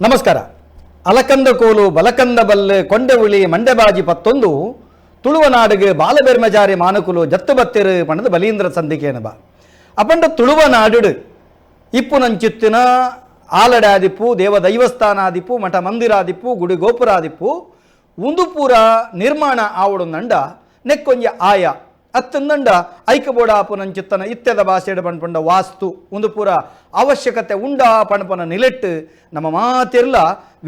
ನಮಸ್ಕಾರ. ಅಲಕಂದ ಕೋಲು ಬಲಕಂದ ಬಲ್ಲೆ ಕೊಂಡೆವುಳಿ ಮಂಡೆಬಾಜಿ ಪತ್ತೊಂದು ತುಳುವ ನಾಡಿಗೆ ಬಾಲಬೆರ್ಮಜಾರಿ ಮಾನಕುಲು ಜತ್ತು ಬತ್ತಿರು ಪಣದ ಬಲೀಂದ್ರ ಸಂಧಿಕೇನ ಬಾ ಅಪಂಡ ತುಳುವ ನಾಡು ಇಪ್ಪು ನಂಚಿತ್ತಿನ ಆಲಡಾದಿಪ್ಪು ದೇವ ದೈವಸ್ಥಾನಾದಿಪ್ಪು ಮಠ ಮಂದಿರಾದಿಪ್ಪು ಗುಡಿ ಗೋಪುರಾದಿಪ್ಪು ಉಂದು ಪೂರ ನಿರ್ಮಾಣ ಆವಡು ನಂಡ ನೆಕ್ಕೊಂಜ ಆಯ ಅತ್ತಂದಂಡ ಐಕಬೋಡ ಆಪುನಂಚಿತ್ತನ ಇತ್ತೆದ ಭಾಷೆಡ್ ಪಣ್ಪಂಡ ವಾಸ್ತು ಉಂದು ಪೂರ ಅವಶ್ಯಕತೆ ಉಂಡ ಪಣಪನ ನಿಲೆಟ್ಟು ನಮ್ಮ ಮಾತಿರ್ಲ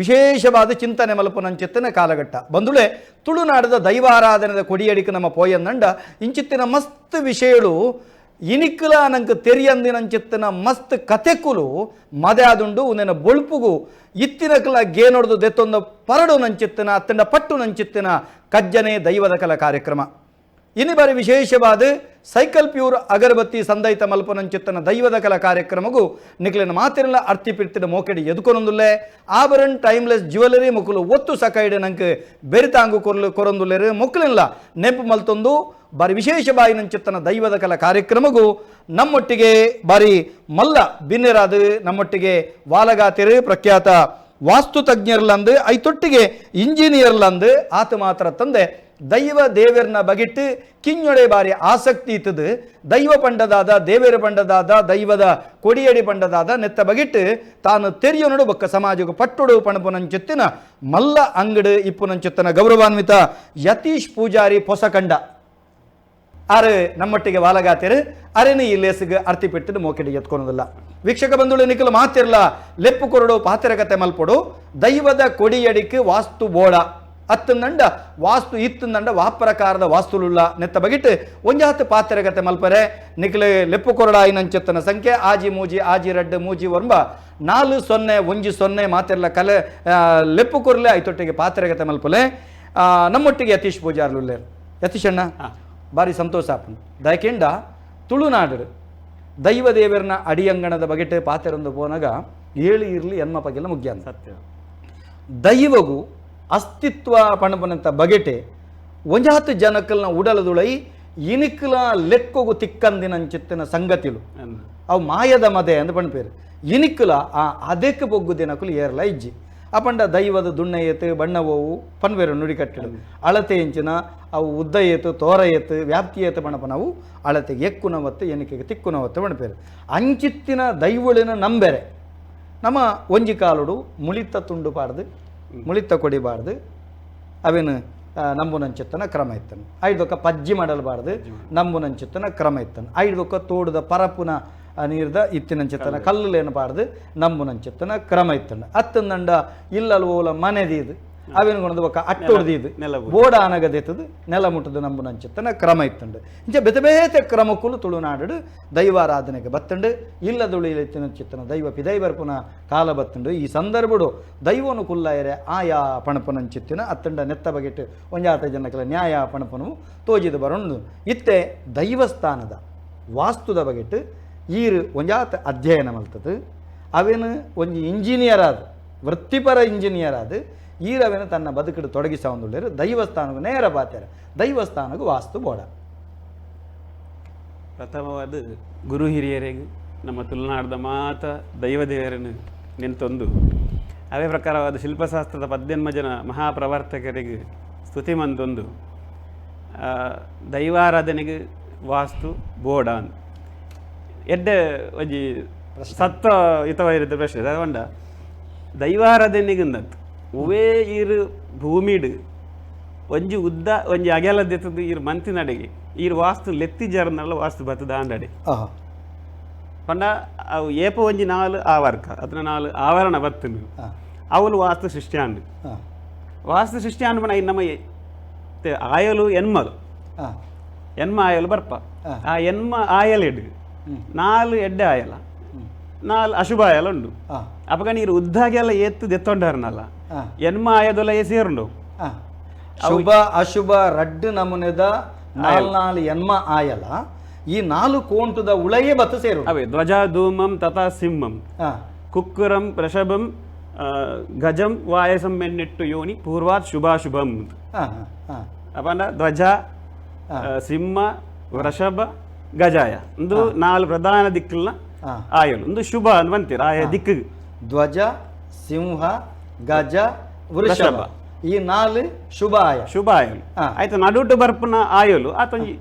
ವಿಶೇಷವಾದ ಚಿಂತನೆ ಮಲ್ಪುನಂಚಿತ್ತನ ಕಾಲಘಟ್ಟ ಬಂದುಳೆ ತುಳುನಾಡದ ದೈವಾರಾಧನೆದ ಕೊಡಿಯಡಿக்கு ನಮ್ಮ ಪೋಯಂದಂಡ ಇಂಚಿತ್ತಿನ ಮಸ್ತ್ ವಿಷಯಗಳು ಇನಿಕ್ಲ ನಂಗೆ ತೆರಿಯಂದಿನಂಚಿತ್ತಿನ ಮಸ್ತ್ ಕತೆಕುಲು ಮದೆ ಆದುಂಡು. ಉಂದೆನ ಬೊಳ್ಪುಗು ಇತ್ತಿನಕಲ ಗೇನೊಡ್ದು ದೆತ್ತೊಂದು ಪರಡು ನಂಚಿತ್ತಿನ ಅತ್ತಂಡ ಪಟ್ಟು ನಂಚಿತ್ತಿನ ಕಜ್ಜನೆ ದೈವದ ಕಲ ಕಾರ್ಯಕ್ರಮ. ಇನಿ ಬಾರಿ ವಿಶೇಷವಾದ ಸೈಕಲ್ ಪ್ಯೂರ್ ಅಗರಬತ್ತಿ ಸಂದೈತ ಮಲ್ಪನಂಚಿತ್ತನ ದೈವದ ಕಲ ಕಾರ್ಯಕ್ರಮಗೂ ನಿಕ್ಲಿನ ಮಾತಿರಲ ಅರ್ತಿ ಪಿರ್ತಿನ ಮೋಕೆಡಿ ಎದುಕೊನೊಂದುಲ್ಲೆ. ಆಭರಣ್ ಟೈಮ್ಲೆಸ್ ಜ್ಯುವೆಲರಿ ಮುಕುಲು ಒತ್ತು ಸಕೈಡ್ ನಂಕ್ ಬೆರಿತಾಂಗು ಕೊರ್ಲು ಕೊರೊಂದುಲ್ಲೆರು. ಮೊಕ್ಕಲಿಲ್ಲ ನೆಂಪು ಮಲ್ತೊಂದು ಬಾರಿ ವಿಶೇಷ ಬಾಯಿ ನಂಚಿತ್ತನ ದೈವದ ಕಲ ಕಾರ್ಯಕ್ರಮಗೂ ನಮ್ಮೊಟ್ಟಿಗೆ ಬಾರಿ ಮಲ್ಲ ಬಿನ್ನೆರಾದ ನಮ್ಮೊಟ್ಟಿಗೆ ವಾಲಗಾತಿರು ಪ್ರಖ್ಯಾತ ವಾಸ್ತು ತಜ್ಞರ್ಲಂದು ಐತೊಟ್ಟಿಗೆ ಇಂಜಿನಿಯರ್ಲಂದು ಆತ ಮಾತ್ರ ತಂದೆ ದೈವ ದೇವೆರ್ನ ಬಗಿಟ್ಟು ಕಿಂಜೊಡೆ ಬಾರಿ ಆಸಕ್ತಿ ಇತ್ತದು. ದೈವ ಪಂಡದಾದ ದೇವೇರ ಪಂಡದಾದ ದೈವದ ಕೊಡಿಯಡಿ ಪಂಡದಾದ ನೆತ್ತ ಬಗಿಟ್ಟು ತಾನು ತೆರಿಯೊನಡು ಬೊಕ್ಕ ಸಮಾಜಕ್ಕೆ ಪಟ್ಟುಡು ಪಣಪುನಂಚಿತ್ತಿನ ಮಲ್ಲ ಅಂಗಡು ಇಪ್ಪುನಂಚಿತ್ತನ ಗೌರವಾನ್ವಿತ ಯತೀಶ್ ಪೂಜಾರಿ ಪೊಸಕಂಡ ಆರು ನಮ್ಮೊಟ್ಟಿಗೆ ವಾಲಗಾತಿರು. ಅರೆನು ಈ ಲೇಸಿಗೆ ಅರ್ತಿ ಪೆಟ್ಟಿನ ಮೋಕೆಡಿ ಎತ್ಕೊಳೋದಿಲ್ಲ. ವೀಕ್ಷಕ ಬಂಧುಗಳು, ನಿಖಲು ಮಾತಿರ್ಲ ಲೆಪ್ಪು ಕೊರಡು ಪಾತಿರ ಕತೆ ಮಲ್ಪೊಡು. ದೈವದ ಕೊಡಿಯಡಿക്ക് ವಾಸ್ತು ಬೋಡ ಅತ್ತಂದಂಡ ವಾಸ್ತು ಇತ್ತಂದಂಡ ವಾಪ್ರಕಾರದ ವಾಸ್ತುಲುಲ್ಲ ನೆತ್ತ ಬಗಿಟ್ಟು ಒಂಜಾತ್ ಪಾತಿರಗತೆ ಮಲ್ಪರೆ ನಿಖಲು ಲೆಪ್ಪು ಕೊರಡಾಯಿನಂಚೆತ್ತನ ಸಂಖ್ಯೆ ಆಜಿ ಮೂಜಿ ಆಜಿ ರಡ್ಡು ಮೂಜಿ ಒಂಬ ನಾಲು ಸೊನ್ನೆ ಒಂಜಿ ಸೊನ್ನೆ. ಮಾತಿರ್ಲ ಕಲೆ ಲೆಪ್ಪು ಕೊರಲೆ ಐತೊಟ್ಟಿಗೆ ಪಾತಿರಗತೆ ಮಲ್ಪಲೆ. ನಮ್ಮೊಟ್ಟಿಗೆ ಯತೀಶ್ ಪೂಜಾರ್ಲುಲ್ಲೇರು. ಯತೀಶ್ ಅಣ್ಣ, ಬಾರಿ ಸಂತೋಷ ಆಪುಂಡು. ದಯಕೆಂಡ ತುಳುನಾಡು ದೈವ ದೇವರನ ಅಡಿಯಂಗಣದ ಬಗೆಟ್ ಪಾತೆರೊಂದು ಪೋನಾಗ ಏಳು ಇರ್ಲಿ ಎನ್ಮ ಪಗೆಲ್ಲ ಮುಗ್ಯ ಅಂತ. ಸತ್ಯ. ದೈವಗು ಅಸ್ತಿತ್ವ ಪಣಪನಂತ ಬಗೆಟೆ ಒಂಜಾತು ಜನಕ್ಕಲ್ನ ಉಡಲದುಳೈ ಇನಿಕ್ಲ ಲೆಕ್ಕೊಗು ತಿಕ್ಕಂದಿನಂಚಿತ್ತಿನ ಸಂಗತಿಲು ಅವು ಮಾಯದ ಮದೆ ಅಂದ್ ಪಣ್ಪೇರು. ಇನಿಕ್ಲ ಆ ಅದಕ್ಕೆ ಬೊಗ್ಗು ದಿನಕುಲು ಏರ್ಲ ಇಜ್ಜಿ. ಅಪಂಡ ದೈವದ ದುಣ್ಣ ಏತು ಬಣ್ಣ ಓವು ಪನ್ವೇರು ನುಡಿಕಟ್ಟಿಡು ಅಳತೆ ಇಂಚಿನ ಅವು ಉದ್ದ ಏತು ತೋರ ಏತು ವ್ಯಾಪ್ತಿ ಏತು ಪಣಪ ನಾವು ಅಳತೆಗೆ ಎಕ್ಕುನವತ್ತು ಎಣಿಕೆಗೆ ತಿಕ್ಕುನವತ್ತು ಪಣಪೇರು. ಅಂಚಿತ್ತಿನ ದೈವಳಿನ ನಂಬೆರೆ ನಮ್ಮ ಒಂಜಿ ಕಾಲುಡು ಮುಳಿತ ತುಂಡು ಪಾಡ್ದು ಮುಳಿತ ಕೊಡಿಬಾರ್ದು ಅವೇನು ನಂಬುನಂಚಿತ್ತನ ಕ್ರಮ ಇತ್ತನು. ಐದೊಕ್ಕ ಪಜ್ಜಿ ಮಾಡಲ್ಬಾರ್ದು ನಂಬುನಂಚಿತ್ತನ ಕ್ರಮ ಇತ್ತನು. ಐದೊಕ್ಕ ತೋಡುದ ಪರಪುನ ನೀರ್ದ ಇತ್ತಿನಂಚಿತ್ತನ ಕಲ್ಲುಲೇನು ಪಾಡ್ದು ನಂಬುನಂಚಿತ್ತನ ಕ್ರಮ ಇತ್ತನು. ಅತ್ತಂದಂಡ ಇಲ್ಲಲ್ ಓಲ ಮನೆದೀದು ಅವೇನು ಕೊಣದು ಬೊಕ್ಕ ಅಟ್ಟೊಡ್ದೀದು ನೆಲ ಬೂದು. ಬೋಡ ಅನಗದೆತ್ತದು ನೆಲ ಮುಟ್ಟದು ನಂಬುನಂಚಿತ್ತನ ಕ್ರಮ ಇತ್ತಂಡು. ಇಂಚ ಬೇತೆ ಬೇತೆ ಕ್ರಮಕ್ಕುಲು ತುಳುನಾಡು ದೈವಾರಾಧನೆಗೆ ಬತ್ತಂಡು. ಇಲ್ಲದುಳಿ ಚಿತ್ತನ ದೈವ ಪಿದೈ ಬರ್ಪುನ ಕಾಲ ಬತ್ತಂಡು. ಈ ಸಂದರ್ಭಡು ದೈವನು ಕುಲ್ಲಾಯರೆ ಆಯಾ ಪಣಪುನಂಚಿತ್ತಿನ ಅತ್ತಂಡ ನೆತ್ತ ಬಗೆಟ್ ಒಂಜಾತ ಜನಕಲ ನ್ಯಾಯ ಪಣಪನು ತೋಜಿದು ಬರೋಣ. ಇತ್ತೆ ದೈವಸ್ಥಾನದ ವಾಸ್ತುದ ಬಗೆಟ್ ಈರು ಒಂಜಾತ ಅಧ್ಯಯನ ಮಲ್ತದು ಅವೇನು ಒಂಜಿ ಇಂಜಿನಿಯರ್ ಆದ ವೃತ್ತಿಪರ ಇಂಜಿನಿಯರ್ ಆದ ಈರವೇನು ತನ್ನ ಬದುಕಿಡು ತೊಡಗಿಸ ಒಂದುಳ್ಳೇರು. ದೈವಸ್ಥಾನకు ನೇರ ಬಾತ್ಯಾರ ದೈವಸ್ಥಾನకు ವಾಸ್ತು ಬೋಡ. ಪ್ರಥಮವಾದ ಗುರು ಹಿರಿಯರಿಗೆ ನಮ್ಮ ತುಳುನಾಡದ ಮಾತ ದೈವ ದೇವರನ್ನು ನಿಂತೊಂದು ಅದೇ ಪ್ರಕಾರವಾದ ಶಿಲ್ಪಶಾಸ್ತ್ರದ ಪದ್ದೆನ್ಮ ಜನ ಮಹಾಪ್ರವರ್ತಕರಿಗೆ ಸ್ತುತಿ ಮಂದೊಂದು ದೈವಾರಾಧನೆಗೆ ವಾಸ್ತು ಬೋಡ ಅಂದ್. ಎಡ್ಡೆ ಒಂಜಿ ಸತ್ವ ಹಿತವಾಗಿರುತ್ತೆ ಪ್ರಶ್ನೆ ಅವಂಡ ದೈವಾರಾಧನೆಗೆ ಅಂದತ್ತು ಒವೇ ಈರು ಭೂಮಿಡ್ ಒಂಜಿ ಉದ್ದ ಒಂಜಿ ಅಗೆಲದೆತ್ತದು ಈರು ಮಂತಿನಡೆಗೆ ಈರು ವಾಸ್ತು ಲೆತ್ತಿ ಜರ್ನಲ್ಲ ವಾಸ್ತು ಬತ್ತದ ಆಂಡಡೆ. ಪಂಡ ಅವು ಏಪ ಒಂಜಿ ನಾಲು ಆವರ್ಕ ಅದನ್ನ ನಾಲು ಆವರಣ ಬತ್ತುಂಡು. ಅವಲು ವಾಸ್ತು ಸೃಷ್ಟಿ ಆಂಡು. ವಾಸ್ತು ಸೃಷ್ಟಿ ಆಂಡು ಪಂಡ ನಮ್ಮ ಆಯಲು ಎನ್ಮಲು ಎನ್ಮ ಆಯಲು ಬರ್ಪ. ಆ ಎನ್ಮ ಆಯಲಿಡು ನಾಲು ಎಡ್ಡೆ ಆಯಲ ನಾಲ್ ಅಶುಭ ಆಯಲ ಉಂಡು. ಅಪಗ ನೀರು ಉದ್ದಾಗೆಲ್ಲ ಏತ್ತು ದೆತ್ತೊಂಡಾರನಲ್ಲ ಎನ್ಮ ಆಯದೊಲ ಏ ಸೇರುಂಡು. ಶುಭ ಅಶುಭ ರಡ್ಡು ನಮೂನೆದ ನಾಲ್ ನಾಲ್ ಎನ್ಮ ಆಯಲ ಈ ನಾಲು ಕೋಂಟುದ ಉಳಯೇ ಬತ್ತು ಸೇರು. ಅವೇ ಧ್ವಜ ಧೂಮಂ ತಥಾ ಸಿಂಹಂ ಕುಕ್ಕುರಂ ವೃಷಭಂ ಗಜಂ ವಾಯಸಂ ಎನ್ನಿಟ್ಟು ಯೋನಿ ಪೂರ್ವಾತ್ ಶುಭಾಶುಭಂ. ಹಾ ಹಾ ಅಪಂಡ ಧ್ವಜ ಸಿಂಹ ವೃಷಭ ಗಜಾಯ ಒಂದು ನಾಲ್ ಪ್ರಧಾನ ದಿಕ್ಕಲ್ನ ಆಯಲು ಒಂದು ಶುಭ ಅಂತ ಬಂತೀರ ಆಯ ದಿಕ್ಕಿಗೆ. ಧ್ವಜ ಸಿಂಹ, ಗಜ, ವೃಷಭ ಈ ನಾಲ್ ಶುಭ ಆಯ. ಶುಭ ಆಯಲು. ಆಯ್ತು, ನಡುಟು ಬರ್ಪುನ ಆಯಲು ಆತೊಂಜಿ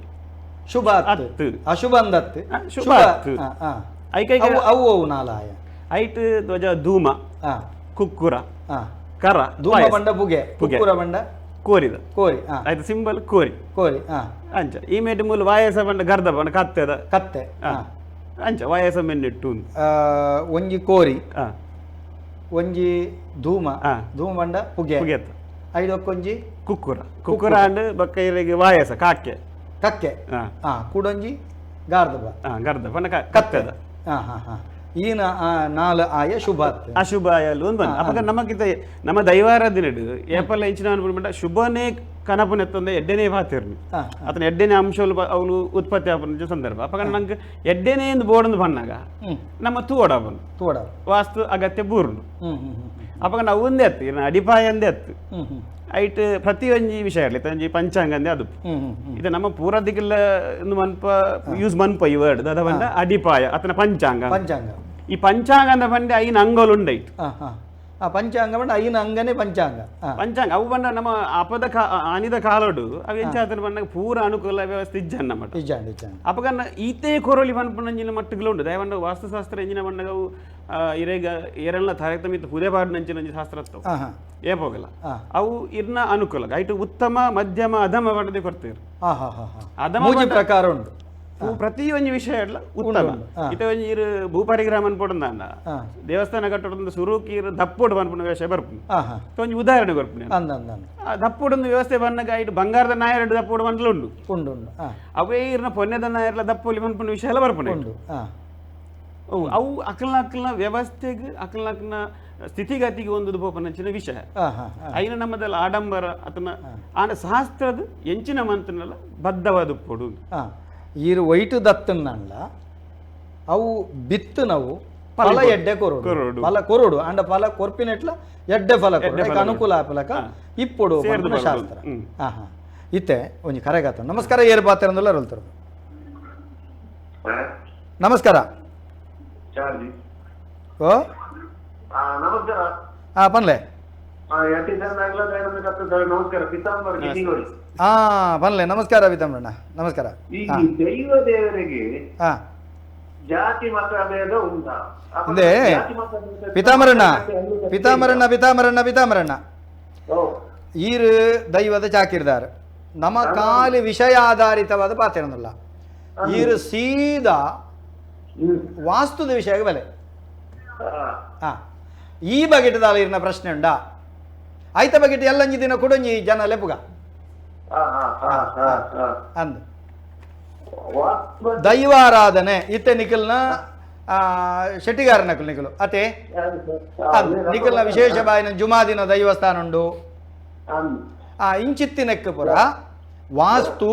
ಶುಭ ಅತ್ತು, ಅಶುಭ ಅಂದತ್ತು, ಶುಭ ಅತ್ತು. ಅವು ಅವು ನಾಲ್ ಆಯ. ಐಟ್ ಧ್ವಜ ಧೂಮ, ಕುಕ್ಕುರ, ಕರ. ಧೂಮ ಬಂಡ ಪುಗೆ, ಕುಕ್ಕುರ ಬಂಡ ಕೋರಿದ ಕೋರಿ. ಆಯ್ತು, ಸಿಂಬಲ್ ಕೋರಿ ಕೋರಿ. ಅಂಚ ಈ ಮೇಟ್ ಮೂಲ ವಾಯಸ ಬಂಡ ಗರ್ದ ಬಂಡ ಕತ್ತೆದ ಕತ್ತೆ. ಅಂಚ ವಾಯಸ ಮೆನ್ನಿಟ್ಟು ಒಂಜಿ ಕೋರಿ, ಒಂಜಿ ಧೂಮ, ಧೂಮ ಬಂಡ ಪುಗೆ, ಐದಕ್ಕೊಂಜಿ ಕುಕ್ಕುರ, ಕುಕ್ಕುರ ಅಂಡ್ ಬಕ್ಕ ಇರೆಗೆ ವಾಯಸ ಕಾಕ್ಕೆ ಕಕ್ಕೆ, ಕೂಡೊಂಜಿ ಗಾರ್ದಬ, ಗರ್ದ ಬಂಡ ಕತ್ತೆದ. ಈನ ನಾಲ್ ಆಯ ಶುಭ ಅಶುಭ ಆಯಲು ಒಂದು ಅಪಗ ನಮಗಿದ್ದ ನಮ್ಮ ದೈವಾರಾಧನೆಡು ಏಪಲ್ಲ ಇಂಚಿನ ಅನ್ಪುಂಡ ಶುಭನೇ ಕನಪುನೆತ್ತೊಂದು ಎಡ್ಡೆನೇ ಪಾತಿರ್ನಿ ಅತನ ಎಡ್ಡೆನೇ ಅಂಶಗಳು ಅವನು ಉತ್ಪತ್ತಿ ಆಪುನ ಸಂದರ್ಭ. ಅಪಗ ನಂಗೆ ಎಡ್ಡೆನೇ ಎಂದು ಬೋರ್ಡ್ ಬಣ್ಣಾಗ ನಮ್ಮ ತೂವಡಾಪನು ತೂವಡ ವಾಸ್ತು ಅಗತ್ಯ ಬೂರ್ನು. ಅಪಗ ನಾವು ಒಂದೇ ಅತ್ತು ಇನ್ನು ಅಡಿಪಾಯ ಅಂದೇ ಅತ್ತು ಐಟ್ ಪ್ರತಿಯೊಂಜಿ ವಿಷಯ ಇರಲಿ ಒಂಜಿ ಪಂಚಾಂಗ ಅಂದೇ ಅದು. ಇದು ನಮ್ಮ ಪೂರದಿಗೆಲ್ಲ ಮನ್ಪ ಯೂಸ್ ಮನ್ಪ ಈ ವರ್ಡ್ ದಾದ ಬಂದ ಅಡಿಪಾಯ ಅತನ ಪಂಚಾಂಗ ಪಂಚಾಂಗ. ಈ ಪಂಚಾಂಗ ಅಂದ ಬಂಡೆ ಐನ ಅಂಗೋಲು ಉಂಡೈಟ್. ಪಂಚಾಂಗ ಬಂಡ ಐನ ಅಂಗನೇ ಪಂಚಾಂಗ ಪಂಚಾಂಗ. ಅವು ಬಂಡ ನಮ್ಮ ಅಪದ ಆನಿದ ಕಾಲೋಡು ಅವು ಎಂಚಾತನ ಬಂದಾಗ ಪೂರ ಅನುಕೂಲ ವ್ಯವಸ್ಥೆ ಇಜ್ಜನ್ನ ಮಟ್ಟ ಇಜ್ಜಾಂಡ. ಅಪಗ ಈತೇ ಕೊರೊಲಿ ಪನ್ಪುನಂಜಿನ ಮಟ್ಟುಗಳು ಉಂಡು. ದಯವಂಡ ವಾಸ್ತುಶಾಸ್ತ್ರ ಎಂಜಿನ ಬಂಡಗ ಅವು ಇರೇಗ ಏರೆಲ್ಲ ತಾರತಮ್ಯ ಪೂಜೆ ಪಾಡಿನಂಚಿನ ಶಾಸ್ತ್ರ ಏಪೋಗಲ್ಲ ಅವು ಇರ್ನ ಅನುಕೂಲ ಐಟು ಉತ್ತಮ ಮಧ್ಯಮ ಅಧಮ ಪಡೆದೇ ಕೊಡ್ತೀರು. ಅಧಮ ಪ್ರಕಾರ ಉಂಟು ಪ್ರತಿಯೊಂದು ವಿಷಯ ಎಲ್ಲ ಉತ್ತಮ. ಇತ ಒಂಜಿ ಇರು ಭೂಪರಿಗ್ರಹ ಪೋಡಂದ ದೇವಸ್ಥಾನ ಕಟ್ಟಡ ಸುರುಕಿ ಇರು ದಪ್ಪೋಡು ಪನ್ಪುನ ವ್ಯವಸ್ಥೆ ಬರ್ಪುಂಡು. ಒಂಜಿ ಉದಾಹರಣೆ ಕೊರ್ಪುಂಡು. ಆ ದಪ್ಪೋಡೊಂದು ವ್ಯವಸ್ಥೆ ಬನ್ನಗ ಐಟು ಬಂಗಾರದ ನಾಯರಡು ದಪ್ಪೋಡು ಬಂದ್ಲ ಉಂಡು ಉಂಡು. ಅವೇ ಇರ್ನ ಪೊನ್ನೆದ ನಾಯರ್ಲ ದಪ್ಪೋಲಿ ಪನ್ಪುನ ವಿಷಯ ಎಲ್ಲ ಬರ್ಪುಂಡು. ಅವು ಅಕಲ್ನ ಅಕಲ್ನ ವ್ಯವಸ್ಥೆಗೆ ಅಕಲ್ನ ಅಕಲ್ನ ಸ್ಥಿತಿಗತಿಗೆ ಒಂದು ಪೋಪನಂಚಿನ ವಿಷಯ. ಐನ ನಮ್ಮದಲ್ಲ ಆಡಂಬರ ಅತನ ಆನ ಶಾಸ್ತ್ರದ ಎಂಚಿನ ಮಂತನಲ್ಲ ಬದ್ಧವಾದ ಪೊಡು. ಈರು ವೈಟು ದತ್ತನ್ನಲ್ಲ ಅವು ಬಿತ್ತು ನಾವು ಫಲ ಎಡ್ಡೆ ಕೊರೋಡು ಫಲ ಕೊರೋಡು ಅಂಡ ಫಲ ಕೊರ್ಪಿನೆಟ್ಲ ಎಡ್ಡೆ ಫಲ ಕೊರೋಡು ಅನುಕೂಲ ಆಪಲಕ ಇಪ್ಪೊಡು ಶಾಸ್ತ್ರ. ಇತ್ತೆ ಒಂಜಿ ಕರೆಗಾತ. ನಮಸ್ಕಾರ, ಏರು ಪಾತ್ರ ರೋಲ್ತಾರೆ. ನಮಸ್ಕಾರ. ಓ ನಮಸ್ಕಾರ. ಪನ್ಲೆ. ಪನ್ಲೆ. ನಮಸ್ಕಾರ ಪಿತಾಂಬರಣ್ಣ. ನಮಸ್ಕಾರ. ಈ ದೈವ ದೇವರಿಗೆ ಜಾತಿ ಮತ ಭೇದ ಉಂಟಾ? ಪಿತಾಮರಣ್ಣ ಪಿತಾಮರಣ್ಣ ಪಿತಾಮರಣ್ಣ ಪಿತಾಮರಣ್ಣ ಈರು ದೈವದ ಚಾಕಿರ್ದಾರ್ ನಮ್ಮ ಖಾಲಿ ವಿಷಯ ಆಧಾರಿತವಾದ ಪಾತ್ರ ಈರು ಸೀದಾ ವಾಸ್ತುದ ವಿಷಯ ಬಲೆ. ಈ ಬಗೆಟದಾಲ ಇರ್ನ ಪ್ರಶ್ನೆ ಉಂಡಾ? ಆಯ್ತ ಬಗೆಟ್ ಎಲ್ಲಂಜಿ ದಿನ ಕೊಡೊಂಜಿ ಜನ ಲೆಪುಗ ಅಂದ್ ದೈವಾರಾಧನೆ ಇತ್ತೆ ನಿಖಲ್ನ ಶೆಟ್ಟಿಗಾರ ನಕಲ್ ನಿಖಲು ಅತೆ ನಿಖಲ್ನ ವಿಶೇಷ ಬಾಯಿನ ಜುಮಾದಿನ ದೈವಸ್ಥಾನ ಉಂಡು. ಆ ಇಂಚಿತ್ತಿನೆಕ್ ಪುರ ವಾಸ್ತು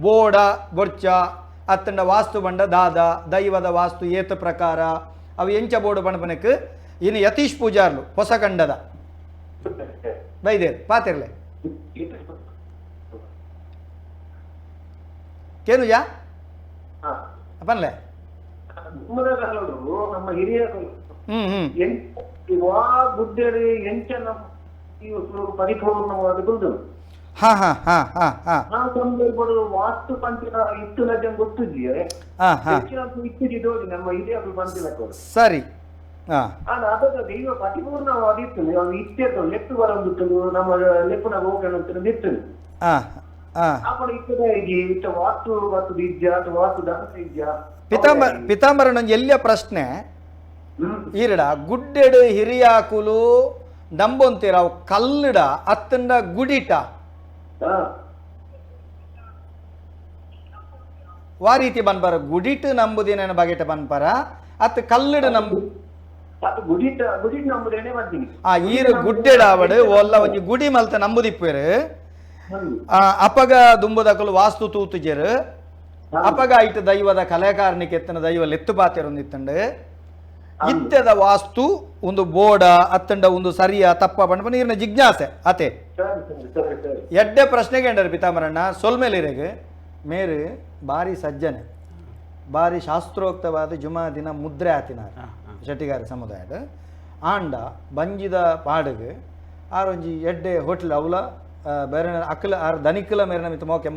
ಬೋಡ ಬೊರ್ಚ ಅತ್ತಂಡ ವಾಸ್ತು ಬಂಡ ದಾದ ದೈವದ ವಾಸ್ತು ಏತ ಪ್ರಕಾರ ಅವು ಎಂಚ ಬೋಡು ಬಣಪನಕ್ ಇನ್ನು ಯತೀಶ್ ಪೂಜಾರ್ಲು ಹೊಸಕಂಡದ ಬೈದೇರ್ ಪಾತಿರ್ಲೆ ಕೇನುಜಾ ಪನ್ಲೆ ನಮ್ಮ ಹಿರಿಯರು ಪರಿಪೂರ್ಣವಾದ ಹಾ ಹಾ ಹಾ ಹಾ ಹಾ ಆ ಸಂದರ್ಭಡು ವಾಸ್ತು ಪಂಚಿನ ಇತ್ತು ಲಜಂ ಗೊತ್ತಿದೆಯೇ ಇತ್ತಿದ್ದು ನಮ್ಮ ಹಿರಿಯರು ಪಂಚಿನ ಸರಿ. ಅದರ ದೈವ ಪರಿಪೂರ್ಣವಾಗಿತ್ತು. ಇತ್ತೆದ್ದು ಲೆಪ್ಪು ಬರೊಂದಿತ್ತು ನಮ್ಮ ಲೆಪ್ಪುನ ಹೋಗಣ ಇತ್ತು. ಅప్పుడు ಇತ್ತದ ಇತ್ತ ವಾಸ್ತು ಮತ್ತು ಇಜ್ಜ ಅಥವಾ ವಾಸ್ತು ದಾಸ ಇಜ್ಜ. ಪಿತಾಂಬರನ ಎಲ್ಲಿಯ ಪ್ರಶ್ನೆ ಈರಡ ಗುಡ್ಡೆಡು ಹಿರಿಯಾಕುಲು ನಂಬೊಂತೀರ ಅವು ಕಲ್ಲುಡ ಅತ್ತಂಡ ಗುಡಿಟ ವಾ ರೀತಿ ಬನ್ಪರ ಗುಡಿಟ್ ನಂಬುದಿನ ಬಗೆಟ ಬನ್ಪರ ಅತ್ತ ಕಲ್ಲುಡು ನಂಬು ಆ ಈರು ಗುಡ್ಡೆಡಾವಡು ಒಲ್ಲ ಒಂಜಿ ಗುಡಿ ಮಲ್ತ ನಂಬುದಿಪ್ಪೇರು ಅಪಗ ದುಂಬುದಕಲು ವಾಸ್ತು ತೂತುಜೆರು ಅಪಗ ಐಟ್ ದೈವದ ಕಲೆಕಾರನಿಗೆ ಎತ್ತನ ದೈವ ಲೆತ್ತು ಪಾತೆರೊಂದಿತ್ತಂಡು ಇತ್ತೆದ ವಾಸ್ತು ಒಂದು ಬೋಡ ಅತ್ತಂಡ ಒಂದು ಸರಿಯ ತಪ್ಪ ಬಣ್ಣ ನೀರಿನ ಜಿಜ್ಞಾಸೆ ಅತೆ ಎಡ್ಡೆ ಪ್ರಶ್ನೆಗೆ ಅಂಡರು ಪಿತಾಮರಣ್ಣ ಸೊಲ್ಮೇಲಿರೆಗೆ ಮೇರು ಬಾರಿ ಸಜ್ಜನೆ ಬಾರಿ ಶಾಸ್ತ್ರೋಕ್ತವಾದ ಜುಮಾ ದಿನ ಮುದ್ರೆ ಆತಿನ ಶೆಟ್ಟಿಗಾರ ಸಮುದಾಯದ ಆಂಡ ಬಂಜಿದ ಪಾಡುಗು ಆರೊಂಜಿ ಎಡ್ಡೆ ಹೋಟ್ಲ್ ಅವಲ ಬೇರೆ ಅಕ್ಕಲ ಆರ್ ದನಿಕ್ಕಲ ಮೇರಿನ ಮಿತ್ತ ಮೋಕೆ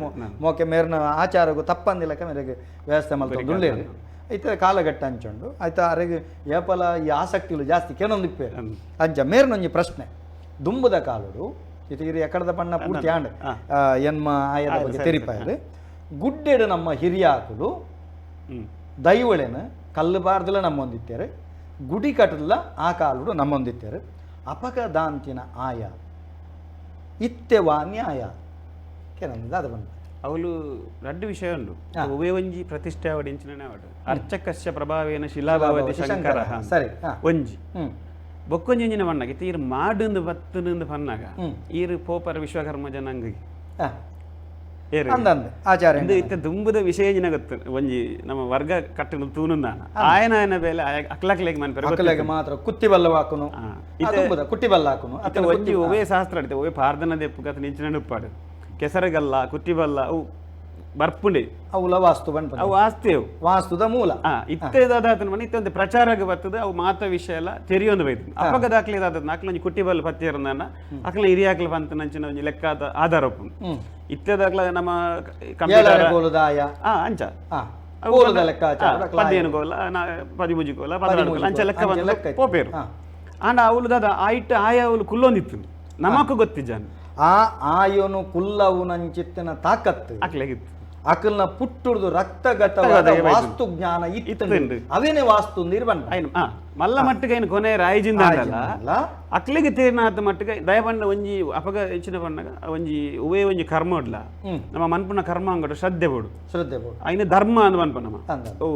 ಮೋಕೆ ಮೇರಿನ ಆಚಾರಗು ತಪ್ಪಂದಿಲ್ಲಕ ಮೇರೆಗೆ ವ್ಯವಸ್ಥೆ ಮಲ್ತೊಂದುಲ್ಲೇರು ಇತ್ತೆ ಕಾಲಘಟ್ಟ ಅಂಚುಂಡು ಆಯ್ತಾ ಅರೆಗೆ ಏಪಲ ಈ ಆಸಕ್ತಿಲು ಜಾಸ್ತಿ ಕೆನೊಂದಿಪ್ಪೆ ಅಂಚ ಮೇರಿನೊಂಜಿ ಪ್ರಶ್ನೆ ದುಂಬುದ ಕಾಲುಡು ಇತ್ತೆ ಇರು ಎಕಡದ ಪಣ್ಣ ಪೂರ್ತಿ ಆಂಡ್ ಎನ್ಮ ಆಯದ ಬಗ್ಗೆ ತೆರಿಪಾಯರು ಗುಡ್ಡೆಡು ನಮ್ಮ ಹಿರಿಯಾಕುಲು ದೈವಳೆನ ಕಲ್ಲು ಬಾರ್ದಲ ನಮ್ಮೊಂದಿತ್ತಾರೆ ಗುಡಿ ಕಟ್ಟದಲ ಆ ಕಾಲುಡು ನಮ್ಮೊಂದಿತ್ತಾರೆ ಅಪಕದಾಂತಿನ ಆಯ ಇತ್ತೆವಾ ನ್ಯಾಯ ಕೆನಂದ ಅದು ಬಂದ ಅವಳು ರಡ್ಡು ವಿಷಯ ಉಂಡು ಉಭಯ ಒಂಜಿ ಪ್ರತಿಷ್ಠೆ ಅವಡಿಂಚಿನ ಅರ್ಚಕಸ್ಯ ಪ್ರಭಾವೇನ ಶಿಲಾಭವತಿ ಶಂಕರ ಸರಿ ಒಂಜಿ ಬೊಕ್ಕೊಂಜಿ ಒಂಜಿನ ಬಣ್ಣಗ ಇತ್ತೆ ಈರು ಮಾಡುಂದು ಬತ್ತುಂದು ಪನ್ನಾಗ ಈರು ಪೋಪರ ವಿಶ್ವಕರ್ಮ ಜನಾಂಗ ಆಚಾರ್ಯ ಇತ್ತೆ ದುಂಬುದ ವಿಷಯ ಜಿನ ಗೊತ್ತು ಒಂಜಿ ನಮ್ಮ ವರ್ಗ ಕಟ್ಟಲು ತೂನುಂದಾನ ಆಯನ ಆಯನ ಬೇಲೆ ಅಕ್ಲಕ್ಲೆಗ್ ಮನ್ಪೆರೆ ಅಕ್ಲೆಗ್ ಮಾತ್ರ ಕುತ್ತಿ ಬಲ್ಲ ಹಾಕುನು ಕುಟ್ಟಿ ಬಲ್ಲ ಹಾಕುನು ಇತ್ತೆ ಒಂಜಿ ಒವೇ ಶಾಸ್ತ್ರ ಅಡಿತೆ ಒವೇ ಪಾರ್ದನ ದೆಪ್ಪು ಕತೆ ನಿಂಚಿನ ಉಪ್ಪಾಡು ಕೆಸರಗಲ್ಲ ಕುತ್ತಿಬಲ್ಲ ಅವು ಬರ್ಪುಂಡೆ ಅವುಲ ವಾಸ್ತು ಬಣ್ಣ ಅವು ವಾಸ್ತು ವಾಸ್ತುದ ಮೂಲ ಇತ್ತೆ ದಾದಾತನ ಮನೆ ಇತ್ತೆ ಒಂದು ಪ್ರಚಾರಕ್ಕೆ ಬರ್ತದೆ ಅವು ಮಾತ ವಿಷಯ ಎಲ್ಲ ತೆರಿಯೊಂದು ಬೈತು ಅಪಗ ದಾಖಲೆ ದಾದ ಅಕ್ಲ ಒಂಜಿ ಕುಟ್ಟಿಬಲ್ಲ ಪತ್ತಿರನ್ನ ಅಕ್ಲ ಹಿರಿಯಾಕ್ಲ ಪಂತ ನಂಚಿನ ಒಂಜಿ ಲೆಕ್ಕಾದ ಆಧಾರ ಉಪ್ಪುಂಡು ಇತ್ತೆ ದಾಖಲ ನಮ್ಮ ಕಂಪ್ಯೂಟರ್ ಅಂಚ 15 ಕೋಲ 13 ಕೋಲ 14 ಕೋಲ ಅಂಚ ಲೆಕ್ಕ ಬಂದು ಪೋಪೇರು ಆಂಡ ಅವಳು ದಾದ ಆಯಿಟ್ಟು ಆಯ ಅವಳು ಕುಲ್ಲೊಂದಿತ್ತು ನಮಕ್ಕೂ ಗೊತ್ತಿಜ್ಜಾನ ಆ ಆಯೋನು ಕುಲ್ಲವುನಂಚಿತ್ತಿನ ತಾಕತ್ತು ಅಕ್ಲೆಗಿತ್ತು ಅಕಲ್ನ ಪುಟ್ಟುರ್ದು ರಕ್ತಗತವಾದ ವಾಸ್ತು ಜ್ಞಾನ ಇತ್ತು ಅವೇನೆ ವಾಸ್ತು ನಿರ್ಬಂಧ ಮಲ್ಲ ಮಟ್ಟಿಗೆ ಏನು ಕೊನೆ ರಾಯಜಿಂದ ಅಕ್ಲಿಗೆ ತೇರ್ನಾಥ ಮಟ್ಟಿಗೆ ದಯಬಣ್ಣ ಒಂಜಿ ಅಪಗ ಹೆಚ್ಚಿನ ಬಣ್ಣಗ ಒಂಜಿ ಉವೇ ಒಂಜಿ ಕರ್ಮ ಉಡ್ಲ ನಮ್ಮ ಮನ್ಪುನ ಕರ್ಮ ಅಂಗಡು ಶ್ರದ್ಧೆ ಬೋಡು ಶ್ರದ್ಧೆ ಬೋಡು ಐನ ಧರ್ಮ ಅಂದ್ ಮನ್ಪ ನಮ್ಮ ಓ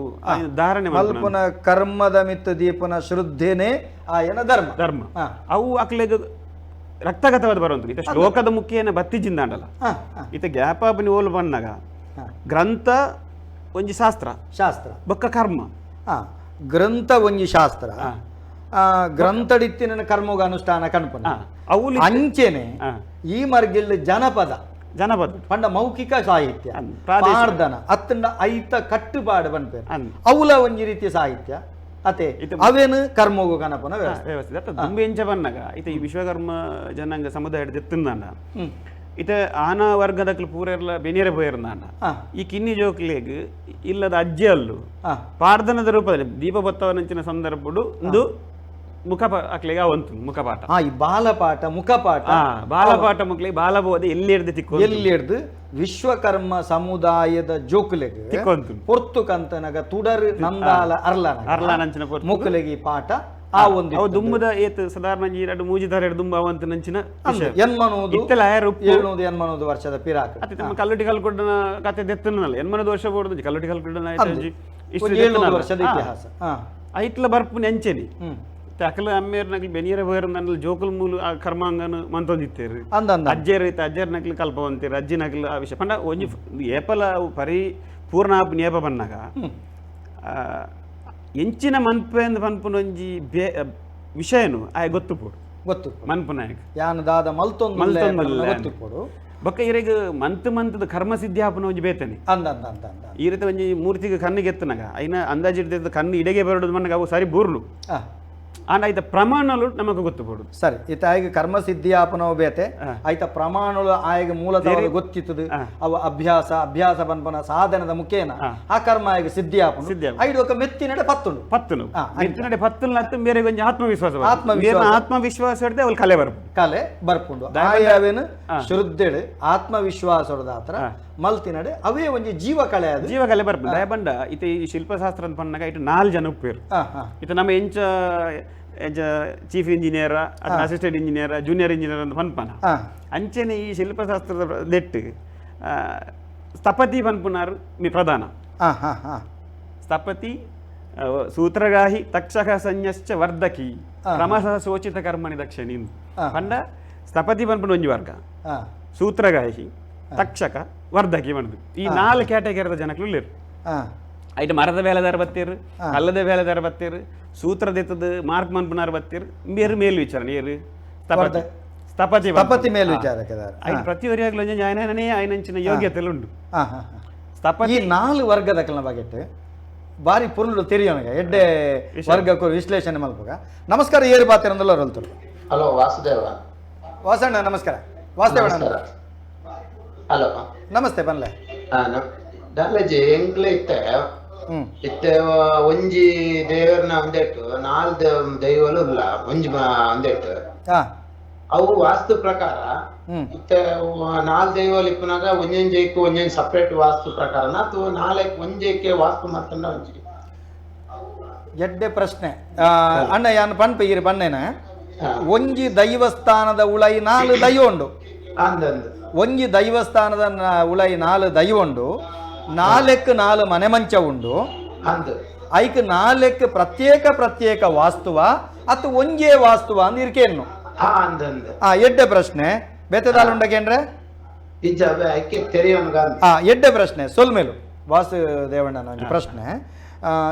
ಧಾರಣೆ ಮಲ್ಪುನ ಕರ್ಮದ ಮಿತ್ತ ದೀಪನ ಶ್ರದ್ಧೆನೆ ಆಯನ ಧರ್ಮ ಧರ್ಮ ಅವು ಅಕ್ಲೆಗೆ ರಕ್ತಗತವಾದ ಬರುವಂತ ಇತ ಶ್ಲೋಕದ ಮುಖ್ಯನ ಬತ್ತಿಜಿಂದಾಂಡಲ ಇತ ಗ್ಯಾಪಾಪನಿ ಓಲು ಬಣ್ಣಗ ಗ್ರಂಥ ಒಂಜಿ ಶಾಸ್ತ್ರ ಶಾಸ್ತ್ರ ಬೊಕ್ಕ ಕರ್ಮ ಗ್ರಂಥ ಒಂಜಿ ಶಾಸ್ತ್ರ ಗ್ರಂಥಡಿತ್ತಿನ ಕರ್ಮಗ ಅನುಷ್ಠಾನ ಕಣ್ಪನ ಅವು ಅಂಚೆನೆ ಈ ಮರ್ಗಿಲ್ ಜನಪದ ಜನಪದ ಪಂಡ ಮೌಖಿಕ ಸಾಹಿತ್ಯ ಪ್ರಾರ್ಥನ ಅತ್ತಂಡ ಐತ ಕಟ್ಟುಪಾಡು ಬನ್ಪೇರು ಅವುಲ ಒಂಜಿ ರೀತಿಯ ಸಾಹಿತ್ಯ ಅತೆ ಅವೇನು ಕರ್ಮಗು ಕನಪನ ವ್ಯವಸ್ಥೆ ಅತ್ತ ದುಂಬೆ ಎಂಚ ಬನ್ನಗ ಇತ ಈ ವಿಶ್ವಕರ್ಮ ಜನಾಂಗ ಸಮುದಾಯ ದೆತ್ತುಂದಾಂಡ ಇತ ಆನ ವರ್ಗದಕ್ಲು ಪೂರೆರ್ಲ ಬೆನಿಯರೆ ಪೋಯಿರ್ನಾಂಡ ಈ ಕಿನ್ನಿ ಜೋಕ್ಲೆಗ್ ಇಲ್ಲದ ಅಜ್ಜಿ ಅಲ್ಲು ಪಾರ್ದನದ ರೂಪದಲ್ಲಿ ದೀಪ ಬತ್ತವನಂಚಿನ ಸಂದರ್ಭಡು ಒಂದು ಮುಖ ಅಕ್ಲೆಗೆ ಅವಂತು ಮುಖಪಾಠ ಈ ಬಾಲಪಾಠ ಮುಖಪಾಠ ಬಾಲಪಾಠ ಮುಕ್ಲಿ ಬಾಲಬೋಧ ಎಲ್ಲಿ ಹಿಡ್ದು ತಿಕ್ಕೋ ಎಲ್ಲಿ ಹಿಡ್ದು ವಿಶ್ವಕರ್ಮ ಸಮುದಾಯದ ಜೋಕುಲೆಗ್ ತಿಕ್ಕೊಂತು ಪೊರ್ತು ಕಂತನಗ ತುಡರ್ ನಂದಾಲ ಅರ್ಲನ ಅರ್ಲನಂಚಿನ ಮುಕ್ಕುಲೆಗೆ ಈ ಪಾಠ ಆ ಒಂದು ದುಂಬುದ ಏತ್ ಸಾಧಾರಣ ಎರಡು ಮೂಜಿ ತರ ಎರಡು ದುಂಬ ಅವಂತ ನಂಚಿನ ಎನ್ಮನೋದು 780 ವರ್ಷದ ಪಿರಾಕ್ ಅತ್ತೆ ನಮ್ಮ ಕಲ್ಲುಟಿ ಕಲ್ಕೊಡ್ನ ಕತೆ ದೆತ್ತನಲ್ಲ ಎನ್ಮನೋದು ವರ್ಷ ಬೋರ್ದು ಕಲ್ಲುಟಿ ಕಲ್ಕೊಡ್ನ ಇಷ್ಟು ವರ್ಷದ ಇತಿಹಾಸ ಐತ್ಲ ಬರ್ಪು ನೆಂಚೆನಿ ಅಕಲ ಅಮ್ಮೇರ್ ನಕಲಿ ಬೆನಿಯರ ಬೋಯರ್ ನನ್ನಲ್ಲಿ ಜೋಕುಲ್ ಮೂಲು ಆ ಕರ್ಮಾಂಗನು ಮಂತೊಂದಿತ್ತೇರು ಅಜ್ಜೇರ್ ಐತೆ ಅಜ್ಜೇರ್ ನಕಲಿ ಕಲ್ಪವಂತೀರು ಅಜ್ಜಿ ನಕಲು ಆ ವಿಷಯ ಪಂಡ ಒಂಜಿ ಏಪಲ ಅವು ಪರಿ ಪೂರ್ಣ ನೇಪ ಬನ್ನಾಗ ಎಂಚಿನ ಮನ್ಪೆ ಅಂದ್ ಪನ್ಪುನ ಒಂಜಿ ಬೇ ವಿಷಯನು ಆಯ್ ಗೊತ್ತುಪೋಡು ಗೊತ್ತು ಮನ್ಪುನಾಯಕ್ ಯಾನ್ ದಾದ ಮಲ್ತೊಂದು ಮಲ್ತೊಂದು ಗೊತ್ತುಪೋಡು ಬೊಕ್ಕ ಇರೆಗ್ ಮಂತ್ ಮಂತದ ಕರ್ಮ ಸಿದ್ಧಿ ಆಪುನ ಒಂಜಿ ಬೇತನೆ ಅಂದ ಅಂದ ಅಂದ ಅಂದ ಈ ರೀತಿ ಒಂಜಿ ಮೂರ್ತಿಗೆ ಕಣ್ಣಿಗೆ ಎತ್ತನಾಗ ಐನ ಅಂದಾಜಿಡ್ದ ಕಣ್ಣು ಇಡೆಗೆ ಬರೋದು ಮನ್ನಾಗ ಅವು ಸರಿ ಬೂರ್ಲು ಆಂಡ ಐತ ಪ್ರಮಾಣಲು ನಮಗ್ ಗೊತ್ತುಪೋಡು ಸರಿ ಇತ್ತ ಆಯ್ಗೆ ಕರ್ಮ ಸಿದ್ಧಿಯಾಪನೋ ಬೇತೆ ಆಯ್ತ ಪ್ರಮಾಣಲು ಆಯ್ಗೆ ಮೂಲತಃ ಗೊತ್ತಿತ್ತದು ಅವ ಅಭ್ಯಾಸ ಅಭ್ಯಾಸ ಪನ್ಪನ ಸಾಧನದ ಮುಖೇನ ಆ ಕರ್ಮ ಆಯ್ಗೆ ಸಿದ್ಧಿಯಾಪನ ಐದು ఒక ಮೆತ್ತಿನಡೆ ಪತ್ತುಂಡು ಪತ್ತುನು ಮೆತ್ತಿನಡೆ ಪತ್ತುಲು ಅತ್ತು ಬೇರೆ ಒಂಜಿ ಆತ್ಮವಿಶ್ವಾಸ ಆತ್ಮವಿಶ್ವಾಸ ಆತ್ಮವಿಶ್ವಾಸ ಹಿಡ್ದೆ ಅವಳು ಕಲೆ ಬರ್ಪು ಕಲೆ ಬರ್ಪುಂಡು ಆಯಾವೇನು ಶ್ರದ್ಧೆಡು ಆತ್ಮವಿಶ್ವಾಸದ ಆತರ ಮಲ್ತಿನಡೆ ಅವೇ ಒಂಜಿ ಜೀವ ಕಲೆ ಅದು ಜೀವ ಕಲೆ ಬರ್ಪು ದಯಬಂಡ ಇತ ಈ ಶಿಲ್ಪಶಾಸ್ತ್ರ ಅಂತ ಪನ್ನಾಗ ಇಟ್ಟು 4 ಜನ ಉಪ್ಪೇರು ಇತ ನಮ್ಮ ಎಂಚ chief engineer assistant engineer junior engineer ಅಂತ ಪನ್ಪನ ಅಂಚೆನೆ ಈ ಶಿಲ್ಪಶಾಸ್ತ್ರದ ದೆಟ್ಟು ಸ್ಥಪತಿ ಪನ್ಪುನಾರು ಮಿ ಪ್ರಧಾನ ಸ್ಥಪತಿ ಸೂತ್ರಗಾಹಿ ತಕ್ಷಕ ಸಂಜ್ಞಶ್ಚ ವರ್ಧಕಿ ಕ್ರಮಶಃ ಸೋಚಿತ ಕರ್ಮಣಿ ದಕ್ಷಿಣಿ ಪಂಡ ಸ್ಥಪತಿ ಪನ್ಪುನ ಒಂಜಿ ವರ್ಗ ಸೂತ್ರಗಾಹಿ ತಕ್ಷಕ ವರ್ಧಕಿ ಪಂಡ್ದು ಈ 4 ಕ್ಯಾಟಗರಿದ ಜನಕ್ಲು ಉಲ್ಲೇರು ಐಟ್ ಮರದ ಬೇಲೆದಾರ ಬತ್ತೀರು ಕಲ್ಲದ ಬೇಲೆದಾರ ಬತ್ತೀರು ಸೂತ್ರದೆತ್ತದ ಮಾರ್ಕ್ ಮನ್ಪುನಾರ್ ಬತ್ತೀರು ಬೇರೆ ಮೇಲ್ ವಿಚಾರಣೆ ಏರು ಸ್ಥಪತಿ ಸ್ಥಪತಿ ಸ್ಥಪತಿ ಮೇಲ್ ವಿಚಾರಕ್ಕೆ ಐಟ್ ಪ್ರತಿ ಒರಿಯಾಗ್ಲೂ ಒಂಜಿ ಆಯ್ನಂಚಿನ ಯೋಗ್ಯತೆಲು ಉಂಡು ಸ್ಥಪತಿ ಈ 4 ವರ್ಗದ ಕಲ್ನ ಬಗೆಟ್ ಬಾರಿ ಪುರುಳು ತೆರಿಯೋನಗ ಎಡ್ಡೆ ವರ್ಗಕ್ಕೂ ವಿಶ್ಲೇಷಣೆ ಮಲ್ಪಗ. ನಮಸ್ಕಾರ, ಏರು ಪಾತಿರಂದಲ್ಲ ರಲ್ತರು. ಹಲೋ ವಾಸುದೇವ. ವಾಸಣ್ಣ ನಮಸ್ಕಾರ. ವಾಸುದೇವಣ್ಣ ಹಲೋ ನಮಸ್ತೆ ಬನ್ಲೆ. ದಾಲಜಿ ಎಂಕ್ಲೆ ಇತ್ತೆ ಇತ್ತೆ ಒಂಜಿ ದೇವರನ ಒಂದೆಟ್ಟು ನಾಲ್ ದೈವಲು ಇಲ್ಲ ಒಂಜಿ ಒಂದೆಟ್ಟು ಅವು ವಾಸ್ತು ಪ್ರಕಾರ ಇತ್ತೆ ನಾಲ್ ದೈವಲು ಇಪ್ಪನಾಗ ಒಂಜೊಂಜೈಕ್ ಒಂಜೊಂಜ್ ಸಪರೇಟ್ ವಾಸ್ತು ಪ್ರಕಾರನ ಅಥವಾ ನಾಲ್ಕು ಒಂಜೈಕೆ ವಾಸ್ತು ಮಾತ್ರ ಒಂಜಿ ಎಡ್ಡೆ ಪ್ರಶ್ನೆ ಅಣ್ಣ ಯಾನ್ ಪನ್ಪ ಈರು ಪನ್ನೇನ. ಒಂಜಿ ದೈವಸ್ಥಾನದ ಉಳೈ ನಾಲ್ ದೈವ ಉಂಡು. ಒಂಜಿ ದೈವಸ್ಥಾನದ ಉಳೈ ನಾಲ್ ದೈವ ಉಂಡು, ನಾಲ್ಕು ನಾಲ್ ಮನೆ ಮಂಚ ಉಂಡು, ಐಕ್ ನಾಲ್ಕು ಪ್ರತ್ಯೇಕ ಪ್ರತ್ಯೇಕ ವಾಸ್ತುವ ಅತ್ತು ಒಂಜೇ ವಾಸ್ತುವ ಅಂದ್ ಇರ್ಕೇನು. ಎಡ್ಡೆ ಪ್ರಶ್ನೆ ಬೇತೆದಾಲ್ ಉಂಡಕೇನ್ರೆ? ಎಡ್ಡೆ ಪ್ರಶ್ನೆ ಸೊಲ್ಮೇಲು ವಾಸುದೇವಣ್ಣನ ಒಂಜಿ ಪ್ರಶ್ನೆ.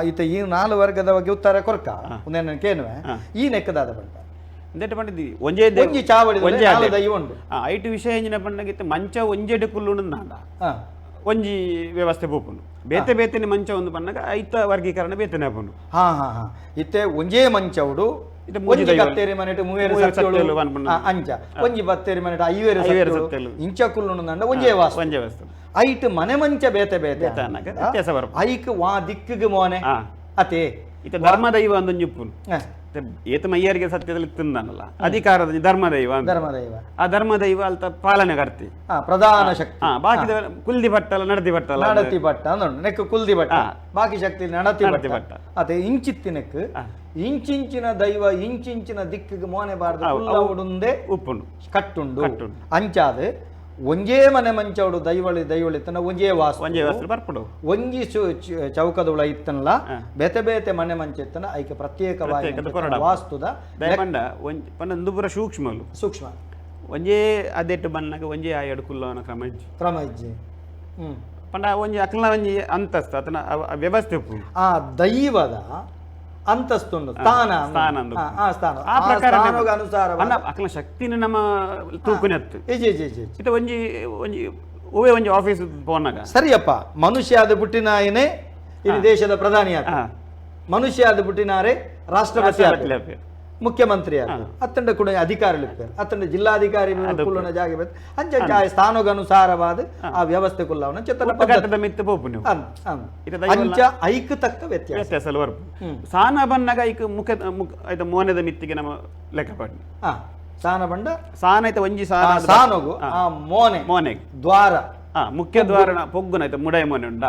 ಇತ್ತ ಈ ನಾಲ್ ವರ್ಗದ ಬಗ್ಗೆ ಉತ್ತರ ಕೊರ್ಕ ಒಂದೇನ ಕೇನುವೆ ಈ ನೆಕ್ಕದಾದ ಪಂಡ ಒಂಜೇ ಒಂಜಿ ಚಾವಡಿ ಒಂಜೇ ದೈವ ಉಂಡು. ಐಟು ವಿಷಯ ಎಂಜಿನ ಪಂಡಗಿತ್ತು ಮಂಚ ಒಂಜೆಡೆ ಕುಲ್ಲುಂಡು ನಾಡ ಒಂಜಿ ವ್ಯವಸ್ಥೆ ಪೋಪುಂಡು, ಬೇತೆ ಬೇತೆನೆ ಮಂಚ ಒಂದು ಪನ್ನಗ ಐತ ವರ್ಗೀಕರಣ ಬೇತೆನೆ ಆಪುಂಡು. ಹಾ ಹಾ ಹಾ ಇತ್ತೆ ಒಂಜೇ ಮಂಚವುಡು ಒಂಜಿ ಬತ್ತೇರಿ ಮನೆಟ್ ಮೂವೇರು ಸತ್ಯಲು ಅಂಚ ಒಂಜಿ ಬತ್ತೇರಿ ಮನೆಟ್ ಐವೇರು ಸತ್ಯಲು ಇಂಚ ಕುಲ್ಲುಂಡು ಒಂಜೇ ವಾಸ್ತು ಒಂಜೇ ವಾಸ್ತು. ಐಟ್ ಮನೆ ಮಂಚ ಬೇತೆ ಬೇತೆ ವ್ಯತ್ಯಾಸ ಬರ್ಪುಂಡು. ಐಕ್ ವಾ ದಿಕ್ಕಿಗೆ ಮೋನೆ ಅತೆ ಇತ್ತೆ ಧರ್ಮದೈವ ಅಂದೊಂಜಿ ಉಪ್ಪುಂಡು. ಏತ ಮಯ್ಯರಿಗೆ ಸತ್ಯದಲ್ಲಿ ತಿಂದನಲ್ಲ ಅಧಿಕಾರದ ಧರ್ಮದೈವ ಧರ್ಮದೈವ ಆ ಧರ್ಮದೈವ ಅಲ್ತ ಪಾಲನೆ ಕರ್ತಿ ಪ್ರಧಾನ ಶಕ್ತಿ. ಬಾಕಿ ಕುಲ್ದಿ ಭಟ್ಟಲ ನಡತಿ ಭಟ್ಟಲ ನಡತಿ ಭಟ್ಟ ಅಂದ್ ನೆಕ್ ಕುಲ್ದಿ ಭಟ್ಟ ಬಾಕಿ ಶಕ್ತಿ ನಡತಿ ಭಟ್ಟ ಅದೇ ಇಂಚಿತ್ತಿನಕ್ ಇಂಚಿಂಚಿನ ದೈವ ಇಂಚಿಂಚಿನ ದಿಕ್ಕಿಗೆ ಮೋನೆ ಬಾರ್ದು ಉಡುಂದೆ ಉಪ್ಪುಂಡು ಕಟ್ಟುಂಡು ಅಂಚಾದ ಒಂಜೇ ಮನೆ ಮಂಚವಡು ದೈವಳಿ ದೈವಳಿ ಇತ್ತನ ಒಂಜೇ ವಾಸ್ತು ಒಂಜೇ ವಾಸ್ತು ಬರ್ಪುಂಡು. ಒಂಜಿ ಚೌಕದೊಳ ಇತ್ತನಲ್ಲ ಬೇತೆ ಬೇತೆ ಮನೆ ಮಂಚ ಇತ್ತನ ಐಕೆ ಪ್ರತ್ಯೇಕವಾಗಿ ವಾಸ್ತುದ ದಯಪಂಡ ಒಂಜಿ ಪಂಡ ಪೂರ ಸೂಕ್ಷ್ಮಲು ಸೂಕ್ಷ್ಮ ಒಂಜೇ ಅದೆಟ್ಟು ಬನ್ನಾಗ ಒಂಜೇ ಆಯಡು ಕುಲ್ಲವನ ಕ್ರಮ ಇಜ್ಜಿ ಕ್ರಮ ಇಜ್ಜಿ ಪಂಡ ಒಂಜಿ ಅಕ್ಲ ಒಂಜಿ ಅಂತಸ್ತು ಅತನ ವ್ಯವಸ್ಥೆ ಉಪ್ಪುಂಡು. ಆ ದೈವದ ಅಂತಸ್ತು ಸ್ಥಾನ ಸ್ಥಾನ ಸ್ಥಾನ ಆ ಪ್ರಕಾರ ಅನುಸಾರ ಅಕ್ಲ ಶಕ್ತಿನ ನಮ್ಮ ತೂಕುನೆತ್ತು ಇಜಿ ಇಜಿ ಇಜಿ ಇತ್ತೆ ಒಂಜಿ ಒಂಜಿ ಒವೇ ಒಂಜಿ ಆಫೀಸ್ ಪೋನಾಗ ಸರಿಯಪ್ಪ ಮನುಷ್ಯ ಆದ ಪುಟ್ಟಿನಾಯನೇ ಇಡೀ ದೇಶದ ಪ್ರಧಾನಿ ಆದ ಮನುಷ್ಯ ಆದ ಪುಟ್ಟಿನಾರೇ ರಾಷ್ಟ್ರಪತಿ ಆದ ಮುಖ್ಯಮಂತ್ರಿ ಆದ ಅತ್ತಂಡ ಕೂಡ ಅಧಿಕಾರಿಗಳು ಅತ್ತಂಡ ಜಿಲ್ಲಾಧಿಕಾರಿ ಕುಲ್ಲನ ಜಾಗೆ ಅಂಚ ಸ್ಥಾನಗನುಸಾರವಾದ ಆ ವ್ಯವಸ್ಥೆ ಕುಲ್ಲವನ ಚೇತನ ಮಿತ್ತ ಪೋಪುನು ಅಂಚ ಐಕ್ ತಕ್ಕ ವ್ಯತ್ಯಾಸ ಸಾನ ಬನ್ನಗ ಐಕ್ ಮುಖ ಐತ ಮೋನದ ಮಿತ್ತಿಗೆ ನಮ್ಮ ಲೆಕ್ಕ ಪಡ್ನಿ. ಸಾನ ಬಂಡ ಸಾನ ಐತ ಒಂಜಿ ಸಾನ ಸಾನಗು ಆ ಮೋನೆ ಮೋನೆ ದ್ವಾರ ಮುಖ್ಯ ದ್ವಾರನ ಪೊಗ್ಗುನ ಐತ ಮುಡಾಯಿ ಮೋನೆ ಉಂಡ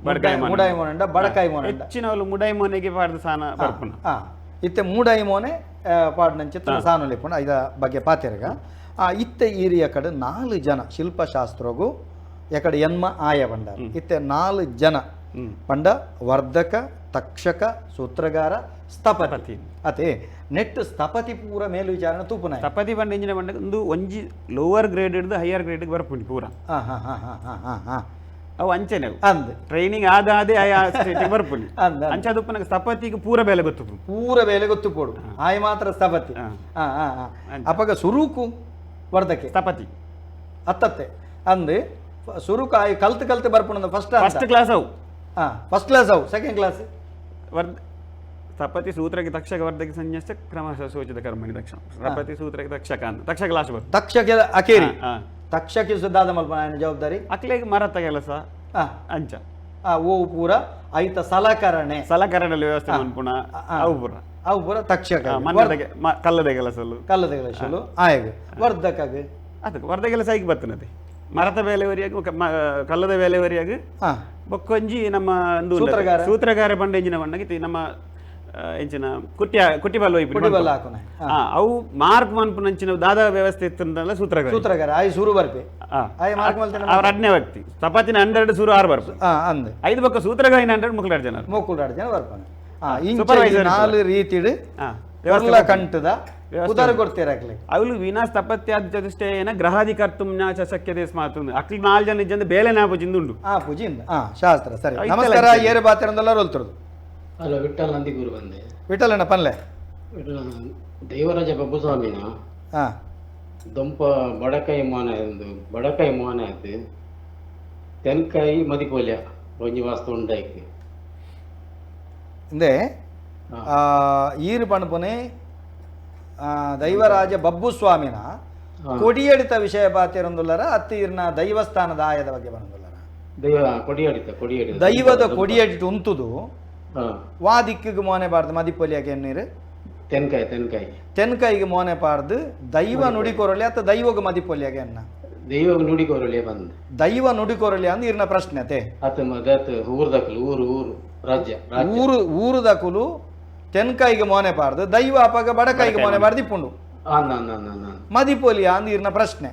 ಬಡಕಾಯಿ ಮುಡಾಯಿ ಮೋನೆ ಉಂಡ ಬಡಕಾಯಿ ಮೋನೆ ಹೆಚ್ಚಿನವಳು ಮುಡಾಯಿ ಮೋನೆಗೆ ಪಾಡ್ದು ಸಾನ ಬರ್ಪುನ. ಇತ್ತೆ ಮೂಡಾಯಿ ಮೋನೆ ಪಾಡ್ನಂಚಿತ್ತ ಸಾನುಲಿಪುಂಡು ಐದ ಬಗ್ಗೆ ಪಾತೆರಗ. ಇತ್ತೆ ಈರಿಯ ಕಡೆ ನಾಲ್ ಜನ ಶಿಲ್ಪಶಾಸ್ತ್ರಗು ಎಕಡೆ ಎನ್ಮ ಆಯ ಬಂಡ ಇತ್ತೆ ನಾಲ್ ಜನ ಪಂಡ ವರ್ಧಕ ತಕ್ಷಕ ಸೂತ್ರಗಾರ ಸ್ಥಪತಿ ಅದೇ ನೆಟ್ ಸ್ಥಪತಿ ಪೂರ ಮೇಲು ವಿಚಾರಣೆ ತೂಪುನ ಸ್ಥಪತಿ ಬಂಡ ಇಂಜಿನ ಬಂಡ ಒಂದು ಒಂಜಿ ಲೋವರ್ ಗ್ರೇಡ್ ಹಿಡಿದು ಹೈಯರ್ ಗ್ರೇಡ್ ಬರ್ಪುಂಡು ಪೂರ. ಹಾ ಹಾ ಹಾ ಹಾ ಹಾ ಹಾ ಅವು ಅಂಚೆನೆ ಅಂದ್ ಟ್ರೈನಿಂಗ್ ಆದ ಅದೇ ಆಯಾ ಸ್ಟೇಟಿಗೆ ಬರ್ಪುನಿ ಅಂಚಾದಪ್ಪ ಸ್ಥಪತಿಗೆ ಪೂರ ಬೇಲೆ ಗೊತ್ತು ಪೂರ ಬೇಲೆ ಗೊತ್ತು ಪೋಡು ಆಯ್ ಮಾತ್ರ ಸ್ಥಪತಿ. ಅಪಗ ಸುರುಕು ವರ್ಧಕೆ ಸ್ಥಪತಿ ಅತ್ತತ್ತೆ ಅಂದ್ ಸುರುಕು ಆಯ್ ಕಲ್ತು ಕಲ್ತು ಬರ್ಪುಣ first first class ಅವು ಫಸ್ಟ್ ಕ್ಲಾಸ್ ಅವು ಸೆಕೆಂಡ್ ಕ್ಲಾಸ್ ವರ್ಧ ಸ್ಥಪತಿ ಸೂತ್ರಕ್ಕೆ ತಕ್ಷಕ ವರ್ಧಕ್ಕೆ ಸಂನ್ಯಾಸ ಕ್ರಮಶಃ ಸೂಚಿತ ಕರ್ಮಣಿ ದಕ್ಷ ಸ್ಥಪತಿ ಸೂತ್ರಕ್ಕೆ ತಕ್ಷಕ ಅಂತ ತಕ್ಷಕ ಕ್ಲಾಸ್ ಬರ್ತದೆ ತಕ್ಷಕ ಅಕೇರಿ ತಕ್ಷಕ ಸುದ್ದಾದ ಮಲ್ಪನ ಜವಾಬ್ದಾರಿ ಅಕ್ಲೇಗೆ ಮರತ ಕೆಲಸ ಅಂಚ ಓ ಪೂರ ಐತ ಸಲಕರಣೆ ಸಲಕರಣೆ ವ್ಯವಸ್ಥೆ ಮನ್ಪುಣ ಅವು ಪೂರ ಅವು ಪೂರ ತಕ್ಷಕ ಕಲ್ಲದ ಕೆಲಸಲು ಕಲ್ಲದ ಕೆಲಸಲು ಆಯಗ ವರ್ಧಕಗ ಅದಕ್ಕೆ ವರ್ಧ ಕೆಲಸ ಐಕ್ ಬರ್ತನದೆ ಮರತ ಬೇಲೆವರಿಯಾಗ ಕಲ್ಲದ ಬೇಲೆವರಿಯಾಗ ಬೊಕ್ಕೊಂಜಿ ನಮ್ಮ ಸೂತ್ರಗಾರ ಸೂತ್ರಗಾರ ಬಂಡ ಎಂಜಿನ ಬಂಡಗಿತ್ತು ನಮ್ಮ ಎಂಚಿನ ಕುಟ್ಟಿ ಕುಟ್ಟಿಬಲ್ಲ ಕುಟ್ಟಿಬಲ್ಲ ಹಾಕೋಣ ಅವು ಮಾರ್ಕ್ ಮನ್ಪುನಂಚಿನ ದಾದಾ ವ್ಯವಸ್ಥೆ ಇತ್ತಂದಲ್ಲ ಸೂತ್ರಗಾರ ಸೂತ್ರಗಾರ ಆಯ್ ಸುರು ಬರ್ಪೆ ಆಯ್ ಮಾರ್ಕ್ ಮಲ್ತೇನೆ ಅವ್ರ ಅಡ್ನೇ ವ್ಯಕ್ತಿ ಸ್ಥಪತಿನ 100 ಸುರು 6 ಬರ್ಪೆ ಅಂದ್ ಐದು ಪಕ್ಕ ಸೂತ್ರಗಾರಿನ 100 ಮುಕ್ಕುಲಾರು ಜನ ಮುಕ್ಕುಲಾರು ಜನ ಬರ್ಪಾನೆ ಇಂಚ ನಾಲ್ ರೀತಿಡ್ ವ್ಯವಸ್ಥೆ ಕಂಟದ ಉದಾರ ಕೊಡ್ತೀರ ಅವಳು ವಿನಾ ಸ್ಥಪತ್ಯಾದ ಚತುಷ್ಟಯನ ಗ್ರಹಾದಿ ಕರ್ತುಂ ನ ಶಕ್ಯತೆ ಸ್ಮಾತು ಅಕ್ಲಿ ನಾಲ್ ಜನ ಇಜ್ಜಂದ ಬೇಲೆ ನಾ ಪೂಜಿಂದ ಉಂಡು ಆ ಪೂಜಿಂದ ಶಾಸ್ತ್ರ ಸರಿ ನಮಸ್ಕಾರ ಏರು ಬಾತಿರಂದಲ್ಲ ರೋಲ್ತಿರೋದು ಹಲೋ ವಿಠಲ್ ನಂದಿಗೂರು ಬಂದೆ ವಿಠಲಣ್ಣ ಪನ್ಲೆ ವಿಠಲ ದೇವರಾಜ ಬಬ್ಬುಸ್ವಾಮಿನ ದೊಂಪ ಬಡಕಾಯಿ ಮೋನೆ ಒಂದು ಬಡಕಾಯಿ ಮೋನೆ ಆಯ್ತು ತೆನ್ಕಾಯಿ ಮದಿಪೋಲ್ಯ ಒಂಜಿ ವಾಸ್ತು ಉಂಡಾಯ್ತು. ಇಂದೆ ಈರು ಪಣಪುನೆ ದೈವರಾಜ ಬಬ್ಬು ಸ್ವಾಮಿನ ಕೊಡಿಯಡಿತ ವಿಷಯ ಪಾತಿರೊಂದುಲ್ಲರ ಅತ್ತಿ ಇರ್ನ ದೈವಸ್ಥಾನದ ಆಯದ ಬಗ್ಗೆ ಬರಂದುಲ್ಲರ ದೈವದ ಕೊಡಿಯಡಿಟ್ ಉಂತುದು ವಾ ದಿಕ್ಕಿಗೆ ಮೋನೆ ಬಾರ್ದು ಮದಿಪೊಲಿಯಾಕೆ ಎನ್ನೀರು ತೆನ್ಕಾಯಿ ತೆನ್ಕಾಯಿ ತೆನ್ಕಾಯಿಗೆ ಮೋನೆ ಪಾರ್ದು ದೈವ ನುಡಿಕೊರಲಿ ಅಥವಾ ದೈವಗ ಮದಿಪೊಲಿಯಾಗೆ ಎನ್ನ ದೈವ ನುಡಿಕೊರಲಿ ಬಂದು ದೈವ ನುಡಿಕೊರಲಿ ಅಂದ್ ಇರ್ನ ಪ್ರಶ್ನೆ ಅತೆ ಊರ್ದಕಲು ಊರು ಊರು ರಾಜ್ಯ ಊರು ಊರುದಕುಲು ತೆನ್ಕಾಯಿಗೆ ಮೋನೆ ಪಾರ್ದು ದೈವ ಅಪಗ ಬಡಕಾಯಿಗೆ ಮೋನೆ ಪಾರ್ದು ಇಪ್ಪುಂಡು ಮದಿಪೊಲಿ ಅಂದ್ ಇರ್ನ ಪ್ರಶ್ನೆ.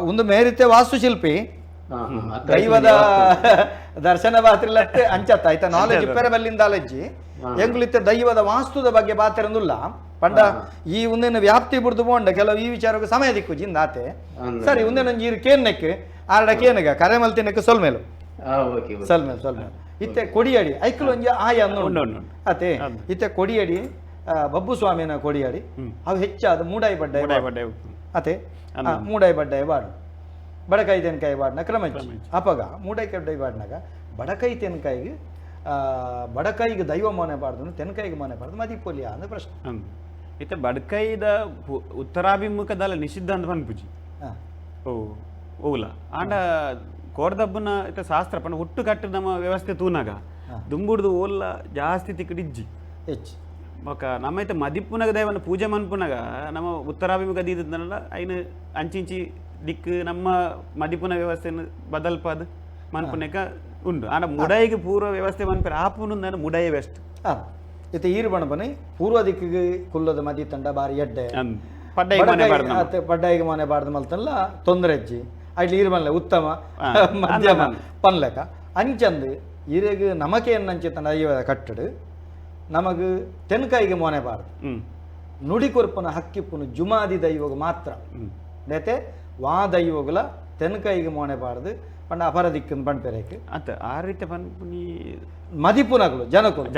ಒಂದು ಮೇರಿತೆ ವಾಸ್ತುಶಿಲ್ಪಿ ದೈವದ ದರ್ಶನ ಬಾತ್ರಿಲತ್ತೆ ಅಂಚತ್ತ ಆಯ್ತಾ ನಾಲೆಜ್ ಇಪ್ಪರೆ ಬಲ್ಲಿಂದ ಅಲಜ್ಜಿ ಎಂಗುಲಿತ್ತೆ ದೈವದ ವಾಸ್ತುದ ಬಗ್ಗೆ ಬಾತಿರಂದುಲ್ಲ ಪಂಡ ಈ ಒಂದೇನು ವ್ಯಾಪ್ತಿ ಬಿಡ್ದು ಬೋಂಡ ಕೆಲವು ಈ ವಿಚಾರಕ್ಕೆ ಸಮಯ ದಿಕ್ಕು ಜಿಂದಾತೆ ಸರಿ ಒಂದೇನೊಂದು ಈರು ಕೇನ್ನಕ್ಕೆ ಆರಡ ಕೇನಗ ಕರೆ ಮಲ್ತಿನಕ್ಕೆ ಸೊಲ್ಮೇಲು ಸೊಲ್ಮೇಲು ಸೊಲ್ಮೇಲು ಇತ್ತೆ ಕೊಡಿಯಡಿ ಐಕ್ಲು ಒಂಜಿ ಆಯ ಉಂಡು ಅತೆ ಇತ್ತೆ ಕೊಡಿಯಡಿ ಬಬ್ಬು ಸ್ವಾಮಿನ ಕೊಡಿಯಡಿ ಅವು ಹೆಚ್ಚಾದ ಮೂಡಾಯಿ ಬಡ್ಡಾಯಿ ಅತೆ ಮೂಡಾಯಿ ಬಡ್ಡಾಯಿ ಬಾಡು ಬಡಕಾಯಿ ತೆನ್ಕಾಯಿ ಬಾಡ್ನ ಕ್ರಮ ಅಪಗ ಮೂಡಾಯಿ ಕಡ್ಡಾಯಿ ಬಾಡ್ನಾಗ ಬಡಕಾಯಿ ತೆನ್ಕಾಯಿಗೆ ಬಡಕಾಯಿಗೆ ದೈವ ಮೋನೆ ಬಾರ್ದು ತೆನ್ಕಾಯಿಗೆ ಮೋನೆ ಬಾರ್ದು ಮದಿಪೊಲಿಯ ಅಂದ ಪ್ರಶ್ನೆ. ಇತ್ತೆ ಬಡಕಾಯಿದ ಉತ್ತರಾಭಿಮುಖದಲ್ಲ ನಿಷಿದ್ಧ ಅಂತ ಪನ್ಪುಜಿ ಓ ಓಲ ಆಂಡ ಕೋರ್ದಬ್ಬನ ಇತ್ತೆ ಶಾಸ್ತ್ರ ಪಂಡ ಹುಟ್ಟು ಕಟ್ಟು ನಮ್ಮ ವ್ಯವಸ್ಥೆ ತೂನಾಗ ದುಂಬುಡ್ದು ಓಲ್ಲ ಜಾಸ್ತಿ ತಿಕ್ಕಡಿಜ್ಜಿ ಹೆಚ್ಚು ಬೊಕ ನಮ್ಮೈತೆ ಮದಿಪ್ಪುನಗ ದೈವನ ಪೂಜೆ ಮನ್ಪುನಗ ನಮ್ಮ ಉತ್ತರಾಭಿಮುಖ ದೀದಲ್ಲ ಐನು ಅಂಚಿಂಚಿ ದಿಕ್ಕು ನಮ್ಮ ಮದಿಪುನ ವ್ಯವಸ್ಥೆಯನ್ನು ಬದಲ್ಪಾದ ಮನ್ಪುನಕ ಉಂಡು ಆಂಡ ಮುಡಾಯಿಗೆ ಪೂರ್ವ ವ್ಯವಸ್ಥೆ ಮನ್ಪೆರ ಆಪುನು ಮುಡಾಯಿ ಬೆಸ್ಟ್. ಇತ್ತೆ ಈರು ಬಣಪನೆ ಪೂರ್ವ ದಿಕ್ಕಿಗೆ ಕುಲ್ಲದ ಮದಿ ತಂಡ ಬಾರಿ ಎಡ್ಡೆ ಪಡ್ಡಾಯಿಗೆ ಮನೆ ಬಾರ್ದು ಮಲ್ತಲ್ಲ ತೊಂದರೆ ಅಜ್ಜಿ ಅಡ್ಲಿ ಈರು ಬನ್ಲೆ ಉತ್ತಮ ಮಧ್ಯಮ ಪನ್ಲೆಕ ಅಂಚಂದು ಈರೆಗ್ ನಮಕೆ ಏನಂಚಿ ತಂಡ ದೈವದ ಕಟ್ಟಡು ನಮಗ್ ತೆನ್ಕಾಯಿಗೆ ಮೋನೆ ಬಾರ್ದು ನುಡಿ ಕೊರ್ಪುನ ಹಕ್ಕಿಪ್ಪುನ ಜುಮಾದಿ ದೈವಗ ಮಾತ್ರ ನೇತೆ ವಾ ದೈವಗುಲ ತೆನ್ಕಾಯಿಗೆ ಮೋನೆ ಬಾರ್ದು ಪಂಡ ಅಪರ ದಿಕ್ಕನ್ ಪಣ್ಪೆರೇಕ್ ಅತ್ತ ಆ ರೀತಿ ಪನ್ಪುನಿ ಮದಿಪುನಗಳು ಜನಕುಲು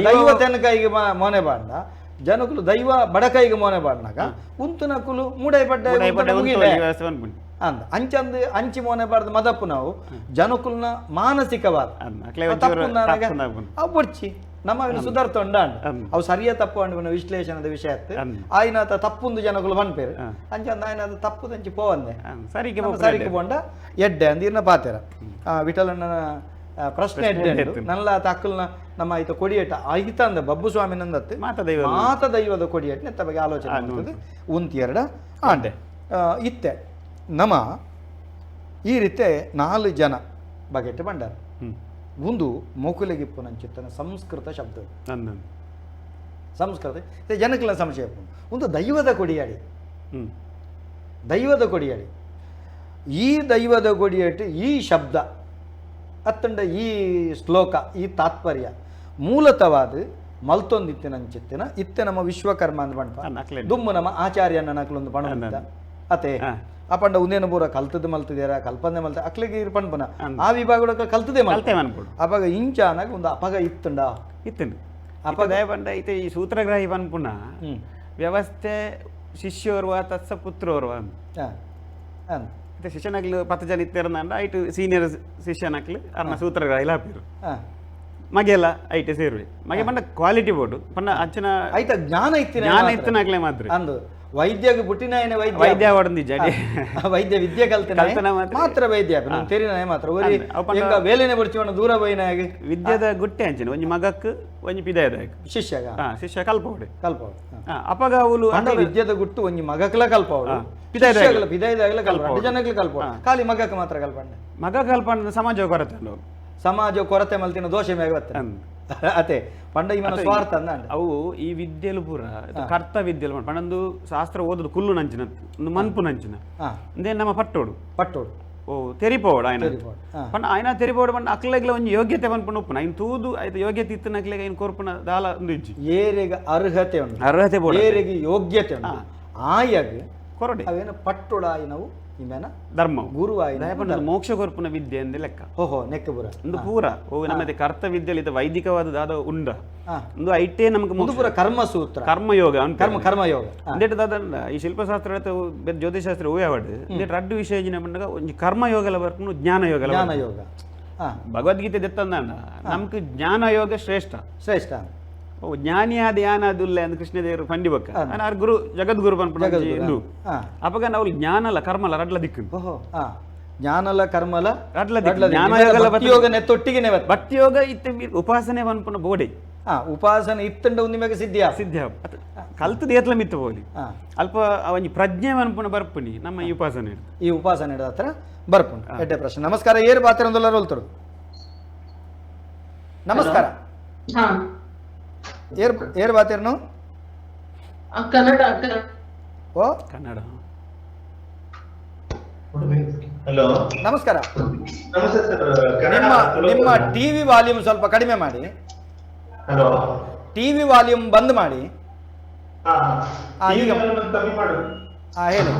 ದೈವ ತೆನ್ಕಾಯಿಗೆ ಮೋನೆ ಬಾಂಡ ಜನಕುಲು ದೈವ ಬಡಕಾಯಿಗೆ ಮೋನೆ ಬಾಡ್ನಾಗ ಉಂತುನಕುಲು ಮೂಡೈ ಪಡ್ಡ ಅಂದ ಅಂಚಂದು ಅಂಚಿ ಮೋನೆ ಬಾರ್ದು ಮದಪ್ಪು ನಾವು ಜನಕುಲ್ನ ಮಾನಸಿಕವಾದ ಅವು ಬೊಡ್ಚಿ ನಮ್ಮ ಸುಧಾರ್ತ ಉಂಡ ಅವು ಸರಿಯ ತಪ್ಪು ಅಂಡ್ ವಿಶ್ಲೇಷಣದ ವಿಷಯ ಆಯ್ನ ತಪ್ಪುಂದು ಜನಗಳು ಪನ್ಪೇರು ಅಂಚಂದ ಆಯ್ನ ಅದು ತಪ್ಪುದಂಚಿ ಪೋವಂದೆ ಸರಿಗೆ ಪೋಂಡ ಎಡ್ಡೆ ಅಂದ ಇರ್ನ ಪಾತೆರ ವಿಠಲಣ್ಣನ ಪ್ರಶ್ನೆ ಎಡ್ಡೆ ನಲ್ಲ ತಕ್ಕಲ್ನ ನಮ್ಮ ಆಯ್ತ ಕೊಡಿಯೇಟ ಆಯ್ತ ಅಂದ ಬಬ್ಬು ಸ್ವಾಮಿನಂದತ್ತು ಮಾತ ದೈವದ ಕೊಡಿಯೇಟ ನೆತ್ತ ಬಗ್ಗೆ ಆಲೋಚನೆ ಮಾಡ್ತದೆ ಉಂತಿ ಎರಡ ಆಂಡೆ ಇತ್ತೆ ನಮ್ಮ ಈ ರೀತಿ 4 ಜನ ಬಗೆಟ್ ಬಂಡಾರ ಒಂದು ಮೋಕುಲೆಗಿಪ್ಪುನಂಚಿತ್ತನ ಸಂಸ್ಕೃತ ಶಬ್ದ ಸಂಸ್ಕೃತ ಜನಕಲ ಸಂಶಯ ಒಂದು ದೈವದ ಕೊಡಿಯಾಡಿ ದೈವದ ಕೊಡಿಯಾಡಿ ಈ ದೈವದ ಕೊಡಿಯಾಟಿ ಈ ಶಬ್ದ ಅತ್ತಂಡ ಈ ಶ್ಲೋಕ ಈ ತಾತ್ಪರ್ಯ ಮೂಲತವಾದ ಮಲ್ತೊಂದಿತ್ತಿನಂಚಿತ್ತಿನ ಇತ್ತೆ ನಮ್ಮ ವಿಶ್ವಕರ್ಮ ಅಂದ್ ಪಂಡ ದುಮ್ಮು ನಮ್ಮ ಆಚಾರ್ಯನ ನಕ್ಲೊಂದು ಪಣ ಅತೆ ಆ ಪಂಡ ಉಂದೇನ ಪೂರ ಕಲ್ತದ ಮಲ್ತದೇರ ಕಲ್ಪನೆ ಮಲ್ತ ಅಕ್ಲಿಗೆ ಇರ್ ಪಣ್ಪುನ ಆ ವಿಭಾಗ ಕಲ್ತದೆ ಮಲ್ತೆ ಮನ್ಪುಡು ಅಪಗ ಇಂಚಾನಾಗ ಒಂದು ಅಪಗ ಇತ್ತುಂಡ ಇತ್ತುಂಡು ಅಪಗ ಪಂಡ ಇತ್ತೆ ಈ ಸೂತ್ರಗ್ರಾಹಿ ಪನ್ಪುನ ವ್ಯವಸ್ಥೆ ಶಿಷ್ಯೋರ್ವ ತತ್ಸ ಪುತ್ರೋರ್ವ ಇತ್ತೆ ಶಿಷ್ಯನಾಗ್ಲು 10 ಜನ ಇತ್ತಿರಂದ ಐಟು ಸೀನಿಯರ್ ಶಿಷ್ಯನಾಗ್ಲು ಅರ್ನ ಸೂತ್ರಗ್ರಾಹಿ ಲಾಪಿರು ಮಗೆಲ್ಲ ಐಟೆ ಸೇರುವೆ ಮಗೆ ಪಂಡ ಕ್ವಾಲಿಟಿ ಬೋರ್ಡು ಪಂಡ ಅಚ್ಚನ ಐತ ಜ್ಞಾನ ಇತ್ತಿನ ಜ್ಞಾನ ಇತ್ತನಾಗ್ಲೇ ಮಾತ್ರ ಅಂದು ವೈದ್ಯಗೆ ಪುಟ್ಟಿನಾಯನೆ ವೈದ್ಯ ವೈದ್ಯ ಹೊಡೆದಿಜ್ಜ ವೈದ್ಯ ವಿದ್ಯೆ ಕಲ್ತನ ಮಾತ್ರ ವೈದ್ಯ ತೆರಿನಾಯ ಮಾತ್ರ ಒರಿ ವೇಲೆನೆ ಬಡ್ಚಿವಣ್ಣ ದೂರ ಪೋಯಿನಾಗ ವಿದ್ಯೆದ ಗುಟ್ಟೆ ಅಂಚಿನ ಒಂಜಿ ಮಗಕ್ ಒಂಜಿ ಪಿದಾಯದ ಶಿಷ್ಯಗ ಶಿಷ್ಯ ಕಲ್ಪವಡೆ ಕಲ್ಪವಡೆ ಅಪಗ ಅವಳು ವಿದ್ಯೆದ ಗುಟ್ಟು ಒಂಜಿ ಮಗಕ್ಲ ಕಲ್ಪವಡು ಪಿದಾಯದಾಗಲ ಪಿದಾಯದಾಗಲ ಕಲ್ಪವಡು ಜನಕ್ಲ ಕಲ್ಪವಡು ಖಾಲಿ ಮಗಕ್ ಮಾತ್ರ ಕಲ್ಪಂಡ ಮಗ ಕಲ್ಪಂಡ ಸಮಾಜ ಕೊರತೆ ಸಮಾಜ ಕೊರತೆ ಮಲ್ತಿನ ದೋಷ ಮೇಗ ಅತೆ ಪಂಡ ಇವನ ಸ್ವಾರ್ಥ ಅಂದ ಅವು ಈ ವಿದ್ಯೆಲು ಪೂರ ಕರ್ತ ವಿದ್ಯೆಲು ಪಂಡೊಂದು ಶಾಸ್ತ್ರ ಓದುದು ಕುಲ್ಲು ನಂಚಿನ ಒಂದು ಮನ್ಪು ನಂಚಿನ ಅಂದೇ ನಮ್ಮ ಪಟ್ಟೋಡು ಪಟ್ಟೋಡು ಓ ತೆರಿಪೋಡು ಆಯ್ನ ಪಂಡ ಆಯ್ನ ತೆರಿಪೋಡು ಪಂಡ ಅಕ್ಲೆಗ್ಲ ಒಂಜಿ ಯೋಗ್ಯತೆ ಪನ್ಪುನ ಉಪ್ಪುನ ಐನ್ ತೂದು ಆಯ್ತು ಯೋಗ್ಯತೆ ಇತ್ತನಕ್ಲೆಗ್ ಐನ್ ಕೊರ್ಪುನ ದಾಲ ಒಂದು ಇಜ್ಜಿ ಏರೆಗ್ ಅರ್ಹತೆ ಉಂಡು ಅರ್ಹತೆ ಬೋಡು ಏರೆಗ್ ಯೋಗ್ಯತೆ ಉಂಡು ಆಯಗ್ ಕೊರಡೆ ಅವೇನು ಪಟ್ಟೊಡಾಯಿನವು ಇಮೇನ ಧರ್ಮ ಗುರುವಾಯಿನ ಮೋಕ್ಷ ಕೊರ್ಪುನ ವಿದ್ಯೆ ಅಂದೆ ಲೆಕ್ಕ ಓಹೋ ನೆಕ್ಕ ಪೂರ ಒಂದು ಪೂರ ಓ ನಮ್ಮದೇ ಕರ್ತ ವಿದ್ಯೆಲಿ ಇದು ವೈದಿಕವಾದ ದಾದ ಉಂಡ ಒಂದು ಐಟೇ ನಮಗೆ ಪೂರ ಕರ್ಮಸೂತ್ರ ಕರ್ಮಯೋಗ ಕರ್ಮ ಕರ್ಮಯೋಗ ಅಂದೇಟ್ ದಾದ ಈ ಶಿಲ್ಪಶಾಸ್ತ್ರ ಜ್ಯೋತಿಷಾಸ್ತ್ರ ಹೂಯಾವಡ್ ಅಂದೇಟ್ ರಡ್ಡು ವಿಷಯ ಜಿನ ಪಂಡಗ ಒಂಜಿ ಕರ್ಮಯೋಗಲ ಬರ್ಪುನು ಜ್ಞಾನಯೋಗ ಜ್ಞಾನಯೋಗ Bhagavad Gita ದೆತ್ತಂದ ನಮ್ಗೆ ಜ್ಞಾನ ಯೋಗ ಶ್ರೇಷ್ಠ ಶ್ರೇಷ್ಠ. ಓ ಜ್ಞಾನಿಯಾದ ಯಾನಾದುಲ್ಲ ಅಂತ ಕೃಷ್ಣದೇವರು ಪಂಡಿ ಬಕ್ಕ ಆರ್ ಗುರು ಜಗದ್ಗುರು ಪನ್ಪುನ ಅಪಗ ನಾವು ಜ್ಞಾನಲ ಕರ್ಮಲ ರಡ್ಲ ದಿಕ್ಕು. ಜ್ಞಾನಲ ಕರ್ಮಲ ರಡ್ಲ ದಿಕ್ಕು ಜ್ಞಾನ ಯೋಗ ನೆತ್ತೊಟ್ಟಿಗೆ ಭಕ್ತಿ ಯೋಗ ಇತ್ತ ಉಪಾಸನೆ ಪನ್ಪುನ ಬೋಡೆ. ಉಪಾಸನೆ ಇತ್ತಂಡ ನಿಮಗೆ ಸಿದ್ಧಿಯ ಸಿದ್ಧ ಕಲ್ತದ ಏತ್ಲ ಮಿತ್ತು ಹೋಲಿ ಅಲ್ಪ ಒಂಜಿ ಪ್ರಜ್ಞೆ ಪನ್ಪುನ ಬರ್ಪುನಿ ನಮ್ಮ ಈ ಉಪಾಸನೆ ಈ ಉಪಾಸನೆ ಹತ್ರ ಬರ್ಪುಂಡು. ಎಡ್ಡೆ ಪ್ರಶ್ನೆ. ನಮಸ್ಕಾರ, ಏರು ಪಾತ್ರ ಹೋಲ್ತರು. ನಮಸ್ಕಾರ, ಏರ್ ಏರ್ ಬಾತಿರ್ನು? ಕನ್ನಡ. ಓ ಕನ್ನಡ. ಹಲೋ, ನಮಸ್ಕಾರ. ನಮಸ್ತೆ ಸರ್. ನಿಮ್ಮ ನಿಮ್ಮ ಟಿವಿ ವಾಲ್ಯೂಮ್ ಸ್ವಲ್ಪ ಕಡಿಮೆ ಮಾಡಿ. Hello, TV volume ಬಂದ್ ಮಾಡಿ. ಹೇಳಿ.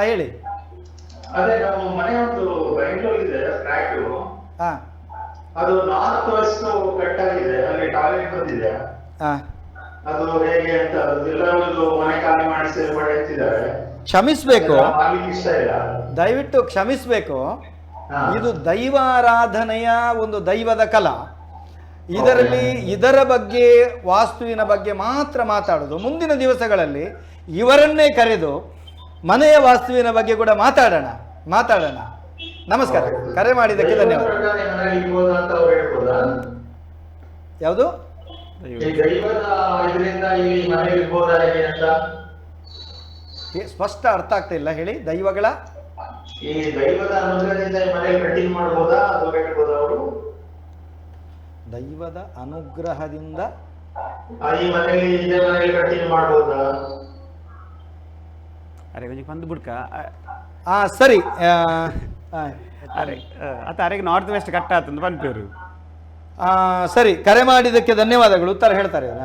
ಹೇಳಿ. ಅದೇ ನಮ್ಮ ಮನೆ ಒಂದು ಬೆಂಗಳೂರು ಇದೆ ಫ್ಲಾಟ್, ಅದು north West cut ಆಗಿದೆ, ಅಲ್ಲಿ ಟಾಯ್ಲೆಟ್ ಬಂದಿದೆ. ಅದು ಹೇಗೆ ಅಂತ ಎಲ್ಲ ಒಂದು ಮನೆ ಖಾಲಿ ಮಾಡಿಸಿ ಹೇಳ್ತಿದ್ದಾರೆ. ಕ್ಷಮಿಸ್ಬೇಕು, ದಯವಿಟ್ಟು ಕ್ಷಮಿಸ್ಬೇಕು. ಇದು ದೈವಾರಾಧನೆಯ ಒಂದು ದೈವದ ಕಲಾ. ಇದರಲ್ಲಿ ಇದರ ಬಗ್ಗೆ ವಾಸ್ತುವಿನ ಬಗ್ಗೆ ಮಾತ್ರ ಮಾತಾಡೋದು. ಮುಂದಿನ ದಿವಸಗಳಲ್ಲಿ ಇವರನ್ನೇ ಕರೆದು ಮನೆಯ ವಾಸ್ತುವಿನ ಬಗ್ಗೆ ಕೂಡ ಮಾತಾಡೋಣ ಮಾತಾಡೋಣ. ನಮಸ್ಕಾರ, ಕರೆ ಮಾಡಿದ್ದಕ್ಕೆ ಧನ್ಯವಾದ. ಯಾವುದು ಸ್ಪಷ್ಟ ಅರ್ಥ ಆಗ್ತಾ ಇಲ್ಲ, ಹೇಳಿ. ದೈವಗಳ ಈ ದೈವದ ಅನುಗ್ರಹದಿಂದ ಮನೆ ಕಟ್ಟಿಂಗ್ ಮಾಡಬಹುದಾ ಅಥವಾ ಹೇಳ್ಬೋದಾ ಅವರು? ದೈವದ ಅನುಗ್ರಹದಿಂದ ಈ ಮನೆಯಲ್ಲಿ ಇದೇ ಮನೆಯಲ್ಲಿ ಕಟ್ಟಿಂಗ್ ಮಾಡಬಹುದಾ? ಅರೆ ಒಂಜಿ ಪಂದ್ ಬುಡ್ಕ. ಆ ಸರಿ. ಅರೆ ಅತ್ತ ಅರೆಗೆ north West cut ಆತಂದು ಪನ್ಪೇರು. ಸರಿ, ಕರೆ ಮಾಡಿದ್ದಕ್ಕೆ ಧನ್ಯವಾದಗಳು. ಉತ್ತರ ಹೇಳ್ತಾರೆ ಇವರ.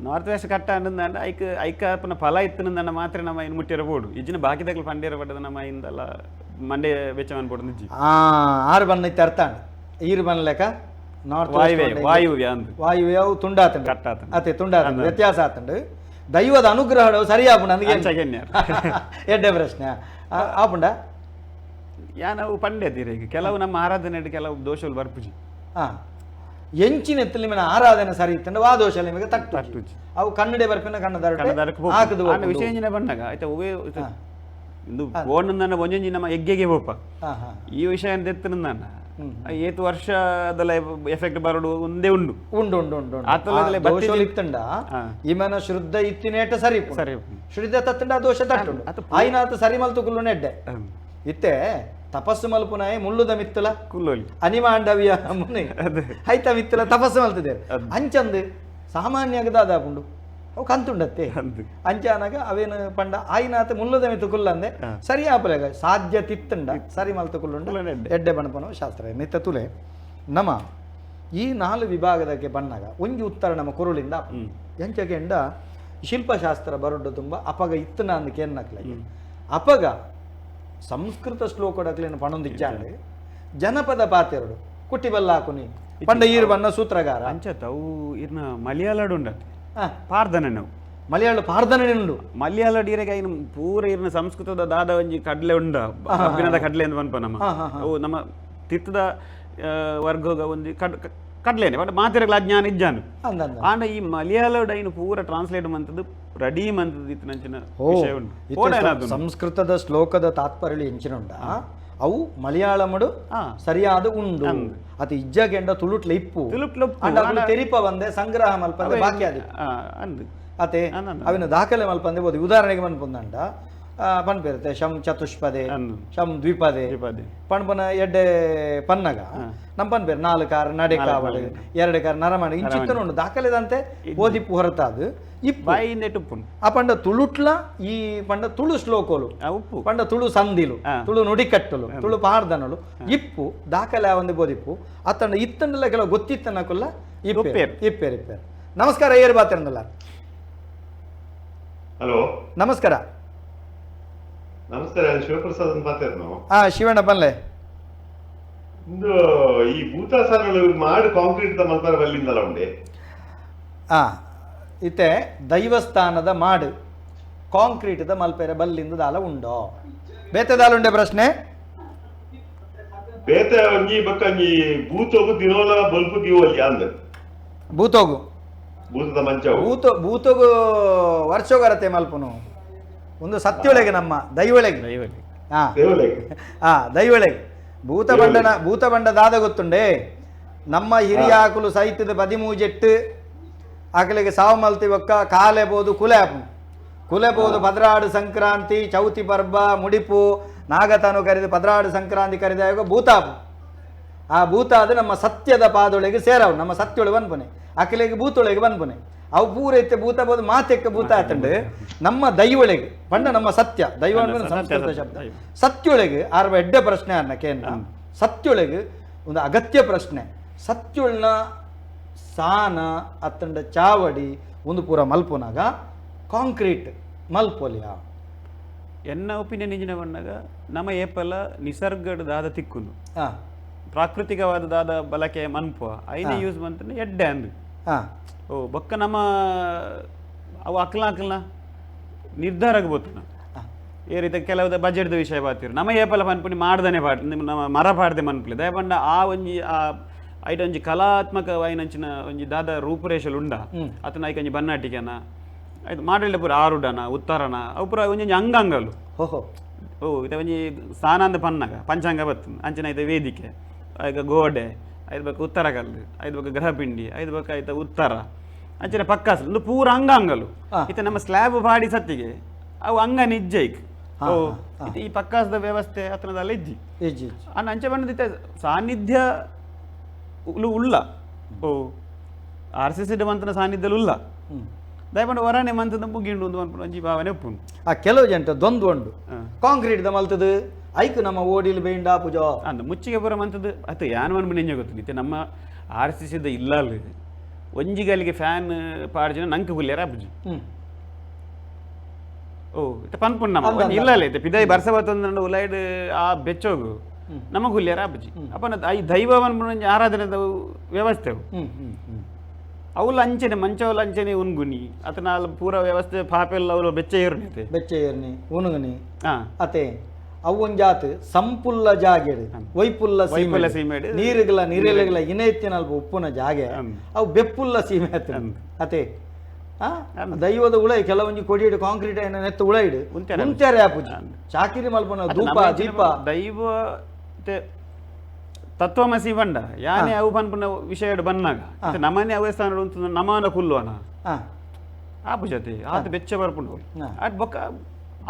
North West cut ಅಂದಂಡ ಐಕ್ ಐಕ ಪುನಃ ಫಲ ಇತ್ತನಂದಣ್ಣ ಮಾತ್ರ ನಮ್ಮ ಇನ್ನು ಮುಟ್ಟಿರಬಹುದು. ಇಜ್ಜಿನ ಬಾಕಿದಾಗಲು ಪಂಡೇರ ಪಡ್ಡದ ನಮ್ಮ ಇಂದಲ್ಲ ಮಂಡೆ ವೆಚ್ಚ ಅನ್ಬೋದು ನಿಜ್ಜಿ. ಆರು ಬಣ್ಣ ಇತ್ತು ಅರ್ಥ ಈರು ಬಣ್ಣ ನಾರ್ತ್ ವಾಯುವ್ಯ ಅಂದು ವಾಯುವ್ಯ ತುಂಡಾತಂಡು ಕಟ್ಟಾತಂಡು ಅತ್ತೆ ತುಂಡಾತಂಡು ವ್ಯತ್ಯಾಸ ಆತಂಡು. ದೈವದ ಅನುಗ್ರಹ ಸರಿಯಾಪುಂಡ ಅಂದ್ಗೆ ಎಡ್ಡೆ ಪ್ರಶ್ನೆ ಆಪುಂಡ ಯಾನವು ಪಂಡೆ ತೀರ. ಈಗ ಕೆಲವು ನಮ್ಮ ಆರಾಧನೆ ಕೆಲವು ದೋಷಗಳು ಬರ್ಪುಜಿ. ಎಂಚಿನ ನಿಮ್ಮನ ಆರಾಧನೆ ಸರಿ ಇತ್ತಂದ್ರೆ ಆ ದೋಷ ನಿಮಗೆ ತಟ್ಟು ತಟ್ಟುಜಿ. ಅವು ಕನ್ನಡ ಬರ್ಪಿನ ಕನ್ನಡ ಹಾಕದು ವಿಷಯ ಬಂದಾಗ ಆಯ್ತಾ ಒವೇ ಇಂದು ಓಣಂದನ್ನ ಒಂಜೊಂಜಿ ನಮ್ಮ ಎಗ್ಗೆಗೆ ಹೋಪ ಈ ವಿಷಯ ಅಂತ ಏತು ವರ್ಷದಲ್ಲ ಎಫೆಕ್ಟ್ ಬರಡು ಒಂದೇ ಉಂಡು ಉಂಡು ಉಂಡು ಉಂಡು ಉಂಡು ಇತ್ತಂಡ ಇಮನ ಶುದ್ಧ ಇತ್ತಿನೇಟ ಸರಿ ಸರಿ ಶುದ್ಧ ತತ್ತಂಡ ದೋಷ ತಟ್ಟುಂಡು ಆಯ್ನಾತ ಸರಿ ಮಲ್ತು ಕುಲ್ಲು ನೆಡ್ಡೆ ಇತ್ತೆ ತಪಸ್ಸು ಮಲ್ಪುನಾಯ ಮುಳ್ಳುದ ಮಿತ್ತಲ ಕುಲ್ಲೋಲಿ ಅನಿಮಾಂಡವಿಯ ಮುನಿ ಹೈತ ಮಿತ್ತಲ ತಪಸ್ಸು ಮಲ್ತಿದ್ದೇವೆ ಅಂಚಂದು ಸಾಮಾನ್ಯ ದಾದಾಪುಂಡು ಅವು ಕಂತುಂಡತ್ತೆ ಅಂಚಾನಾಗ ಅವೇನು ಪಂಡ ಆಯ್ನಾತ ಮುಳ್ಳುದ ಮಿತ್ತು ಕುಲ್ಲಂದೆ ಸರಿ ಆಪಲೆಗ ಸಾಧ್ಯ ತಿತ್ತಂಡ ಸರಿ ಮಲ್ತು ಕುಲ್ಲುಂಡ ಎಡ್ಡೆ ಬಣಪನ ಶಾಸ್ತ್ರ ನಿತ್ತ ತುಲೆ ನಮ ಈ ನಾಲು ವಿಭಾಗದಕ್ಕೆ ಬಣ್ಣಾಗ ಒಂಜಿ ಉತ್ತರ ನಮ್ಮ ಕುರುಳಿಂದ ಎಂಚಗೆಂಡ ಶಿಲ್ಪಶಾಸ್ತ್ರ ಬರುಡ್ಡು ತುಂಬ ಅಪಗ ಇತ್ತನ ಅಂದಕ್ಕೆ ಏನ್ನಕ್ಲೆ ಅಪಗ ಸಂಸ್ಕೃತ ಶ್ಲೋಕಡಕ್ಲೇನು ಪಣೊಂದಿಚ್ಚಾಂಡು ಜನಪದ ಪಾತೆರಡು ಕುಟ್ಟಿ ಬಲ್ಲಾಕುನಿ ಪಂಡ ಈರು ಬಣ್ಣ ಸೂತ್ರಗಾರ ಅಂಚತ್ ಅವು ಇರ್ನ ಮಲಯಾಳಡು ಉಂಡತ್ತೆ ಪಾರ್ದನೆ ನಾವು ಮಲಯಾಳ ಪಾರ್ದನೆ ಉಂಡು ಮಲಯಾಳ ಡೀರೆಗೆ ಇನ್ನು ಪೂರ ಇರ್ನ ಸಂಸ್ಕೃತದ ದಾದ ಒಂಜಿ ಕಡಲೆ ಉಂಡ ಕಬ್ಬಿಣದ ಕಡಲೆ ಅಂತ ಪನ್ಪ ನಮ್ಮ ಅವು ನಮ್ಮ ತಿತ್ತದ ವರ್ಗ ಒಂಜಿ ಕಡ್ಲೇನೆ ಬಟ್ ಮಾತಿರಗಳ ಅಜ್ಞಾನ ಇಜ್ಜಾನು ಆಂಡ ಈ ಮಲಯಾಳಡ್ ಐನು ಪೂರ ಟ್ರಾನ್ಸ್ಲೇಟ್ ಮಂತದ್ದು ರೆಡಿ ಮಂತದ್ದು ಇತ್ತಿನಂಚಿನ ವಿಷಯ ಉಂಟು. ಸಂಸ್ಕೃತದ ಶ್ಲೋಕದ ತಾತ್ಪರ್ಯ ಎಂಚಿನುಂಡ ಅವು ಮಲಯಾಳಮಡು ಸರಿಯಾದ ಉಂಡು ಅದು ಇಜ್ಜಗೆಂಡ ತುಳುಟ್ಲ ಇಪ್ಪು ತೆರಿಪ ಬಂದೆ ಸಂಗ್ರಹ ಮಲ್ಪಂದೆ ಬಾಕಿ ಅದು ಅತೆ ಅವಿನ ದಾಖಲೆ ಮಲ್ಪಂದೆ ಬೋದು. ಉದಾಹರಣೆಗೆ ಮನ್ಪುಂದಂಡ ಪನ್ಪಿರುತ್ತೆ ಶಂ ಚತುಷ್ಪದೆ ಶಂ ದ್ವಿಪದೆ ಪಣ್ಪನ ಎಡ್ಡೆ ಪನ್ನಗ ನಮ್ಮ ಪನ್ಪೇರು ನಾಲ್ಕು ಕಾರ್ ನಡೆ ಕಾವಡು ಎರಡು ಕಾರ್ ನರಮಾಡಿ ಇಂಚಿತ್ತನ ಉಂಡು ದಾಖಲೆದಂತೆ ಓದಿಪ್ಪು ಹೊರತಾದು ಇಪ್ಪು ಆ ಪಂಡ ತುಳುಟ್ಲ ಈ ಪಂಡ ತುಳು ಶ್ಲೋಕೋಲು ಪಂಡ ತುಳು ಸಂದಿಲು ತುಳು ನುಡಿಕಟ್ಟಲು ತುಳು ಪಾರ್ದನಲು ಇಪ್ಪು ದಾಖಲೆ ಒಂದು ಬೋದಿಪ್ಪು ಅತ್ತಂಡ ಇತ್ತಂಡಲ್ಲ ಕೆಲವು ಗೊತ್ತಿತ್ತನಕುಲ್ಲ ಇಪ್ಪೇರು ಇಪ್ಪೇರು ಇಪ್ಪೇರು. ನಮಸ್ಕಾರ, ಏರು ಬಾತಿರಂದಲ್ಲ. ಹಲೋ, ನಮಸ್ಕಾರ. ನಮಸ್ಕಾರ, ಶಿವಪ್ರಸಾದ್ ಅಂತ ಮಾತಾಡ್ನು. ಶಿವಣ್ಣ ಬನ್ಲೆ. ಇಂದು ಈ ಭೂತಾಸನಗಳು ಮಾಡಿ ಕಾಂಕ್ರೀಟ್ ಮಲ್ಪರ ಬಲ್ಲಿಂದಲ್ಲ ಉಂಡೆ ಇತ್ತೆ ದೈವಸ್ಥಾನದ ಮಾಡು ಕಾಂಕ್ರೀಟ್ the ಮಲ್ಪೆರೆ ಬಲ್ಲಿಂದ ದಾಲ ಉಂಡೋ ಬೇತೆ ದಾಲ ಉಂಡೆ ಪ್ರಶ್ನೆ? ಬೇತೆ ಒಂಜಿ ಬೊಕ್ಕ ಒಂಜಿ ಭೂತೋಗು ದಿನೋಲ ಬಲ್ಪು ದಿವೋಲಿ ಅಂದ್ ಭೂತೋಗು ಭೂತದ ಮಂಚವು ಭೂತ ಭೂತೋಗು ವರ್ಷೋಗರತೆ ಮಲ್ಪುನು ಒಂದು ಸತ್ಯೊಳಗೆ ನಮ್ಮ ದೈವೊಳಗೆ ಹಾ ಹಾ ದೈವೊಳಗೆ ಭೂತ ಬಂಡನ ಭೂತ ಬಂಡ ದಾದ ಗೊತ್ತುಂಡೆ ನಮ್ಮ ಹಿರಿಯಾಕುಲು ಸಹಿತದ ಬದಿಮೂಜೆಟ್ಟು ಆಕಲಿಗೆ ಸಾವು ಮಲ್ತಿ ಒಕ್ಕ ಕಾಲೆ ಬೋದು ಕುಲೆ ಆಪು ಕುಲೆ ಬೋದು ಪದ್ರಾಡು ಸಂಕ್ರಾಂತಿ ಚೌತಿ ಪರ್ಬ ಮುಡಿಪು ನಾಗತನು ಕರೆದು ಪದ್ರಾಡು ಸಂಕ್ರಾಂತಿ ಕರೆದಾಗ ಭೂತಾಪು ಆ ಭೂತ ಅದು ನಮ್ಮ ಸತ್ಯದ ಪಾದೊಳಗೆ ಸೇರವು ನಮ್ಮ ಸತ್ಯೊಳಗೆ ಬನ್ಪುನೆ ಅಕಲಿಗೆ ಭೂತೊಳಗೆ ಬನ್ಪುನೆ ಅವು ಪೂರ ಇತ್ತೆ ಭೂತ ಬೋದು ಮಾತೆಕ್ಕ ಭೂತ ಆತಂಡು ನಮ್ಮ ದೈವೊಳಗೆ ಪಂಡ ನಮ್ಮ ಸತ್ಯ ದೈವ ಸಂಸ್ಕೃತ ಶಬ್ದ ಸತ್ಯೊಳಗೆ ಆರ್ವ ಎಡ್ಡೆ ಪ್ರಶ್ನೆ ಅನ್ನ ಕೇಂದ್ರ ಸತ್ಯೊಳಗೆ ಒಂದು ಅಗತ್ಯ ಪ್ರಶ್ನೆ ಸತ್ಯೊಳ್ನ ಸಾನ ಅತ್ತಂಡ ಚಾವಡಿ ಒಂದು ಪೂರ ಮಲ್ಪುನಾಗ ಕಾಂಕ್ರೀಟ್ ಮಲ್ಪೊಲಿಯ ಎನ್ನ ಒಪಿನಿಯನ್ ಇಂಜಿನ ಬಂದಾಗ ನಮ್ಮ ಏಪಲ್ಲ ನಿಸರ್ಗದ ದಾದ ತಿಕ್ಕುನು ಪ್ರಾಕೃತಿಕವಾದ ದಾದ ಬಳಕೆ ಮನ್ಪು ಐನೇ ಯೂಸ್ ಮಂತಂದ್ರೆ ಎಡ್ಡೆ ಅಂದು ಓ ಬೊಕ್ಕ ನಮ್ಮ ಅವು ಅಕ್ಲ ಅಕ್ಲ ನಿರ್ಧಾರ ಆಗ್ಬೋತನ ಈ ರೀತಿ ಕೆಲವು ಬಜೆಟ್ದ ವಿಷಯ ಬಾತಿರು ನಮ್ಮ ಏಪಲ್ಲ ಪನ್ಪುನಿ ಮಾಡ್ದನೆ ಪಾಡ್ ನಮ್ಮ ಮರ ಪಾಡ್ದೆ ಮನ್ಪುಲಿ ದಯಪಂಡ ಆ ಒಂಜಿ ಆ ಐಟ ಒಂಜಿ ಕಲಾತ್ಮಕ ವಾಯಿನಂಚಿನ ಒಂಜಿ ದಾದ ರೂಪುರೇಷಲು ಉಂಡ ಅತನ ಐಕ ಒಂಜಿ ಬನ್ನಾಟಿಕೆನ ಆಯ್ತು ಮಾಡಲಿಲ್ಲ ಪೂರ ಆರುಡನ ಉತ್ತರನ ಅವು ಪೂರ ಒಂಜೊಂಜಿ ಅಂಗಾಂಗಲು ಓ ಇತ ಒಂಜಿ ಸ್ಥಾನಾಂದ ಪನ್ನಾಗ ಪಂಚಾಂಗ ಬತ್ತು ಅಂಚಿನ ಐತ ವೇದಿಕೆ ಐಕ ಗೋಡೆ ಐದು ಬಕ್ಕ ಉತ್ತರ ಕಲ್ಲು ಐದು ಬಕ್ಕ ಗೃಹಪಿಂಡಿ ಐದು ಬಕ್ಕ ಐತ ಉತ್ತರ ಅಂಚಿನ ಪಕ್ಕಾಸಲು ಒಂದು ಪೂರ ಅಂಗಾಂಗಲು ಇತ ನಮ್ಮ ಸ್ಲ್ಯಾಬ್ ಬಾಡಿ ಸತ್ತಿಗೆ ಅವು ಅಂಗ ನಿಜ್ಜ ಐಕ್ ಓ ಈ ಪಕ್ಕಾಸದ ವ್ಯವಸ್ಥೆ ಅತನದಲ್ಲ ಇಜ್ಜಿ ಇಜ್ಜಿ ಅನ್ನ ಅಂಚೆ ಬಣ್ಣದ ಸಾನ್ನಿಧ್ಯ ಉಳ್ಳ ಓ R C C ಮಂತನ ಸಾನ್ನಿಧ್ಯలు ಉಳ್ಳ ದಯಪಂಡ ಹೊರನೆ ಮಂತದ ಮುಗಿಂಡು ಒಂದು ಒಂಜಿ ಭಾವನೆ ಉಪ್ಪುಂಡು ಆ ಕೆಲವು ಜಂಟ ದೊಂದು ಉಂಡು ಕಾಂಕ್ರೀಟ್ the ಮಲ್ತದ ಐಕ್ ನಮ್ಮ ಓಡಿಲ್ ಬೇಂಡ ಪೂಜಾ ಅಂದ ಮುಚ್ಚಿಗೆ ಬರೋ ಮಂತದ ಅತ್ತ ಯಾನ್ ಮನ್ ನೆಂಜ ಗೊತ್ತು ನಮ್ಮ ಆರ್ ಸಿ ಸಿದ ಇಲ್ಲ ಒಂಜಿಗಲಿಗೆ ಫ್ಯಾನ್ ಪಾಡ್ಜಿನ ನಂಗೆ ಹುಲ್ಲೇರ ಅಪ್ಪುಜಿ ಓ ಇತ್ತ ಪನ್ಪುಂಡು ನಮ್ಮ ಇಲ್ಲ ಅಲ್ಲ ಇತ್ತೆ ಪಿದಾಯಿ ಬರ್ಸ ಬತ್ತಂದ್ರೆ ಉಲೈಡ್ ಆ ಬೆಚ್ಚೋಗು ನಮಗೆ ಹುಲ್ಲೇರ ಅಪ್ಪುಜಿ ಅಪ್ಪನ ಈ ದೈವ ಒಂಜಿ ಆರಾಧನೆದ ವ್ಯವಸ್ಥೆ ಅವು ಅವುಲ ಅಂಚನೆ ಮಂಚವಲ ಅಂಚನೆ ಉನ್ಗುನಿ ಅತನ ಪೂರ ವ್ಯವಸ್ಥೆ ಪಾಪೆಲ್ಲ ಅವಳು ಬೆಚ್ಚ ಏರ್ನಿ ಬೆಚ್ಚ ಏರ್ನಿ ಉನುಗುನಿ ಅತೆ ಅವು ಒಂಜಾತ್ ಸಂಪುಲ್ಲ ಜಾಗೆಡು ವೈಪುಲ್ಲ ವೈಪುಲ್ಲ ಸೀಮೆಡು ನೀರುಗಳ ನೀರೆಲೆಗಳ ಇನೆತ್ತಿನಲ್ಪ ಉಪ್ಪುನ ಜಾಗೆ ಅವು ಬೆಪ್ಪುಲ್ಲ ಸೀಮೆ ಆತ ಅತೆ ದೈವದ ಉಳ ಕೆಲವೊಂಜಿ ಕೊಡಿಯಿಡು ಕಾಂಕ್ರೀಟ್ ಏನ ನೆತ್ತ ಉಳ ಇಡು ಉಂತ್ಯಾರೆ ಆಪುಜಿ ಚಾಕಿರಿ ಮಲ್ಪನ ಧೂಪ ದೀಪ ದೈವ ತತ್ವಮಸಿ ಬಂಡ ಯಾನೇ ಅವು ಪನ್ಪುನ ವಿಷಯ ಬನ್ನಾಗ ನಮ್ಮನೆ ಅವಸ್ಥಾನ ಉಂಟು ನಮಾನ ಕುಲ್ಲುವನ ಆಪುಜತೆ ಆತ ಬೆಚ್ಚ ಬರ್ಪುಂಡು ಅಟ್ ಬೊಕ್ಕ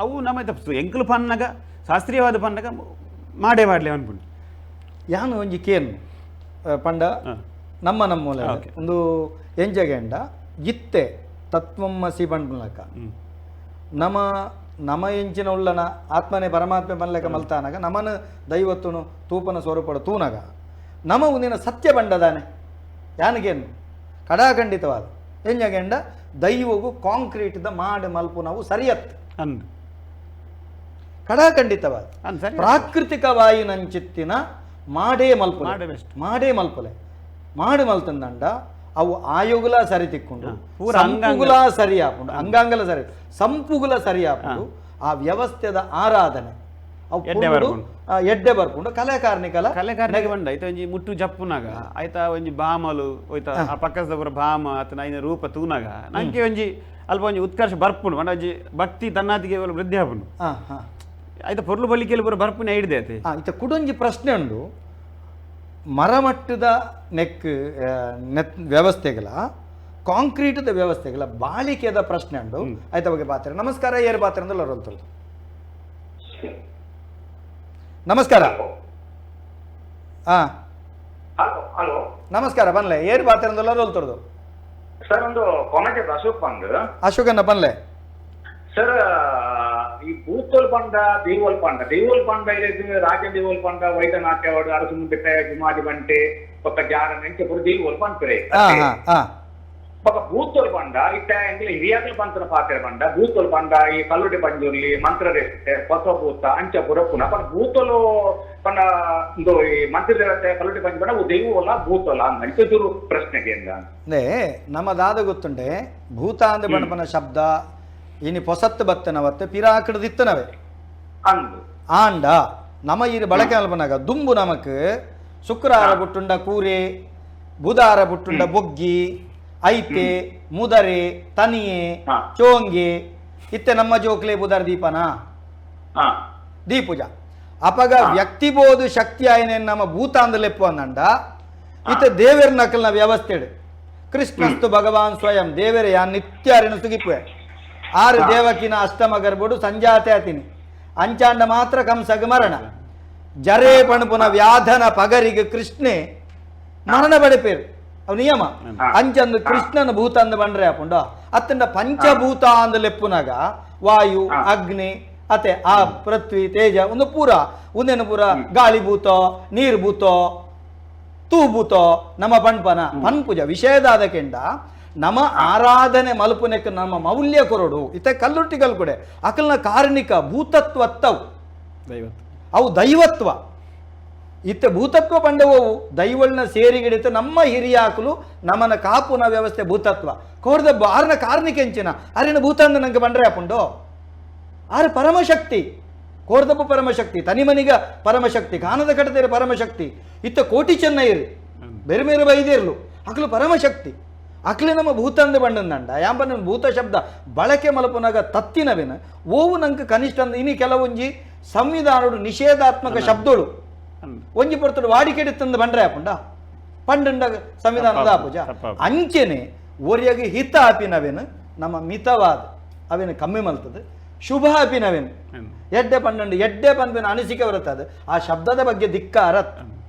ಅವು ನಮ್ಮ ತಪ್ಪು ಎಂಕಲು ಪನ್ನಾಗ ಶಾಸ್ತ್ರೀಯವಾದ ಪನ್ನಾಗ ಮಾಡೇ ಮಾಡಲಿ ಅನ್ಪುಂಡು ಯಾನು ಒಂಜಿ ಕೇನು ಪಂಡ ನಮ್ಮ ನಮ್ಮೂಲ ಒಂದು ಎಂಜಗೆಂಡ ಇತ್ತೆ ತತ್ವಮ್ಮಸಿ ಪಂಡ್ಲಕ ನಮ ನಮ ಎಂಚಿನ ಉಳ್ಳನ ಆತ್ಮನೇ ಪರಮಾತ್ಮೆ ಬನ್ಲೆಕ ಮಲ್ತಾನಾಗ ನಮನ ದೈವತ್ತುನು ತೂಪನ ಸ್ವರೂಪಡ ತೂನಾಗ ನಮ ಒಂದಿನ ಸತ್ಯ ಬಂಡದಾನೆ ಯಾನಿಗೇನು ಕಡಾಖಂಡಿತವಾದ ಎಂಜಗೆಂಡ ದೈವಗೂ ಕಾಂಕ್ರೀಟ್ದ ಮಾಡು ಮಲ್ಪು ನಾವು ಸರಿಯತ್ ಅಂದು ಕಡಾಖಂಡಿತವಾದ ಪ್ರಾಕೃತಿಕ ವಾಯುನಂಚಿತ್ತಿನ ಮಾಡೇ ಮಲ್ಪುಲೆ ಮಾಡೇ ಮಲ್ಪುಲೆ ಮಾಡು ಮಲ್ತಂದಂಡ ಅವು ಆಯೋಗುಲ ಸರಿ ತಿಕ್ಕೊಂಡು ಸಂಪುಗುಲ ಸರಿ ಆಪುಂಡು ಅಂಗಾಂಗಲ ಸರಿ ಸಂಪುಗುಲ ಸರಿ ಆಪುಂಡು ಆ ವ್ಯವಸ್ಥೆದ ಆರಾಧನೆ ಅವು ಎಡ್ಡೆ ಬರ್ಪುಂಡು ಕಲೆಕಾರ್ನಿಕಲ ಕಲೆಕಾರ್ನಿಕ ಬಂಡ ಐತ ಒಂಜಿ ಮುಟ್ಟು ಜಪ್ಪುನಾಗ ಆಯ್ತಾ ಒಂಜಿ ಬಾಮಲು ಹೋಯ್ತಾ ಆ ಪಕ್ಕದ ಪೂರ ಬಾಮ ಆತನ ಐನ ರೂಪ ತೂನಾಗ ನಂಗೆ ಒಂಜಿ ಅಲ್ಪ ಒಂಜಿ ಉತ್ಕರ್ಷ ಬರ್ಪುಂಡು ಪಂಡ ಒಂಜಿ ಭಕ್ತಿ ತನ್ನಾತಿಗೆ ವೃದ್ಧಿ ಆಪುಂಡು ಆಯ್ತಾ ಪೊರ್ಲು ಬಲಿಕೆಲ್ ಪೂರ ಬರ್ಪುನ ಹಿಡ್ದೆ ಆಯ್ತು ಇತ್ತ ಕುಡೊಂಜಿ ಪ್ರಶ್ನೆ ಉಂಡು ಮರಮಟ್ಟದ ನೆಕ್ ನೆತ್ ವ್ಯವಸ್ಥೆಗಳ ಕಾಂಕ್ರೀಟ್ದ ವ್ಯವಸ್ಥೆಗಳ ಬಾಳಿಕೆದ ಪ್ರಶ್ನೆ ಉಂಡು ಆಯ್ತಾ ಬಗ್ಗೆ ಪಾತ್ರ ನಮಸ್ಕಾರ ಏರು ಪಾತ್ರ ಅಂದ್ರೆ ಹೊರತಲ್ಲ ನಮಸ್ಕಾರ ಹಾ ಹಲೋ ನಮಸ್ಕಾರ ಬನ್ಲೆ ಏರು ಪಾತ್ರ ಅಂದ್ರೆ ಹೊಲ್ತರದು ಸರ್ ಒಂದು ಕೊನೆಗೆ ಅಶೋಕ್ ಬಂದ್ ಅಶೋಕನ್ನ ಬನ್ಲೆ ಸರ್ ಈ ಭೂತೋಲ್ ಪಂಡ ದೇವೋಲ್ ಪಂಡ ದೇವೋಲ್ ಪಂಡ ರಾಜ ದೇವೋಲ್ ಪಂಡ ವೈದ್ಯನಾಟ್ಯವಾಡು ಅರಸು ಬೆಟ್ಟ ಜುಮಾದಿ ಬಂಟೆ ಪಕ್ಕ ಜಾರ ನೆಂಚೆ ಪೂರ ದೇವೋಲ್ ಪಂಪರೆ ಪಕ್ಕ ಭೂತೋಲ್ ಪಂಡ ಇತ್ತ ಎಂಗ್ಲ ಹಿರಿಯಾಕಲ್ ಪಂತನ ಪಾತ್ರ ಪಂಡ ಭೂತೋಲ್ ಪಂಡ ಈ ಕಲ್ಲುಡಿ ಪಂಜುರ್ಲಿ ಮಂತ್ರ ರೇಸ್ತೆ ಹೊಸ ಭೂತ ಅಂಚ ಪುರಪುನ ಪಂಡ ಭೂತೋಲು ಪಂಡ ಇಂದು ಈ ಮಂತ್ರ ದೇವತೆ ಕಲ್ಲುಡಿ ಪಂಜು ಪಂಡ ದೈವೋಲ ಭೂತೋಲ ಅಂತ ಚೂರು ಪ್ರಶ್ನೆಗೆ ಅಂದ್ರೆ ನಮ್ಮ ದಾದ ಗೊತ್ತುಂಡೆ ಭೂತ ಅಂದ್ರೆ ಬಣ್ಣಪನ ಶಬ್ದ ಇನಿ ಪೊಸತ್ತು ಬತ್ತನವತ್ತೆ ಪಿರಾಕಡದಿತ್ತನವೆ ಆಂಡ ನಮ ಈರು ಬಳಕೆ ಮಲ್ಪನಾಗ ದುಂಬು ನಮಕ್ ಶುಕ್ರಾರ ಬುಟ್ಟುಂಡ ಕೂರೆ, ಬುಧಾರ ಬುಟ್ಟುಂಡ ಬೊಗ್ಗಿ, ಐತೆ, ಮುದರೆ, ತನಿಯೆ, ಚೋಂಗೆ ಇತ್ತೆ ನಮ್ಮ ಜೋಕ್ಲೆ ಬುಧಾರ ದೀಪನಾ ದೀಪೂಜ. ಅಪಗ ವ್ಯಕ್ತಿಬೋದು ಶಕ್ತಿ ಆಯ್ನೆ ನಮ್ಮ ಭೂತಾಂದಲೆಪ್ಪು ಅಂದಂಡ ಇತ್ತ ದೇವೇರ್ ನಕಲ್ನ ವ್ಯವಸ್ಥೆ. ಕೃಷ್ಣಸ್ತು ಭಗವಾನ್ ಸ್ವಯಂ ದೇವರೇ ಯಾ ನಿತ್ಯ ಅರಿನ ಸುಗಿಪುವೆ ಆರು ದೇವಕಿನ ಅಷ್ಟಮ ಗರ್ಭುಡು ಸಂಜಾತೆ ಆತಿನಿ ಅಂಚಾಂಡ ಮಾತ್ರ ಕಂಸಗ ಮರಣ ಜರೇ ಪಣಪುನ ವ್ಯಾಧನ ಪಗರಿಗೆ ಕೃಷ್ಣೆ ಮರಣ ಬಡಿಪೇರು ಅವು ನಿಯಮ. ಅಂಚಂದು ಕೃಷ್ಣನ ಭೂತ ಅಂದ ಬಂಡ್ರೆ ಅಪುಂಡ ಅತ್ತಂಡ ಪಂಚಭೂತ ಅಂದ ಲೆಪ್ಪುನಾಗ ವಾಯು ಅಗ್ನಿ ಅತೆ ಆ ಪೃಥ್ವಿ ತೇಜ ಒಂದು ಪೂರ ಒಂದೇನು ಪೂರ ಗಾಳಿ ಭೂತ ನೀರು ಭೂತ ತೂ ಭೂತ ನಮ್ಮ ಪಣ್ಪನ ಪನ್ಪುಜ ವಿಷಯದಾದ ಕೆಂಡ ನಮ್ಮ ಆರಾಧನೆ ಮಲ್ಪುನೆಕ್ ನಮ್ಮ ಮೌಲ್ಯ ಕೊರಡು ಇತ್ತ ಕಲ್ಲುಟ್ಟಿಗಲ್ ಕೊಡೆ ಅಕಲ್ನ ಕಾರಣಿಕ ಭೂತತ್ವತ್ತವು ಅವು ದೈವತ್ವ ಇತ್ತ ಭೂತತ್ವ ಪಂಡವವು ದೈವಳ್ನ ಸೇರಿಗಿಡಿತ ನಮ್ಮ ಹಿರಿಯಾಕಲು ನಮ್ಮನ ಕಾಪುನ ವ್ಯವಸ್ಥೆ ಭೂತತ್ವ ಕೋರ್ದ ಆರ್ನ ಕಾರಣಿಕ ಎಂಚಿನ ಅರಿನ ಭೂತ ಅಂದ ನಂಗೆ ಬಂಡ್ರೆ ಅಪುಂಡು ಆರು ಪರಮಶಕ್ತಿ ಕೋರ್ದಬ್ಬ ಪರಮಶಕ್ತಿ ತನಿಮನಿಗ ಪರಮಶಕ್ತಿ ಕಾನದ ಕಟ್ಟದೇರು ಪರಮಶಕ್ತಿ ಇತ್ತ ಕೋಟಿ ಚೆನ್ನೈರು ಬೇರೆ ಬೇರೆ ಬೈದೇರ್ಲು ಅಕ್ಲು ಪರಮಶಕ್ತಿ ಅಕ್ಲೆ ನಮ್ಮ ಭೂತಂದ ಬಂಡಂದಂಡ ಯಾಂಬನ ಭೂತ ಶಬ್ದ ಬಳಕೆ ಮಲಪುನಾಗ ತತ್ತಿನವೇನ ಓವು ನಂಗೆ ಕನಿಷ್ಠ ಅಂದ ಇನಿ ಕೆಲವೊಂಜಿ ಸಂವಿಧಾನಡು ನಿಷೇಧಾತ್ಮಕ ಶಬ್ದಗಳು ಒಂಜಿ ಪೊರ್ತುಡು ವಾಡಿಕೆಡಿ ತಂದು ಬಂಡ್ರೆ ಆಪುಂಡ ಪಂಡಂಡ ಸಂವಿಧಾನದ ಆಪುಜ ಅಂಚೆನೆ ಒರಿಯಾಗಿ ಹಿತ ಆಪಿನವೇನು ನಮ್ಮ ಮಿತವಾದ ಅವೇನು ಕಮ್ಮಿ ಮಲ್ತದೆ ಶುಭ ಆಪಿನವೇನು ಎಡ್ಡೆ ಪಂಡಂಡು ಎಡ್ಡೆ ಪನ್ಪಿನ ಅನಿಸಿಕೆ ಬರುತ್ತದೆ ಆ ಶಬ್ದದ ಬಗ್ಗೆ ಧಿಕ್ಕಾರತ್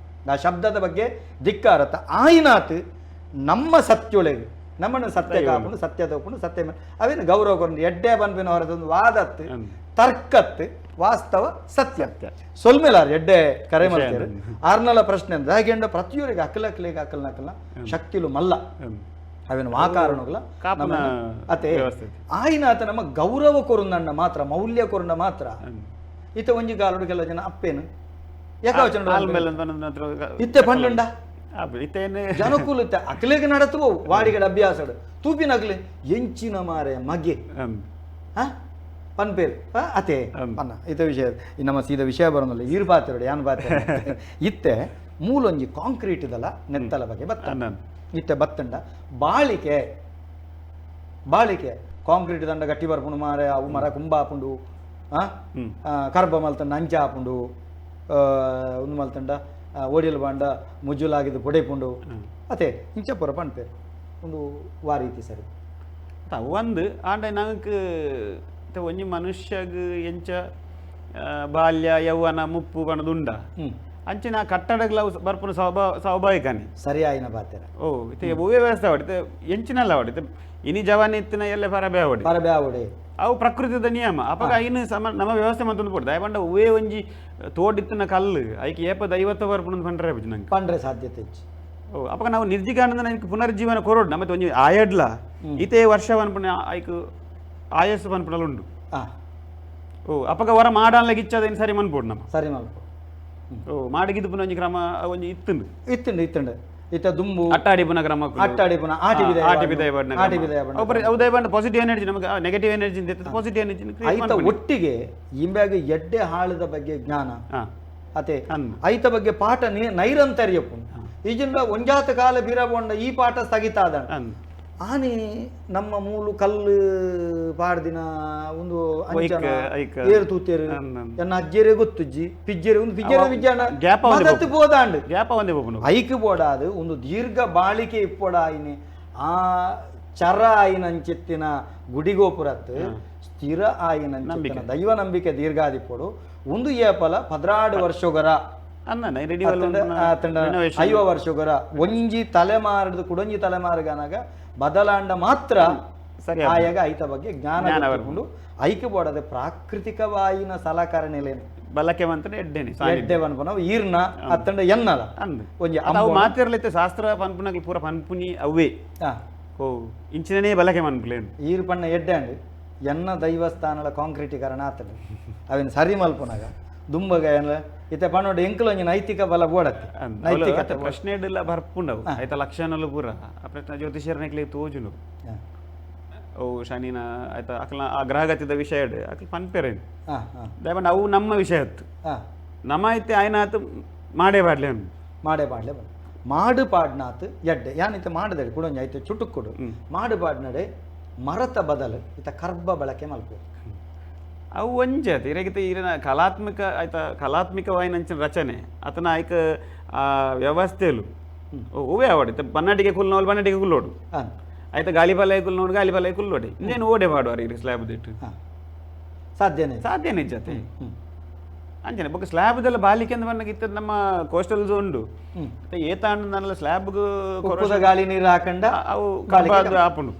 ಆ ಶಬ್ದದ ಬಗ್ಗೆ ಧಿಕ್ಕಾರತ್ ಆಯಿನಾತ್ ನಮ್ಮ ಸತ್ಯೊಳಗೆ ನಮ್ಮನ್ನು ಸತ್ಯ ಕಾಪುಂಡು ಸತ್ಯ ತಗೊಂಡು ಸತ್ಯ ಅವೇನು ಗೌರವ ಕೊಂಡು ಎಡ್ಡೆ ಪನ್ಪಿನ ಹೊರದೊಂದು ವಾದತ್ತು ತರ್ಕತ್ತು ವಾಸ್ತವ ಸತ್ಯ ಸೊಲ್ಮೇಲಾರ್ ಎಡ್ಡೆ ಕರೆ ಮಾಡ್ತಾರೆ ಆರ್ನಲ ಪ್ರಶ್ನೆ ಅಂದ್ರೆ ಹಾಗೆ ಪ್ರತಿಯೊರಿಗೆ ಅಕ್ಕಲಕ್ಕಲಿಗೆ ಅಕ್ಕಲ್ನಕ್ಕಲ್ನ ಶಕ್ತಿಲು ಮಲ್ಲ ಅವೇನು ವಾ ಕಾರಣಗಳ ಅತೆ ಆಯಿನಾತ ನಮ್ಮ ಗೌರವ ಕೊರುಂದಣ್ಣ ಮಾತ್ರ ಮೌಲ್ಯ ಕೊರುಂಡ ಮಾತ್ರ ಇತ್ತ ಒಂಜಿ ಗಾಲುಡು ಕೆಲವು ಜನ ಅಪ್ಪೇನು ಯಾಕೆ ಇತ್ತೆ ಪಂಡುಂಡ ಜನಕೂಲ ಅಕ್ಲೆಗೆ ನಡತು ವಾಡಿಗಡ ಅಭ್ಯಾಸಡು ತೂಪಿನ ಅಕ್ಲೆ ಎಂಚಿನ ಮಾರೆ ಮಗೆ ಪನ್ಪೇರು ಅತೆ ಪನ್ನ ಇತ ವಿಷಯ ನಮ್ಮ ಸೀದ ವಿಷಯ ಬರೋದಿಲ್ಲ ಈರು ಪಾತ್ರೆ ಯಾನ್ ಪಾತ್ರೆ ಇತ್ತೆ ಮೂಲೊಂಜಿ ಕಾಂಕ್ರೀಟ್ ಇದಲ್ಲ ನೆತ್ತಲ ಬಗ್ಗೆ ಬತ್ತ ಇತ್ತೆ ಬತ್ತಂಡ ಬಾಳಿಕೆ ಬಾಳಿಕೆ ಕಾಂಕ್ರೀಟ್ ದಂಡ ಗಟ್ಟಿ ಬರ್ಪುಂಡು ಮಾರೆ ಅವು ಮರ ಕುಂಬ ಆಪುಂಡು ಕರ್ಬ ಮಲ್ತಂಡ ಅಂಚ ಆಪುಂಡು ಒಂದು ಮಲ್ತಂಡ ಓಡಿಯಲ್ ಬಾಂಡ ಮುಜ್ಜುಲಾಗಿದ್ದು ಪೊಡೆಪುಂಡು ಅತೆ ಇಂಚ ಪುರ ಪನ್ಪೇರು ಒಂದು ವಾರೀತಿ ಸರಿ ಒಂದು ಆಂಡ ನಂಗೆ ಒಂಜಿ ಮನುಷ್ಯಗ್ ಎಂಚ ಬಾಲ್ಯ ಯೌವನ ಮುಪ್ಪು ಬಣ್ಣದುಂಡ ಅಂಚಿನ ಕಟ್ಟಡಗಳ ಬರ್ಪುನ ಸ್ವಾಭಾವಿಕನೇ ಸರಿಯಾಯಿನ ಬಾತೆರ ಓ ಇತ್ತೆ ಒವ್ವೇ ವ್ಯವಸ್ಥೆ ಅವಡಿ ಎಂಚಿನಲ್ಲ ಅವಡಿ ಇನಿ ಜವಾನಿ ಇತ್ತಿನ ಎಲ್ಲ ಪರಬೆ ಅವಡಿ ಪರಬೆ ಅವಡಿ ಅವು ಪ್ರಕೃತಿದ ನಿಯಮ ಅಪಗ ಐನು ಸಮ ನಮ್ಮ ವ್ಯವಸ್ಥೆ ಮತ್ತೊಂದು ಪೋಡ್ದು ದಯಪಂಡ ಒವ್ವೇ ಒಂಜಿ ತೋಡಿತ್ತಿನ ಕಲ್ಲು ಐಕೆ ಏಪ ದೈವತ್ವ ಬರ್ಪುನ ಪಂಡ್ರೆ ನಂಗೆ ಪಂಡ್ರೆ ಸಾಧ್ಯತೆ ಓ ಅಪಗ ನಾವು ನಿರ್ಜೀಕಾನಂದ ನನಗೆ ಪುನರ್ಜೀವನ ಕೊರೋಡು ನಮ್ಮ ಒಂಜಿ ಆಯಡ್ಲ ಇತೇ ವರ್ಷ ಪನ್ಪುನ ಐಕ್ ಆಯಸ್ಸು ಪನ್ಪುನಲ್ಲ ಉಂಡು ಓ ಅಪಗ ವರ ಮಾಡಾನ್ಲ ಗಿಚ್ಚದ ಸರಿ ಮನ್ಪೋಡು ನಮ್ಮ ಸರಿ ಮನ್ಪೋಡು ಓ ಮಾಡಿಗಿದ್ದು ಪುನಃ ಒಂಜಿ ಕ್ರಮ ಒಂಜಿ ಇತ್ತುಂಡು ಇತ್ತುಂಡು ಇತ್ತುಂಡು ಇತ್ತ ದುಂಬು ಅಟ್ಟಾಡಿ ಪುನಃ ಕ್ರಮ ಅಟ್ಟಾಡಿ ಪುನಃ ಆಟಿ ಬಿದಾಯ ಆಟಿ ಬಿದಾಯ ಬಣ್ಣ ಆಟಿ ಬಿದಾಯ ಬಣ್ಣ ಉದಯ ಬಣ್ಣ ಪಾಸಿಟಿವ್ ಎನರ್ಜಿ ನಮಗೆ ನೆಗೆಟಿವ್ ಎನರ್ಜಿ ಅಂತ ಪಾಸಿಟಿವ್ ಎನರ್ಜಿ ಐತ ಒಟ್ಟಿಗೆ ಇಂಬ್ಯಾಗ ಎಡ್ಡೆ ಹಾಳದ ಬಗ್ಗೆ ಜ್ಞಾನ ಅತೆ ಐತ ಬಗ್ಗೆ ಪಾಠ ನೈರಂತರ್ಯಪ್ಪು ಈಜಿಂದ ಒಂಜಾತ ಕಾಲ ಬೀರಬೊಂಡ ಈ ಪಾಠ ಸ್ಥಗಿತ ಆದ ಆನೆ ನಮ್ಮ ಮೂಲು ಕಲ್ಲು ಪಾಡ್ದಿನ ಒಂದು ಏರು ತೂತೇರು ಎನ್ನ ಅಜ್ಜೇರೆ ಗೊತ್ತುಜ್ಜಿ ಪಿಜ್ಜೇರೆ ಒಂದು ಪಿಜ್ಜೇರೆ ವಿಜ್ಞಾನ ಪೋದಾಂಡು ಐಕ್ ಬೋಡಾದು ಒಂದು ದೀರ್ಘ ಬಾಳಿಕೆ ಇಪ್ಪೊಡ ಆಯ್ನೆ ಆ ಚರ ಆಯಿನಂಚಿತ್ತಿನ ಗುಡಿಗೋಪುರತ್ ಸ್ಥಿರ ಆಯಿನಂಚಿತ್ತಿನ ದೈವ ನಂಬಿಕೆ ದೀರ್ಘಾದಿಪ್ಪೊಡು ಒಂದು ಏಪಲ 12 ವರ್ಷೊಗರ 50 ವರ್ಷೊಗರ ಒಂಜಿ ತಲೆಮಾರದು ಕುಡೊಂಜಿ ತಲೆಮಾರುಗನಾಗ ಬದಲಾಂಡ ಮಾತ್ರ ಆಯಾಗ ಐತ ಬಗ್ಗೆ ಜ್ಞಾನ ಐಕೆ ಬೋಡದೆ ಪ್ರಾಕೃತಿಕವಾಯಿನ ಸಲಕರಣೆಲೇನು ಬಲಕೆ ಮಂತನೆ ಎಡ್ಡೆನೆ ಎಡ್ಡೆ ಪನ್ಪುನ ಈರ್ನ ಅತ್ತಂಡ ಎನ್ನಲ ಒಂಜಿ ಅವು ಮಾತಿರ್ಲೈತೆ ಶಾಸ್ತ್ರ ಪನ್ಪುನಗ್ಲು ಪೂರ ಪನ್ಪುನಿ ಅವೇ ಓ ಇಂಚಿನೇ ಬಲಕೆ ಮನ್ಪುಲೇನು ಈರ್ ಪಣ್ಣ ಎಡ್ಡೆ ಅಂಡ್ ಎನ್ನ ದೈವಸ್ಥಾನದ ಕಾಂಕ್ರೀಟೀಕರಣ ಆತಂಡ ಅವೇನು ಸರಿ ಮಲ್ಪುನಾಗ ದುಂಬಗ ಏನ ಇತ್ತೆ ಪಣ್ಣೋಡು ಎಂಕುಲು ಒಂಜಿ ನೈತಿಕ ಬಲ ಬೋಡತ್ತೆ ನೈತಿಕತೆ ಪ್ರಶ್ನೆ ಇಡ್ಲ ಬರ್ಪುಂಡವು ಆಯ್ತಾ ಲಕ್ಷಣಲು ಪೂರ ಆ ಪ್ರಶ್ನೆ ಜ್ಯೋತಿಷ್ಯರನೆಕ್ಲೆ ತೋಜುನು ಓ ಶನಿನ ಆಯ್ತಾ ಅಕ್ಲ ಆ ಗ್ರಹಗತಿದ ವಿಷಯ ಅಕ್ಲ ಪನ್ಪೆರೇನು ದಯಪಂಡ ಅವು ನಮ್ಮ ವಿಷಯ ಅತ್ತು ನಮ್ಮ ಐತೆ ಆಯ್ನಾತು ಮಾಡೇ ಪಾಡ್ಲೆ ಮಾಡೇ ಪಾಡ್ಲೆ ಬಂದು ಮಾಡು ಪಾಡ್ನಾತು ಎಡ್ಡೆ ಯಾನಿತ ಮಾಡದೆ ಕುಡೊಂಜಿ ಐತೆ ಚುಟುಕ್ಕುಡು ಮಾಡು ಪಾಡ್ನಡೆ ಮರತ ಬದಲು ಇತ ಕರ್ಬ ಬಳಕೆ ಮಲ್ಪು ಅವು ಒಂಜೆ ಅದು ಇರಗಿತ ಈರಿನ ಕಲಾತ್ಮಕ ಆಯ್ತಾ ಕಲಾತ್ಮಕವಾಯಿನಂಚಿನ ರಚನೆ ಆತನ ಆಯ್ಕ ಆ ವ್ಯವಸ್ಥೆಲು ಹೂವೇ ಆವಡಿ ಬನ್ನಟಿಗೆ ಕುಲ್ನೋಳು ಬನ್ನಟಿಗೆ ಕುಲ್ಲೋಡು ಆಯ್ತಾ ಗಾಳಿಪಲ ಕುಲ್ನೋಡು ಗಾಳಿಪಲ ಕುಲ್ಲೋಡಿ ಇನ್ನೇನು ಓಡೆ ಮಾಡುವಾರ ಇರು ಸ್ಲ್ಯಾಬ್ ದಿಟ್ಟು ಸಾಧ್ಯನೇ ಸಾಧ್ಯನೇ ಜೊತೆ ಅಂಚನೆ ಬೊಕ್ಕ ಸ್ಲ್ಯಾಬ್ದೆಲ್ಲ ಬಾಲಿಕೆ ಅಂತ ಬಂದಾಗ ಇತ್ತದ ನಮ್ಮ ಕೋಸ್ಟಲ್ ಝೋನ್ ಏತಾಂಡ ಸ್ಲ್ಯಾಬ್ ಗಾಳಿ ನೀರು ಹಾಕಂಡ ಅವು ಆಪುಂಡು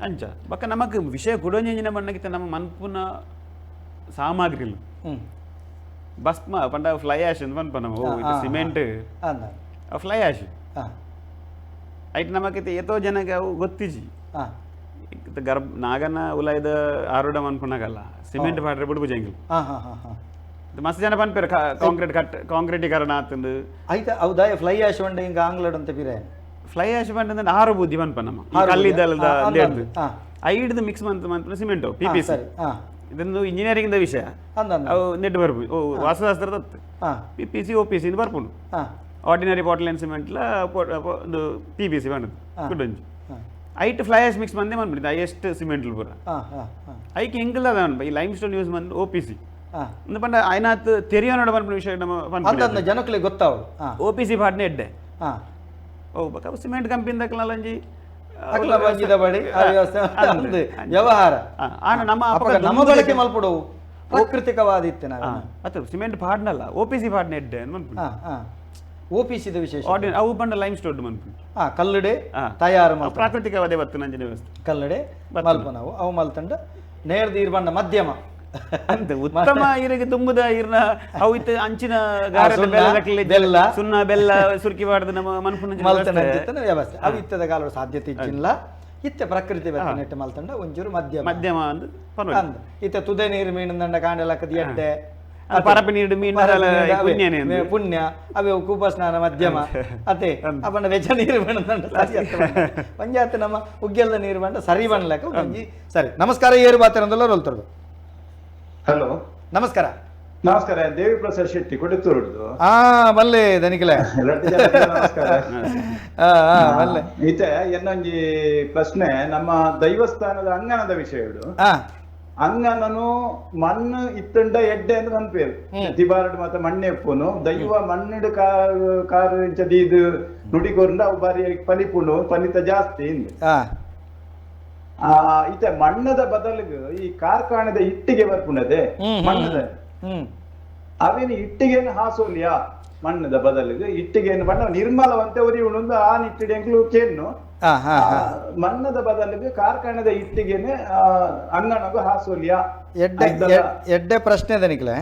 ಅಂಚ ಬೊಕ್ಕ ನಮಕ್ ವಿಷಯ ಕುಡೊಂಜಿನ ಬಣ್ಣಗಿತ್ತ ನಮ್ಮ ಮನ್ಪುನ ಸಾಮಗ್ರಿಲು ಭಸ್ಮ ಪಂಡ ಫ್ಲೈ ಆಶ್ ಅಂತ ಪನ್ಪ ನಮ್ಮ cement fly ash ಐಟ್ ನಮಕಿತ್ತ ಏತೋ ಜನಕ್ಕೆ ಅವು ಗೊತ್ತಿಜಿ ಗರ್ಭ ನಾಗನ ಉಲಾಯ್ದ ಆರುಡ ಮನ್ಪುನಾಗಲ್ಲ ಸಿಮೆಂಟ್ ಪಾಡ್ರೆ ಬುಡುಬು ಜಂಗಿಲ್ ಮಸ್ತ್ ಜನ ಪನ್ಪೇರು ಕಾಂಕ್ರೀಟ್ ಕಟ್ ಕಾಂಕ್ರೀಟೀಕರಣ ಆತಂದು ಆಯ್ತಾ ಹೌದಾ ಫ್ಲೈ ಆಶ್ ಬಂಡ ಹಿಂಗ ಆಂಗ್ಲಡ್ ಅಂತ ಪಿರೆ ಫ್ಲೈ ಆಶ್ ಬಂಡ ಆರು ಬುದ್ಧಿ ಪನ್ಪ ನಮ್ಮ ಕಲ್ಲಿದ್ದಲ್ಲದ ಐಡ್ದು ಮಿಕ್ಸ್ ಮಂತ್ ಮಂತ್ನ cement P P C ಇದೊಂದು ಇಂಜಿನಿಯರಿಂಗ್ ವಿಷಯ ಅವು ನೆಟ್ ಬರ್ಪು ಓ ವಾಸ್ತುಶಾಸ್ತ್ರದ P P C O P C ಇದು ಬರ್ಪುಂಡು ಆರ್ಡಿನರಿ ಪಾಟ್ಲ್ಯಾಂಡ್ ಸಿಮೆಂಟ್ಲ ಒಂದು P P C ಬಂಡದು ಕುಡೊಂಜಿ ಐಟ್ fly ash mix ಮಂದೆ ಬಂದ್ಬಿಟ್ಟಿದೆ ಹೈಯೆಸ್ಟ್ ಸಿಮೆಂಟ್ ಪೂರ ಐಕ್ ಎಂಕಲ್ ಅದ ಈ lime stone use ಬಂದು O P C ಪಂಡ ಐನಾತ್ ತೆರಿಯೋನೋಡ ಪನ್ಪಿನ ವಿಷಯ ನಮ್ಮ ಜನಕ್ಕೆ ಗೊತ್ತಾವು O P C ಪಾಡ್ನೆ ಎಡ್ಡೆ ಓ ಬಕ ಸಿಮೆಂಟ್ ಕಂಪನಿ ದಕ್ಕಲಂಜಿ ವ್ಯವಹಾರ ನಮ್ಮ ನಮ್ಮ ಬಳಕೆ ಮಲ್ಪಡು ಪ್ರಾಕೃತಿಕವಾದ ಇತ್ತೆ ಅದು ಸಿಮೆಂಟ್ ಪಾಡ್ನಲ್ಲ O P C ಪಾಡ್ನೆ ಎಡ್ಡೆ O P ಸಿದ ವಿಶೇಷ ಅವು ಪಂಡ ಲೈಮ್ ಸ್ಟೋನ್ ಮನ್ಪುಂಡು ಕಲ್ಲಡೆ ತಯಾರು ಪ್ರಾಕೃತಿಕವಾದ ಬತ್ತು ನಂಜಿನ ವ್ಯವಸ್ಥೆ ಕಲ್ಲಡೆ ಮಲ್ಪ ನಾವು ಅವು ಮಲ್ತಂಡ ನೇರ್ದ ಇರ್ಬಂಡ ಮಧ್ಯಮ ಅಂತ ಉತ್ತಮ ಇರಗೆ ತುಂಬುದ ಇರ್ನ ಅವು ಇತ್ತ ಅಂಚಿನ ಬೆಲ್ಲ ಸುಣ್ಣ ಬೆಲ್ಲ ಸುರ್ಕಿ ಬಾರ್ದು ನಮ್ಮ ಮನ್ಪುನ ವ್ಯವಸ್ಥೆ ಅವು ಇತ್ತದ ಕಾಲ ಸಾಧ್ಯತೆ ಇಚ್ಚಿಲ್ಲ ಇತ್ತೆ ಪ್ರಕೃತಿ ನೆಟ್ಟು ಮಲ್ತಂಡ ಒಂಚೂರು ಮಧ್ಯಮ ಮಧ್ಯಮ ಅಂದ್ ಇತ್ತ ತುದೆ ನೀರು ಮೀನು ಕಾಂಡಲಕ್ಕದ ಎಡ್ಡೆ ಪರಪಿ ನೀರು ಮೀನು ಪುಣ್ಯ ಅವೇ ಕೂಪ ಸ್ನಾನ ಮಧ್ಯಮ ಅದೇ ಅಪ್ಪನ ವೆಜ ನೀರು ಬೇಡ ಸರಿ ಒಂಜಾತ ನಮ್ಮ ಉಗ್ಗೆಲ್ಲ ನೀರು ಬಂಡ ಸರಿ ಬಣ್ಣಲಕ್ಕ ಒಂಜಿ ಸರಿ. ನಮಸ್ಕಾರ, ಏರು ಬಾತಿರಂದಲ್ಲ ರೋಲ್ತರದು. ಹಲೋ, ನಮಸ್ಕಾರ. ನಮಸ್ಕಾರ, ದೇವಿ ಪ್ರಸಾದ್ ಶೆಟ್ಟಿ ಕೊಡೆತೂರುಡ್ದು. ಬಲ್ಲೆ ದನಿಕಲೆ ನಮಸ್ಕಾರ. ಬಲ್ಲೆ ಈತ ಎನ್ನೊಂಜಿ ಪ್ರಶ್ನೆ, ನಮ್ಮ ದೈವಸ್ಥಾನದ ಅಂಗಣದ ವಿಷಯ. ಅಂಗನನು ಮಣ್ಣು ಇತ್ತಂಡ ಎಡ್ಡೆ ಅಂತ ಪನ್ಪೇರು ತಿಬಾರಡ್ ಮಾತ ಮಣ್ಣೆ ಉಪ್ಪುನು ದೈವ ಮಣ್ಣು ಕಾರು ಕಾರು ಇಂಚ ನುಡಿಕೊರಂಡ ಅವು ಬಾರಿ ಪಲಿಪುಣು ಫಲಿತ ಜಾಸ್ತಿ ಇತ ಮಣ್ಣದ ಬದಲಿಗೆ ಈ ಕಾರ್ಖಾನೆದ ಇಟ್ಟಿಗೆ ಬರ್ಪುಣದೆ ಮಣ್ಣದ ಅವೇನು ಇಟ್ಟಿಗೆಯನ್ನು ಹಾಸೋಲಿಯಾ ಮಣ್ಣದ ಬದಲಿಗೆ ಇಟ್ಟಿಗೆಯನ್ನು ಬಣ್ಣ ನಿರ್ಮಲವಂತೆ ಉರಿಯುಣಂದು ಆ ನಿಟ್ಟಿಗೆ ಎಂಕ್ಲು ಕೇನ್ನು ಮಣ್ಣದ ಬದಲಿಗೆ ಕಾರ್ಖಾನೆದ ಇಟ್ಟಿಗೆನೆ ಅಂಗಣಗೂ ಹಾಸೋಲಿಯಾ. ಎಡ್ಡೆ ಎಡ್ಡೆ ಪ್ರಶ್ನೆ ದನಿಕ್ಲೆ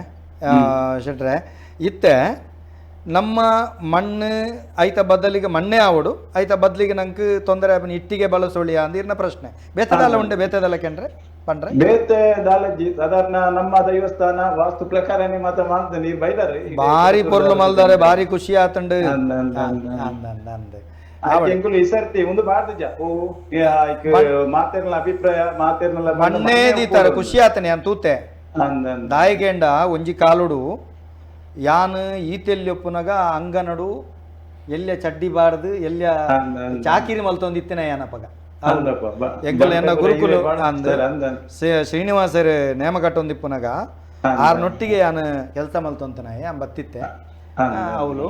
ಶೆಟ್ರೆ. ಇತ್ತೆ ನಮ್ಮ ಮಣ್ಣು ಐತ ಬದಲಿಗೆ ಮಣ್ಣೇ ಆವಡು ಐತ ಬದಲಿಗೆ ನಂಗೆ ತೊಂದರೆ ಆಪನ ಇಟ್ಟಿಗೆ ಬಳಸೋಳಿಯಾ ಅಂದಿರ್ನ ಪ್ರಶ್ನೆ. ಬೇತದಲ್ಲ ಉಂಡೆ ಬೇತದಲ್ಲ ಕೆಂಡ್ರೆ ಪಂಡ್ರೆ ಬೇತೆ ದಾಲಜ್ಜಿ ಸಾಧಾರಣ ನಮ್ಮ ದೈವಸ್ಥಾನ ವಾಸ್ತು ಪ್ರಕಾರನೇ ಮಾತ್ರ ಮಾಡ್ತಾನೆ ಬೈದಾರೆ ಬಾರಿ ಪೊರ್ಲು ಮಲ್ದಾರೆ ಬಾರಿ ಖುಷಿ ಆತಂಡು ಎಂಕುಲು ಈ ಸರ್ತಿ ಒಂದು ಬಾರ್ದಿಜ ಓ ಮಾತೇರ್ನ ಅಭಿಪ್ರಾಯ ಮಾತೇರ್ನಲ್ಲ ಮಣ್ಣೇ ದೀತಾರೆ ಖುಷಿ ಆತನೆ ಅಂತ ತೂತೆ ದಾಯಿಗೆಂಡ ಒಂಜಿ ಕಾಲುಡು ಯಾನ್ ಈತೆಲ್ಯೊಪ್ಪುನಗ ಅಂಗನಡು ಎಲ್ಲ ಚಡ್ಡಿ ಬಾರ್ದು ಎಲ್ಲ ಚಾಕಿರಿ ಮಲ್ತೊಂದಿತ್ತಿನ ಯಾನಪಗ ಎಂಕಲ್ ಎನ್ನ ಗುರುಕುಲು ಅಂದ್ ಶ್ರೀನಿವಾಸರು ನೇಮ ಕಟ್ಟೊಂದಿಪ್ಪುನಗ ಆರ್ ನೊಟ್ಟಿಗೆ ಯಾನ್ ಕೆಲಸ ಮಲ್ತೊಂತನ ಯಾನ್ ಬತ್ತಿತ್ತೆ ಅವಳು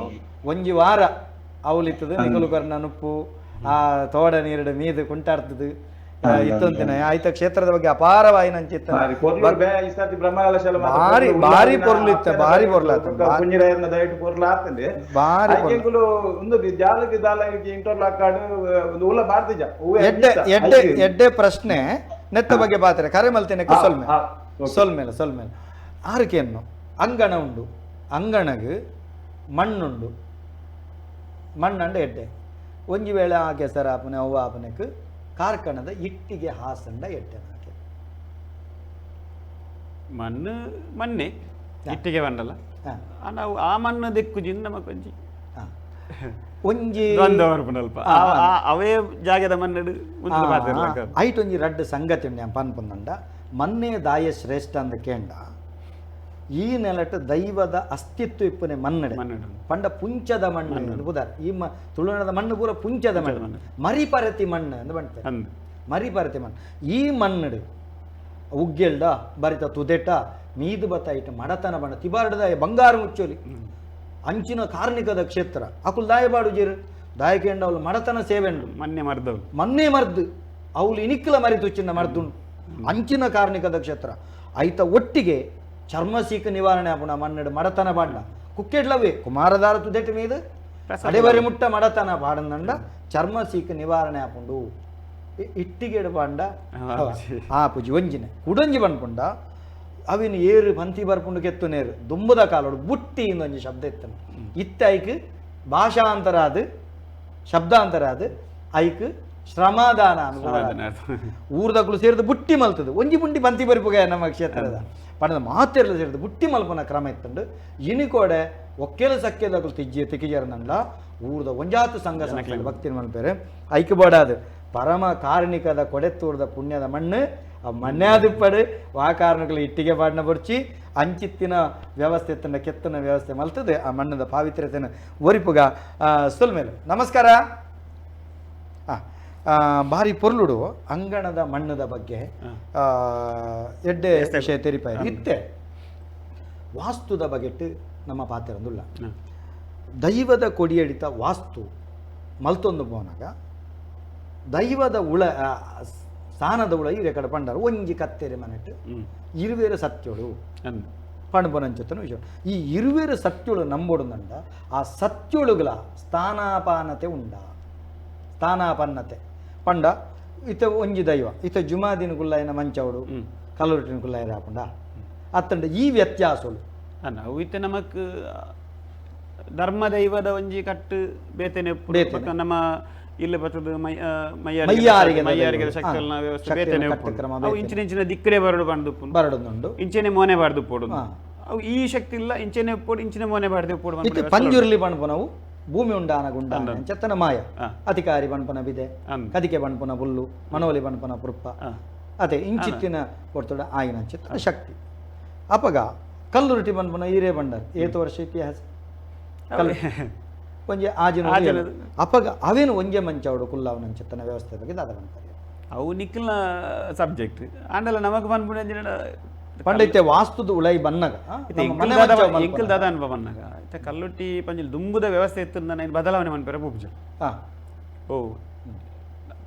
ಒಂಜಿ ವಾರ ಅವಲಿತ್ತದ ನಿಕಲು ಕರ್ನ ನುಪ್ಪು ಆ ತೋಡ ನೀರಡು ಮೀದು ಕುಂಟಾಡ್ತದ ಇತ್ತೊಂತಿನ ಆಯ್ತ ಕ್ಷೇತ್ರದ ಬಗ್ಗೆ ಅಪಾರವಾಗಿ ನಂಚಿತ್ತ ಭಾರಿ ಭಾರಿ ಪೊರ್ಲು ಇತ್ತ ಭಾರಿ ಪೊರ್ಲು ಆತ ಭಾರಿ ಎಡ್ಡೆ ಎಡ್ಡೆ ಎಡ್ಡೆ ಪ್ರಶ್ನೆ ನೆತ್ತ ಬಗ್ಗೆ ಪಾತ್ರೆ ಕರೆ ಮಲ್ತೇನೆ ಸೊಲ್ಮೆ ಸೊಲ್ಮೇಲೆ ಸೊಲ್ಮೇಲೆ ಆರಕೆಯನ್ನು ಅಂಗಣ ಉಂಡು ಅಂಗಣಗ್ ಮಣ್ಣುಂಡು ಮಣ್ಣಂಡ ಎಡ್ಡೆ ಒಂಜಿ ವೇಳೆ ಆ ಕೆಸರ ಆಪನೆ ಅವ್ವ ಆಪನೆಕ್ ಕಾರ್ಕಣದ ಇಟ್ಟಿಗೆ ಹಾಸಂಡ ಎಡ್ಡೆ ಹಾಕಿ ಮಣ್ಣು ಮಣ್ಣೆ ಇಟ್ಟಿಗೆ ಬಂಡಲ್ಲ ನಾವು ಆ ಮಣ್ಣು ದಿಕ್ಕು ನಮ್ಮ ಕೊಂಜಿ ಒಂಜಿ ಅಲ್ಪ ಅವೇ ಜಾಗದ ಮಣ್ಣು ಐಟ್ ಒಂಜಿ ರಡ್ಡು ಸಂಗತಿ ಉಂಡು ಪನ್ಪುಂದಂಡ ಮನ್ನೆ ದಾಯ ಶ್ರೇಷ್ಠ ಅಂದ ಕೇಂಡ ಈ ನೆಲಟ್ ದೈವದ ಅಸ್ತಿತ್ವ ಇಪ್ಪನೆ ಮನ್ನಡೆ ಪಂಡ ಪುಂಚದ ಮಣ್ಣು ಬುದಾರ್ ಈ ತುಳುನಾಡದ ಮಣ್ಣು ಪೂರ ಪುಂಚದ ಮಣ್ಣು ಮರಿಪರತಿ ಮಣ್ಣು ಅಂದ್ ಬಂಡ್ತಾರೆ ಮರಿಪರತಿ ಮಣ್ಣು ಈ ಮಣ್ಣು ಉಗ್ಗೆಲ್ಡ ಬರಿತ ತುದೆಟ ಮೀದು ಬತ್ತಾಯಿಟ ಮಡತನ ಬಣ್ಣ ತಿಬಾರ್ಡದ ಬಂಗಾರ ಮುಚ್ಚೋಲಿ ಅಂಚಿನ ಕಾರ್ಣಿಕದ ಕ್ಷೇತ್ರ ಅಕುಲ್ ದಾಯಬಾಡು ಜೀರು ದಾಯಕೆಂಡ ಅವಳು ಮಡತನ ಸೇವೆಂಡು ಮನ್ನೆ ಮರ್ದವು ಮನ್ನೆ ಮರ್ದು ಅವಳು ಇನಿಕ್ಲ ಮರಿ ತುಚ್ಚಿನ ಮರ್ದುಂಡು ಅಂಚಿನ ಕಾರ್ಣಿಕದ ಕ್ಷೇತ್ರ ಐತ ಒಟ್ಟಿಗೆ ಚರ್ಮ ಸೀಕ ನಿವಾರಣೆ ಆಪುಣ ಮಣ್ಣಡು ಮಡತನ ಬಾಡ್ಲ ಕುಕ್ಕೆಡ್ಲವೇ ಕುಮಾರದಾರ ತುದೆಟ್ ಮೀದು ಅಡೆವರಿ ಮುಟ್ಟ ಮಡತನ ಪಾಡಂದಂಡ ಚರ್ಮ ಸೀಕ ನಿವಾರಣೆ ಆಪುಂಡು ಇಟ್ಟಿಗೆಡು ಪಾಂಡ ಆ ಪೂಜಿ ಒಂಜಿನೆ ಕುಡೊಂಜಿ ಪನ್ಪುಂಡ ಅವಿನ ಏರು ಪಂತಿ ಬರ್ಪುಂಡು ಕೆತ್ತು ನೇರು ದುಂಬುದ ಕಾಲೋಡು ಬುಟ್ಟಿ ಇಂದೊಂಜಿ ಶಬ್ದ ಇತ್ತನು ಇತ್ತ ಐಕ್ ಭಾಷಾಂತರ ಅದು ಶಬ್ದಾಂತರ ಅದು ಐಕ್ ಶ್ರಮದಾನ ಊರ್ದಕ್ಕಳು ಸೇರಿದು ಬುಟ್ಟಿ ಮಲ್ತದು ಒಂಜಿ ಬುಂಡಿ ಪಂತಿ ಬರಿಪುಗ ನಮ್ಮ ಕ್ಷೇತ್ರದ ಪಂಡದ ಮಾತೆರ್ಲ ಸೇರಿದು ಬುಟ್ಟಿ ಮಲ್ಪನ ಕ್ರಮ ಇತ್ತುಂಡು ಇನಿಕೋಡೆ ಒಕ್ಕೆಲ ಸಕ್ಕೆದಕುಲು ತಿಜ್ಜಿ ತಿಕ್ಕಿಜೇರ್ನಂಡ ಊರ್ದ ಒಂಜಾತು ಸಂಘ ಸಂಸ್ಥೆ ಭಕ್ತಿನ ಮಲ್ಪೇರು ಐಕ್ ಬೋಡಾದು ಪರಮ ಕಾರ್ಣಿಕದ ಕೊಡೆತ್ತೂರ್ದ ಪುಣ್ಯದ ಮಣ್ಣು ಆ ಮಣ್ಣಾದಿಪ್ಪಡು ವಾ ಕಾರಣಗಳು ಇಟ್ಟಿಗೆ ಪಾಡಿನ ಬೊರ್ಚಿ ಅಂಚಿತ್ತಿನ ವ್ಯವಸ್ಥೆ ತನ್ನ ಕೆತ್ತನ ವ್ಯವಸ್ಥೆ ಮಲ್ತದೆ ಆ ಮಣ್ಣದ ಪಾವಿತ್ರ್ಯತೆನ ಒರಿಪುಗ ಸೊಲ್ಮೇಲೆ ನಮಸ್ಕಾರ. ಭಾರಿ ಪೊರ್ಲುಡು ಅಂಗಣದ ಮಣ್ಣದ ಬಗ್ಗೆ ಎಡ್ಡೆ ವಿಷಯ ತೆರಿಪಾಯ ಇತ್ತೆ ವಾಸ್ತುದ ಬಗೆಟ್ಟು ನಮ್ಮ ಪಾತ್ರಂದುಲ್ಲ ದೈವದ ಕೊಡಿಯಡಿತ ವಾಸ್ತು ಮಲ್ತೊಂದು ಪೋನಾಗ ದೈವದ ಉಳ ಸ್ಥಾನದ ಉಳ ಈ ಕಡೆ ಪಂಡಾರು ಒಂಜಿ ಕತ್ತೆರೆ ಮನೆಟ್ಟು ಇರುವೇರು ಸತ್ಯೋಳು ಪಣಪನಂಚತನ ವಿಷಯ ಈ ಇರುವೇರು ಸತ್ಯೋಳು ನಂಬೋಡುಂಡ ಆ ಸತ್ಯೋಳುಗಳ ಸ್ಥಾನಾಪಾನತೆ ಉಂಡ ಸ್ಥಾನಾಪನ್ನತೆ ಪಂಡ ಇತ ಒಂಜಿ ದೈವ ಇತ ಜುಮಾದಿನ ಕುಲ್ಲಾಯನ ಮಂಚವಡು ಕಲ್ಲುರುಟಿನ ಕುಲ್ಲಾಯನ ಹಾಪುಂಡ ಅತ್ತಂಡ ಈ ವ್ಯತ್ಯಾಸಳು ಅವು ಇತ್ತೆ ನಮಕ್ ಧರ್ಮ ದೈವದ ಒಂಜಿ ಕಟ್ಟು ಬೇತನೆ ನಮ್ಮ ಇಲ್ಲ ಬರ್ತದೆ ಮೈಯಾರಿಗೆ ಶಕ್ತಿನ ವ್ಯವಸ್ಥೆ ಬೇತನೆ ಅವು ಇಂಚಿನ ಇಂಚಿನ ದಿಕ್ಕಡೆ ಬರಡು ಬಂದು ಬರಡುಂಡು ಇಂಚನೆ ಮೋನೆ ಬಾರ್ದು ಪೋಡು ಅವು ಈ ಶಕ್ತಿ ಇಲ್ಲ ಇಂಚನೆ ಪೋಡು ಇಂಚಿನ ಮೋನೆ ಬಾರ್ದು ಪೋಡು ಇತ್ತೆ ಪಂಜುರ್ಲಿ ಪಣ್ಪುನವು ಭೂಮಿ ಉಂಡಾನ ಗುಂಡಾನ ಚೆತ್ತನ ಮಾಯ ಅಧಿಕಾರಿ ಬಣ್ಪನ ಬಿದೆ ಕದಿಕೆ ಬಣ್ಪನ ಬುಲ್ಲು ಮನೋಲಿ ಬಣ್ಪನ ಪುರ್ಪ ಅದೇ ಇಂಚಿತ್ತಿನ ಕೊಡ್ತೋಡ ಆಯಿನ ಚಿತ್ತನ ಶಕ್ತಿ ಅಪಗ ಕಲ್ಲುರುಟಿ ಬಣ್ಪನ ಈರೇ ಬಂಡಾರ ಏತು ವರ್ಷ ಇತಿಹಾಸ ಕಲ್ಲು ಒಂಜಿ ಆಜಿನ ಅಪಗ ಅವೇನು ಒಂಜೆ ಮಂಚವಡು ಕುಲ್ಲಾವನ ಚಿತ್ತನ ವ್ಯವಸ್ಥೆ ಬಗ್ಗೆ ದಾದ ಬಂತಾರೆ ಅವು ನಿಕ್ಕಲ್ನ ಸಬ್ಜೆಕ್ಟ್ ಆಂಡಲ ನಮಗ್ ಬಂದ್ಬಿಡ ಪಂಡಿತ್ಯ ವಾಸ್ತುದ ಉಳೈ ಬನ್ನಗ ಎಂಕಲ್ ದಾದ ಅನ್ಪ ಬನ್ನಗ ಇತ್ತೆ ಕಲ್ಲುಟ್ಟಿ ಪಂಜಿಲ್ ದುಂಬುದ ವ್ಯವಸ್ಥೆ ಇತ್ತು ನಾನು ಬದಲಾವಣೆ ಮನ್ಪೆರ ಪೂಜೆ ಓ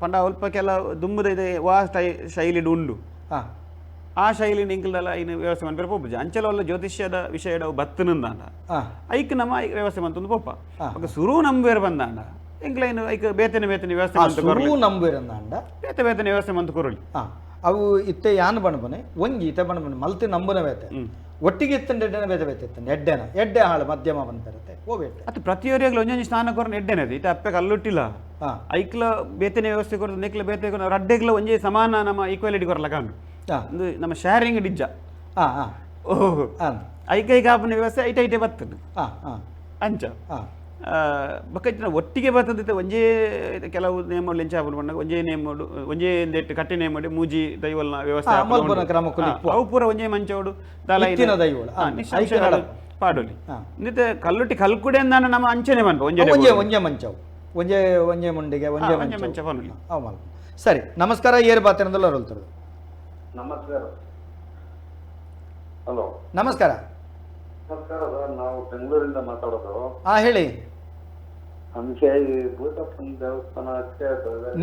ಪಂಡ ಅಲ್ಪ ಕೆಲ ದುಂಬುದ ಇದೆ ವಾ ಶೈಲಿಡ್ ಉಂಡು ಆ ಶೈಲಿನ ಎಂಕಲ್ದಲ್ಲ ಇನ್ನು ವ್ಯವಸ್ಥೆ ಮನ್ಪೆರ ಪೋಪುಜ ಅಂಚಲ ಜ್ಯೋತಿಷ್ಯದ ವಿಷಯದ ಅವು ಬತ್ತನಂದಾಂಡ ಐಕ್ ನಮ್ಮ ವ್ಯವಸ್ಥೆ ಮಂತೊಂದು ಪೋಪ ಸುರು ನಂಬುವೇರ್ ಬಂದಾಂಡ ಎಂಕ್ಲ ಇನ್ನು ಐಕ್ ಬೇತನೆ ಬೇತನೆ ವ್ಯವಸ್ಥೆ ಸುರು ನಂಬುವೇರಂದಾಂಡ ಬೇತೆ ಬೇತನೆ ವ್ಯವಸ್ಥೆ ಮಂತು ಕೊರಳಿ ಅವು ಇತ್ತೆ ಯಾನ್ ಬಣ್ಪನೆ ಒಂಜಿ ಇತ್ತೆ ಬಣ್ಪನೆ ಮಲ್ತಿ ನಂಬುನ ಬೇತೆ ಒಟ್ಟಿಗೆ ಇತ್ತಂಡೆ ಎಡ್ಡೆನ ಬೇತೆ ಬೇತೆ ಇತ್ತಂಡೆ ಎಡ್ಡೆನ ಎಡ್ಡೆ ಹಾಳು ಮಧ್ಯಮ ಬಂದಿರುತ್ತೆ ಓಬೇಟೆ ಅದು ಪ್ರತಿಯೊರಿಯಾಗಲೂ ಒಂಜೊಂಜಿ ಸ್ನಾನ ಕೊರನ ಎಡ್ಡೆನ ಅದು ಇತ್ತೆ ಅಪ್ಪೆ ಕಲ್ಲುಟ್ಟಿಲ್ಲ ಐಕ್ಲ ಬೇತನೆ ವ್ಯವಸ್ಥೆ ಕೊರದು ನೆಕ್ಲ ಬೇತೆ ಕೊರ ರಡ್ಡೆಗ್ಲ ಒಂಜೇ ಸಮಾನ ನಮ್ಮ ಈಕ್ವಾಲಿಟಿ ಕೊರಲ ಕಾಂಡು ನಮ್ಮ ಶೇರಿಂಗ್ ಡಿಜ್ಜ ಓಹ್ ಐಕೈಕ ಆಪನ ವ್ಯವಸ್ಥೆ ಐಟ ಐಟೆ ಬರ್ತದೆ ಅಂಚ ಬೊಕ್ಕ ಒಟ್ಟಿಗೆ ಬರ್ತದೆ ಒಂಜೇ ಕೆಲವು ನೇಮಗಳು ಎಂಚ ಆಪುಂಡು ಪಂಡ ಒಂಜೇ ನೇಮಡು ಒಂಜೇ ಒಂದೆಟ್ಟು ಕಟ್ಟಿ ನೇಮಡು ಮೂಜಿ ದೈವಲ್ನ ವ್ಯವಸ್ಥೆ ಅವು ಪೂರ ಒಂಜೇ ಮಂಚೋಡು ಪಾಡೋಲಿ ನಿತ್ತೆ ಕಲ್ಲುಟ್ಟಿ ಕಲ್ಕುಡೆ ಅಂದಾನ ನಮ್ಮ ಅಂಚನೆ ಮನ್ಪ ಒಂಜೇ ಒಂಜೇ ಒಂಜೇ ಮಂಚವು ಒಂಜೇ ಒಂಜೇ ಮುಂಡಿಗೆ ಒಂಜೇ ಒಂಜೇ ಮಂಚ ಪನೊಲಿ. ಸರಿ ನಮಸ್ಕಾರ ಏರ್ ಬಾತನದಲ್ಲ ಅರಳ್ತದೆ. ನಮಸ್ಕಾರ. ಹಲೋ ನಮಸ್ಕಾರ. ನಮಸ್ಕಾರ ಸರ್, ನಾವು ಬೆಂಗಳೂರಿಂದ ಮಾತಾಡೋದು. ಹಾ ಹೇಳಿ. ನಮಗೆ ಈ ಭೂತಪ್ಪನ ದೇವಸ್ಥಾನಕ್ಕೆ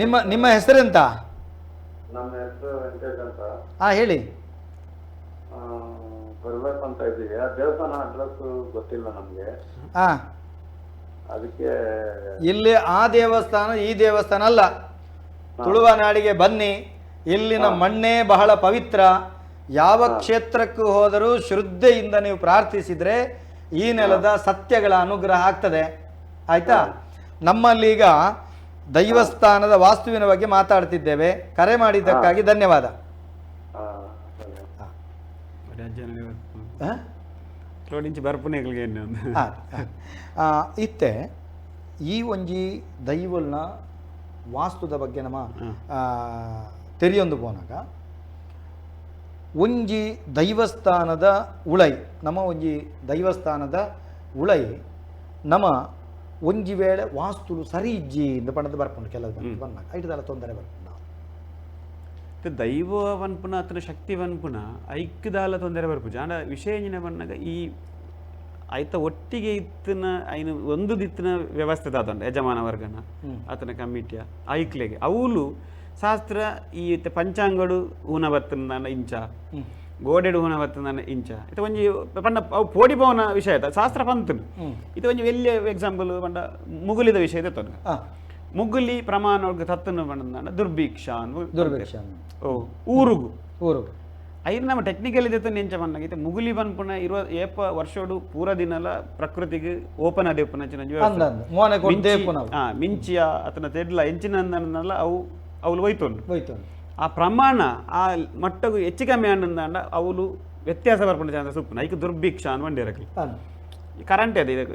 ನಿಮ್ಮ ನಿಮ್ಮ ಹೆಸರೆಂತ? ನಮ್ಮ ಹೆಸರು ವೆಂಕಟೇಶ್ ಅಂತ. ಹಾ ಹೇಳಿ. ಬರ್ಬೇಕಂತ ಇದ್ದೀವಿ, ಆ ದೇವಸ್ಥಾನ ಅಡ್ರೆಸ್ ಗೊತ್ತಿಲ್ಲ ನಮ್ಗೆ. ಹಾ ಅದಕ್ಕೆ ಇಲ್ಲಿ ಆ ದೇವಸ್ಥಾನ ಈ ದೇವಸ್ಥಾನ ಅಲ್ಲ, ತುಳುವನಾಡಿಗೆ ಬನ್ನಿ. ಇಲ್ಲಿನ ಮಣ್ಣೇ ಬಹಳ ಪವಿತ್ರ. ಯಾವ ಕ್ಷೇತ್ರಕ್ಕೂ ಹೋದರೂ ಶ್ರದ್ಧೆಯಿಂದ ನೀವು ಪ್ರಾರ್ಥಿಸಿದರೆ ಈ ನೆಲದ ಸತ್ಯಗಳ ಅನುಗ್ರಹ ಆಗ್ತದೆ. ಆಯ್ತಾ? ನಮ್ಮಲ್ಲಿ ಈಗ ದೈವಸ್ಥಾನದ ವಾಸ್ತುವಿನ ಬಗ್ಗೆ ಮಾತಾಡ್ತಿದ್ದೇವೆ. ಕರೆ ಮಾಡಿದ್ದಕ್ಕಾಗಿ ಧನ್ಯವಾದ. ಇತ್ತೆ ಈ ಒಂಜಿ ದೈವಲ್ನ ವಾಸ್ತುದ ಬಗ್ಗೆ ನಮ್ಮ ತೆರಿಯೊಂದು ಪೋನಾಗ ಒಂಜಿ ದೈವಸ್ಥಾನದ ಉಳೈ ನಮ್ಮ ಒಂಜಿ ದೈವಸ್ಥಾನದ ಉಳೈ ನಮ್ಮ ಒಂಜಿ ವೇಳೆ ವಾಸ್ತುಲು ಸರಿ ಇಜ್ಜಿ ಇಂದ ಪಣದ ಬರ್ಪುಂಡು ಕೆಲವು ಬಂದಾಗ ಐಟದಲ್ಲ ತೊಂದರೆ ಬರ್ಪುಂಡು. ದೈವ ಪನ್ಪುನ ಅತನ ಶಕ್ತಿ ಪನ್ಪುನ ಐಕ್ದಾಲ ತೊಂದರೆ ಬರ್ಪುಜಿ. ಆಂಡ ವಿಷಯ ಬನ್ನಾಗ ಈ ಐತ ಒಟ್ಟಿಗೆ ಇತ್ತಿನ ಐನ ಒಂದು ದಿತ್ತಿನ ವ್ಯವಸ್ಥೆ ದಾದಂಡ ಯಜಮಾನ ವರ್ಗನ ಆತನ ಕಮಿಟಿಯ ಐಕ್ಲೆಗೆ ಅವುಲು ಶಾಸ್ತ್ರ ಈ ಪಂಚಾಂಗಡು ಊನ ಬತ್ತನ ಇಂಚ ಗೋಡೆಡು ಊನ ಬತ್ತನ ಇಂಚ ಇದು ಒಂಜಿ ಪಂಡ ಅವು ಪೋಡಿ ಪೋನ ವಿಷಯ ಆಯ್ತಾ ಶಾಸ್ತ್ರ ಪಂತನು. ಇದು ಒಂಜಿ ಎಲ್ಲಿ ಎಕ್ಸಾಂಪಲ್ ಪಂಡ ಮುಗುಲಿದ ವಿಷಯ ಇದೆ ತೊಂದರೆ. ಮುಗುಲಿ ಪ್ರಮಾಣ ತತ್ತನ್ನು ಪಂಡ ದುರ್ಭಿಕ್ಷ ದುರ್ಭಿಕ್ಷ ಓ ಊರುಗು ಊರುಗು ಐದು ನಮ್ಮ ಟೆಕ್ನಿಕಲ್ ಇದೆ ನೆಂಚ ಬಂದಾಗ ಇತ್ತೆ ಮುಗುಲಿ ಪನ್ಪುನ ಇರುವ ಏಪ ವರ್ಷೋಡು ಪೂರ ದಿನಲ ಪ್ರಕೃತಿಗೆ ಓಪನ್ ಅದೇ ಮಿಂಚಿಯ ಅತನ ತೆಡ್ಲ ಎಂಚಿನ ಅವು ಅವಳು ಹೋಯ್ತುಂಡು ಹೋಯ್ತುಂಡು. ಆ ಪ್ರಮಾಣ ಆ ಮಟ್ಟಗು ಹೆಚ್ಚು ಕಮ್ಮಿ ಅಂಡ ಅವಳು ವ್ಯತ್ಯಾಸ ಬರ್ಪುಂಡು ಚಾನ್ಸಸ್ ಉಪ್ಪುನ ಐಕ್ ದುರ್ಭಿಕ್ಷ ಅಂತ ಬಂಡಿರಕ್ಲಿ ಕರೆಂಟೇ ಅದು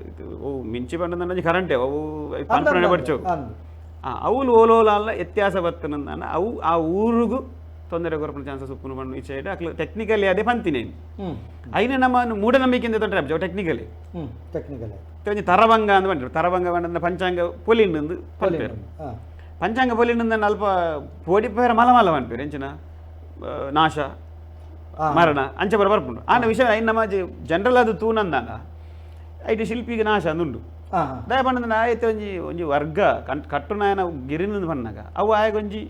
ಓ ಮಿಂಚಿ ಬಂಡ ಕರೆಂಟೇ ಅವು ಪನ್ಪುನ ಬಡ್ಚೋ ಅವಳು ಓಲೋಲ ಅಲ್ಲ ವ್ಯತ್ಯಾಸ ಬರ್ತನ ಅವು ಆ ಊರಿಗೂ ತೊಂದರೆ ಕೊರಪುನ ಚಾನ್ಸಸ್ ಉಪ್ಪುನ ಬಣ್ಣ ಈ ಸೈಡ್ ಅಕ್ಲು ಟೆಕ್ನಿಕಲಿ ಅದೇ ಪಂತಿನೇ ಐನ ನಮ್ಮ ಮೂಢನಂಬಿಕೆಯಿಂದ ತೊಂದರೆ ಆಪ್ಜ ಟೆಕ್ನಿಕಲಿ ಟೆಕ್ನಿಕಲಿ ಒಂಜಿ ತರಭಂಗ ಅಂದ್ ಬಂಡ್ರು ತರಭಂಗ ಬಂಡ ಪಂಚಾಂಗ ಪೊಲಿಂಡು ಪನ್ಪೇರು ಪಂಚಾಂಗ ಪೊಲಿಂಡು ಅಲ್ಪ ಪೋಡಿ ಪೇರ ಮಲ ಮಲ ಪನ್ಪೇರು ಎಂಚಿನ ನಾಶ ಮರಣ ಅಂಚೆ ಬರ ಬರ್ಪುಂಡು. ಆನ ವಿಷಯ ಐನ್ ನಮ್ಮ ಜನರಲ್ ಅದು ತೂನಂದಾನ ಐಟ್ ಶಿಲ್ಪಿಗೆ ನಾಶ ಅಂದುಂಡು ದಯ ಪಂಡ ಆಯ್ತು ಒಂಜಿ ಒಂಜಿ ವರ್ಗ ಕಟ್ಟುನಾಯನ ಗಿರಿನ ಬನ್ನಾಗ ಅವು ಆಯಗೊಂಜಿ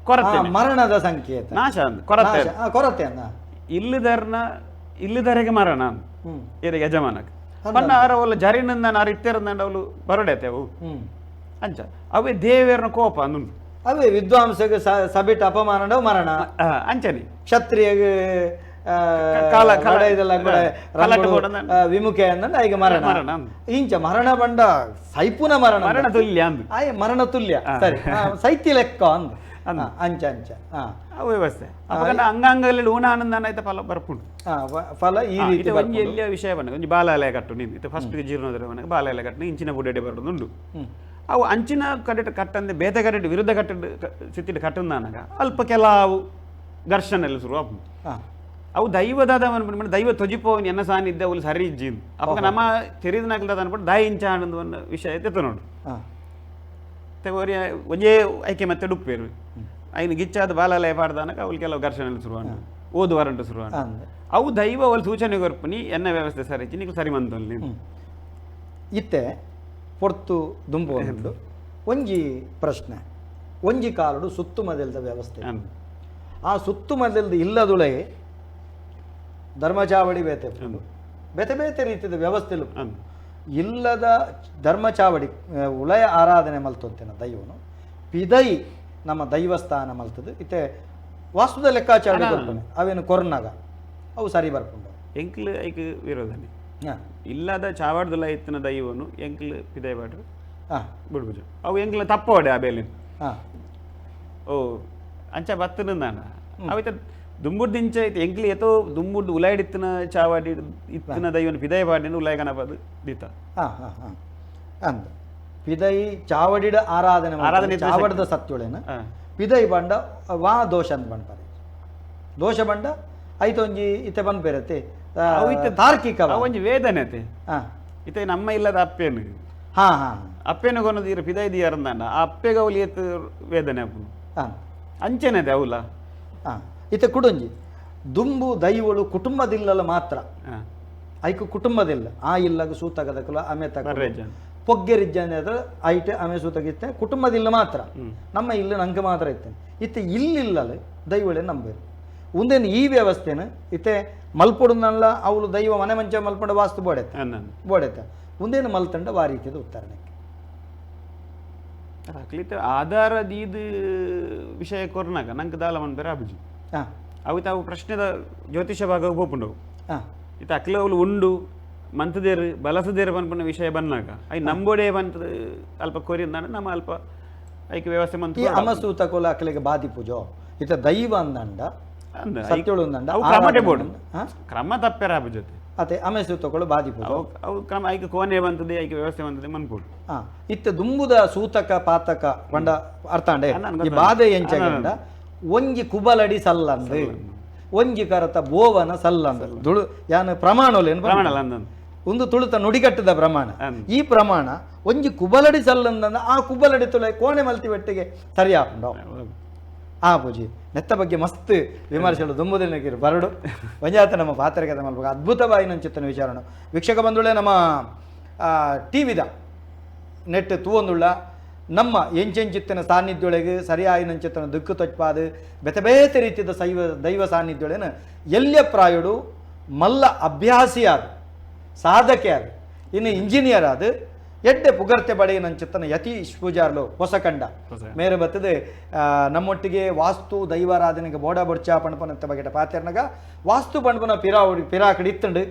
ಕೊರತೆ ಮರಣದ ಸಂಕೇತ ನಾಶ ಕೊರತೆ ಕೊರತೆ ಇಲ್ಲದರ್ನ ಇಲ್ಲದರೆಗೆ ಮರಣ ಏರಿಗೆ ಯಜಮಾನಕ್ಕೆ ಪಂಡ ಆರ ಅವಳು ಜರಿನಂದ ಆರು ಇತ್ತೇರಂದ ಅವಳು ಬರಡೈತೆ ಅವು ಅಂಚ ಅವೇ ದೇವೇರ್ನ ಕೋಪ ಅಂದುಂಡು. ಅವೇ ವಿದ್ವಾಂಸಗೆ ಸಬಿಟ್ ಅಪಮಾನ ಮರಣ ಅಂಚನೆ ಕ್ಷತ್ರಿಯಗೆ ವಿಮುಖ ಈಗ ಮರಣ ಮರಣ ಇಂಚ ಮರಣ ಬಂಡ ಸೈಪುನ ಮರಣ ಮರಣ ತುಲ್ಯ ಅಂದು ಆಯ್ ಮರಣ ತುಲ್ಯ ಸರಿ ಸೈತಿ ಲೆಕ್ಕ ಅಂದು ಅಂಚ ಅಂಚ ವ್ಯವಸ್ಥೆ ಅಂಗಾಂಗಲ್ಲಿ ಊನ ಆನಂದ ಆಯ್ತ ಫಲ ಬರ್ಪುಂಡು ಫಲ ಈ ರೀತಿ ಒಂಜಿ ಎಲ್ಲಿಯ ವಿಷಯ ಬಣ್ಣ ಒಂಜಿ ಬಾಲಾಲಯ ಕಟ್ಟು ನೀನು ಇದು ಫಸ್ಟ್ ಜೀರ್ಣೋದರ ಮನೆಗೆ ಬಾಲಾಲಯ ಕಟ್ಟು ಇಂಚಿನ ಬುಡ್ಡೆ ಬರೋದುಂಡು. ಅವು ಅಂಚಿನ ಕಡೆ ಕಟ್ಟಂದೆ ಬೇತೆ ಕಡೆ ವಿರುದ್ಧ ಕಟ್ಟ ಸ್ಥಿತಿ ಕಟ್ಟಂದಾನಾಗ ಅಲ್ಪ ಕೆಲವು ಘರ್ಷಣೆ ಎಲ್ಲ ಶುರು ಆಪುಂಡು. ಅವು ದೈವದಾದ ದೈವ ತೊಜಿಪೋವನ್ ಎನ್ನ ಸಾನ್ನಿಧ್ಯ ಅವಳು ಸರಿ ಇಜ್ಜಿಂದು ಅವಾಗ ನಮ್ಮ ತೆರಿದನಾಗ್ಲದ ಅನ್ಬಿಟ್ಟು ದಾಯಿ ಇಂಚ ಆನಂದ ಒಂದು ವಿಷಯ ಎತ್ತ ನೋಡು ಒಂಜೇ ಐಕೆ ಮತ್ತೆ ಡುಪ್ಪೇರು ಐನು ಗಿಚ್ಚಾದ ಬಾಲಾಲಯ ಪಾಡ್ದಾನಕ ಅವಳು ಕೆಲವು ಘರ್ಷಣೆ ಶುರು ಓದುವಾರಂಟು ಶುರು ಅವು ದೈವ ಅವಳು ಸೂಚನೆ ಕೊರ್ಪುನಿ ಎನ್ನ ವ್ಯವಸ್ಥೆ ಸರಿ ಇಜ್ಜಿ ನೀವು ಸರಿ ಮಂತಲ್ಲಿ ಇತ್ತೆ ಪೊರ್ತು ದುಂಬು ಉಂಟು. ಒಂಜಿ ಪ್ರಶ್ನೆ ಒಂಜಿ ಕಾಲಡು ಸುತ್ತುಮದೆಲ್ದ ವ್ಯವಸ್ಥೆ ಆ ಸುತ್ತುಮದೆಲ್ದ ಇಲ್ಲದುಳೆ ಧರ್ಮಚಾವಡಿ ಬೇತೆ ಬೇತೆ ಬೇತೆ ರೀತಿಯ ವ್ಯವಸ್ಥೆ ಇಲ್ಲದ ಧರ್ಮಚಾವಡಿ ಉಳಯ ಆರಾಧನೆ ಮಲ್ತೊಂತೇನ ದೈವನು ಪಿದೈ ನಮ್ಮ ದೈವಸ್ಥಾನ ಮಲ್ತದು ಇತ್ತೆ ವಾಸ್ತುದ ಲೆಕ್ಕಾಚಾರ ಅವೇನು ಕೊರ್ನಾಗ ಅವು ಸರಿ ಬರ್ಕೊಂಡು ಎಂಕ್ಲು ಐಕ್ ವಿರೋಧನೆ ಇಲ್ಲದ ಚಾವಾಡ್ದುಲ ಇತ್ತಿನ ದೈವನು ಎಂಕ್ಲು ಪಿದೈ ಬಾಡ್ರು ಬಿಡ್ಬುಜ ಅವು ಎಂಕ್ಲ ತಪ್ಪೋಡೆ ಆ ಬೇಲಿನ ಓ ಅಂಚ ಬತ್ತನ ಅವಿತ ದುಂಬುಡ್ದು ಇಂಚ ಐತೆ ಎಂಕ್ಲಿ ಏತೋ ದುಂಬುಡ್ದು ಉಲಾಯ್ಡಿತ್ತಿನ ಚಾವಾಡಿ ಇತ್ತಿನ ದೈವನ ಪಿದೈ ಬಾಡಿನ ಉಲಾಯ್ ಗಣಪದು ದಿತ್ತ ಅಂದ ಪಿದೈ ಚಾವಡಿಡ ಆರಾಧನೆ ಆರಾಧನೆ ಚಾವಡದ ಸತ್ಯುಳೇನ ಪಿದೈ ಬಂಡ ವಾ ದೋಷ ಅಂತ ಬಂಡ್ಪಾರೆ ದೋಷ ಬಂಡ ಐತ ಒಂಜಿ ಇತ್ತೆ ಬಂದ್ಪೇರತ್ತೆ ತಾರ್ಕಿಕ ಒಂಜಿ ವೇದನೆ ಅತೆ ಇತ್ತೆ ನಮ್ಮ ಇಲ್ಲದ ಅಪ್ಪೇನು ಹಾ ಹಾ ಅಪ್ಪೇನು ಕೊನದು ಇರ ಪಿದೈ ದಿಯಾರಂದಾಂಡ ಆ ಅಪ್ಪೆಗೆ ಅವಳು ಏತ್ ವೇದನೆ ಅಪ್ಪನು ಅಂಚೆನೆ ಅದೆ ಅವಲ ಇತ್ತೆ ಕುಡೊಂಜಿ ದುಂಬು ದೈವಳು ಕುಟುಂಬದಿಲ್ಲಲ್ಲ ಮಾತ್ರ ಐಕು ಕುಟುಂಬದಿಲ್ಲ ಆ ಇಲ್ಲಗ ಸೂತಗದಕಲ ಆಮೆ ತಕ ಪೊಗ್ಗೆರಿಜ್ಜನೆ ಐಟೆ ಆಮೆ ಸೂತಗಿತ್ತೆ ಕುಟುಂಬದಿಲ್ಲ ಮಾತ್ರ ನಮ್ಮ ಇಲ್ಲ ನಂಗೆ ಮಾತ್ರ ಇತ್ತೇನೆ ಇತ್ತೆ ಇಲ್ಲಿಲ್ಲಲ್ಲ ದೈವಳೆ ನಂಬೇರು ಒಂದೇನು ಈ ವ್ಯವಸ್ಥೆನ ಇತ್ತೆ ಮಲ್ಪೊಡುನಲ್ಲ ಅವಳು ದೈವ ಮನೆ ಮಂಚ ಮಲ್ಪೊಂಡ ವಾಸ್ತು ಬೋಡೆತ್ತ ಬೋಡೆತ್ತ ಒಂದೇನು ಮಲ್ತಂಡ ವಾ ರೀತಿಯದ ಉತ್ತರಣಕ್ಕೆ ಆಧಾರ ದೀದ್ ವಿಷಯ ಕೊರ್ನಾಗ ನಂಗೆ ದಾಲ ಮನ್ಬೇರೆ ಅಬುಜಿ ಅವು ತಾವು ಪ್ರಶ್ನೆದ ಜ್ಯೋತಿಷ ಭಾಗ ಹೋಪುಂಡು ಇತ್ತ ಅಕ್ಲ ಅವಳು ಉಂಡು ಮಂತದೇರು ಬಲಸದೇರು ಪನ್ಪುನ ವಿಷಯ ಬಂದಾಗ I ನಂಬೋಡೆ ಬಂತ ಅಲ್ಪ ಕೊರಿಂದಾನ ನಮ್ಮ ಅಲ್ಪ ಐಕೆ ವ್ಯವಸ್ಥೆ ಮಂತ ಈ ಅಮಸೂತ ಕೋಲ ಅಕ್ಲೆಗೆ ಬಾದಿ ಪೂಜೋ ಇತ್ತ ದೈವ ಅಂದಂಡ ಸತ್ಯಳು ಅಂದಂಡ ಕ್ರಮಟೆ ಬೋಡು ಕ್ರಮ ತಪ್ಪೆರ ಜೊತೆ ಅತೆ ಅಮೆಸೂತಗಳು ಬಾದಿ ಪೂಜೋ ಅವು ಕ್ರಮ ಐಕೆ ಕೋನೆ ಬಂತದೆ ಐಕೆ ವ್ಯವಸ್ಥೆ ಬಂತದೆ ಮನ್ಪೋಡು ಇತ್ತ ದುಂಬುದ ಸೂತಕ ಪಾತಕ ಬಂಡ ಅರ್ಥಾಂಡೆ ಈ ಬಾಧೆ ಎಂಚಗಂಡ ಒಂಜಿ ಕುಬಲಡಿ ಸಲ್ಲಂದು ಒಂಜಿ ಕರತ ಬೋವನ ಸಲ್ಲಂದ ದುಳು ಯಾನ್ ಪ್ರಮಾಣೊಲೇನು ಪ್ರಮಾಣ ಒಂದು ತುಳುತ ನುಡಿಗಟ್ಟದ ಪ್ರಮಾಣ. ಈ ಪ್ರಮಾಣ ಒಂಜಿ ಕುಬಲಡಿ ಸಲ್ಲಂದ ಆ ಕುಬಲಡಿ ತುಳೆ ಕೋಣೆ ಮಲ್ತಿ ಬೆಟ್ಟಿಗೆ ಸರಿ ಆಪುಂಡು. ಆ ಪೂಜಿ ನೆತ್ತ ಬಗ್ಗೆ ಮಸ್ತ್ ವಿಮರ್ಶೆಗಳು ದುಂಬುದಿನ ಬರಡು ಒಂಜಾತ ನಮ್ಮ ಪಾತ್ರಿಕತೆ ಮಲ್ಪಗ ಅದ್ಭುತವಾಗಿ ನಂಚಿತ್ತನ ವಿಚಾರಣ. ವೀಕ್ಷಕ ಬಂಧುಗಳೇ, ನಮ್ಮ ಟಿ ವಿದ ನೆಟ್ ತೂವೊಂದುಳ್ಳ ನಮ್ಮ ಎಂಚೆಂಚಿತ್ತನ ಸಾನ್ನಿಧ್ಯೊಳಗೆ ಸರಿಯಾಯಿನಂಚಿತ್ತನ ದಿಕ್ಕು ತೊಚ್ಪಾದು ಬೇತೆ ಬೇತೆ ರೀತಿಯ ದೈವ ಸಾನ್ನಿಧ್ಯೊಳೇನ ಎಲ್ಯ ಪ್ರಾಯುಡು ಮಲ್ಲ ಅಭ್ಯಾಸಿಯಾದ ಸಾಧಕೆ ಆದ ಇನ್ನು ಇಂಜಿನಿಯರ್ ಆದ ಎಡ್ಡೆ ಪುಗರ್ತೆ ಬಡೆಯನಂಚಿತ್ತನ ಯತೀಶ್ ಪೂಜಾರ್ಲು ಹೊಸಕಂಡ ಮೇರೆ ಬತ್ತದೆ ನಮ್ಮೊಟ್ಟಿಗೆ ವಾಸ್ತು ದೈವಾರಾಧನೆಗೆ ಬೋಡ ಬೊಡ್ಚ ಪಣಪನಂತ ಬಗೆಟ ಪಾತೆರ್ನಗ ವಾಸ್ತು ಪಣಪನ ಪಿರಾಕಡಿ ಇತ್ತಂಡು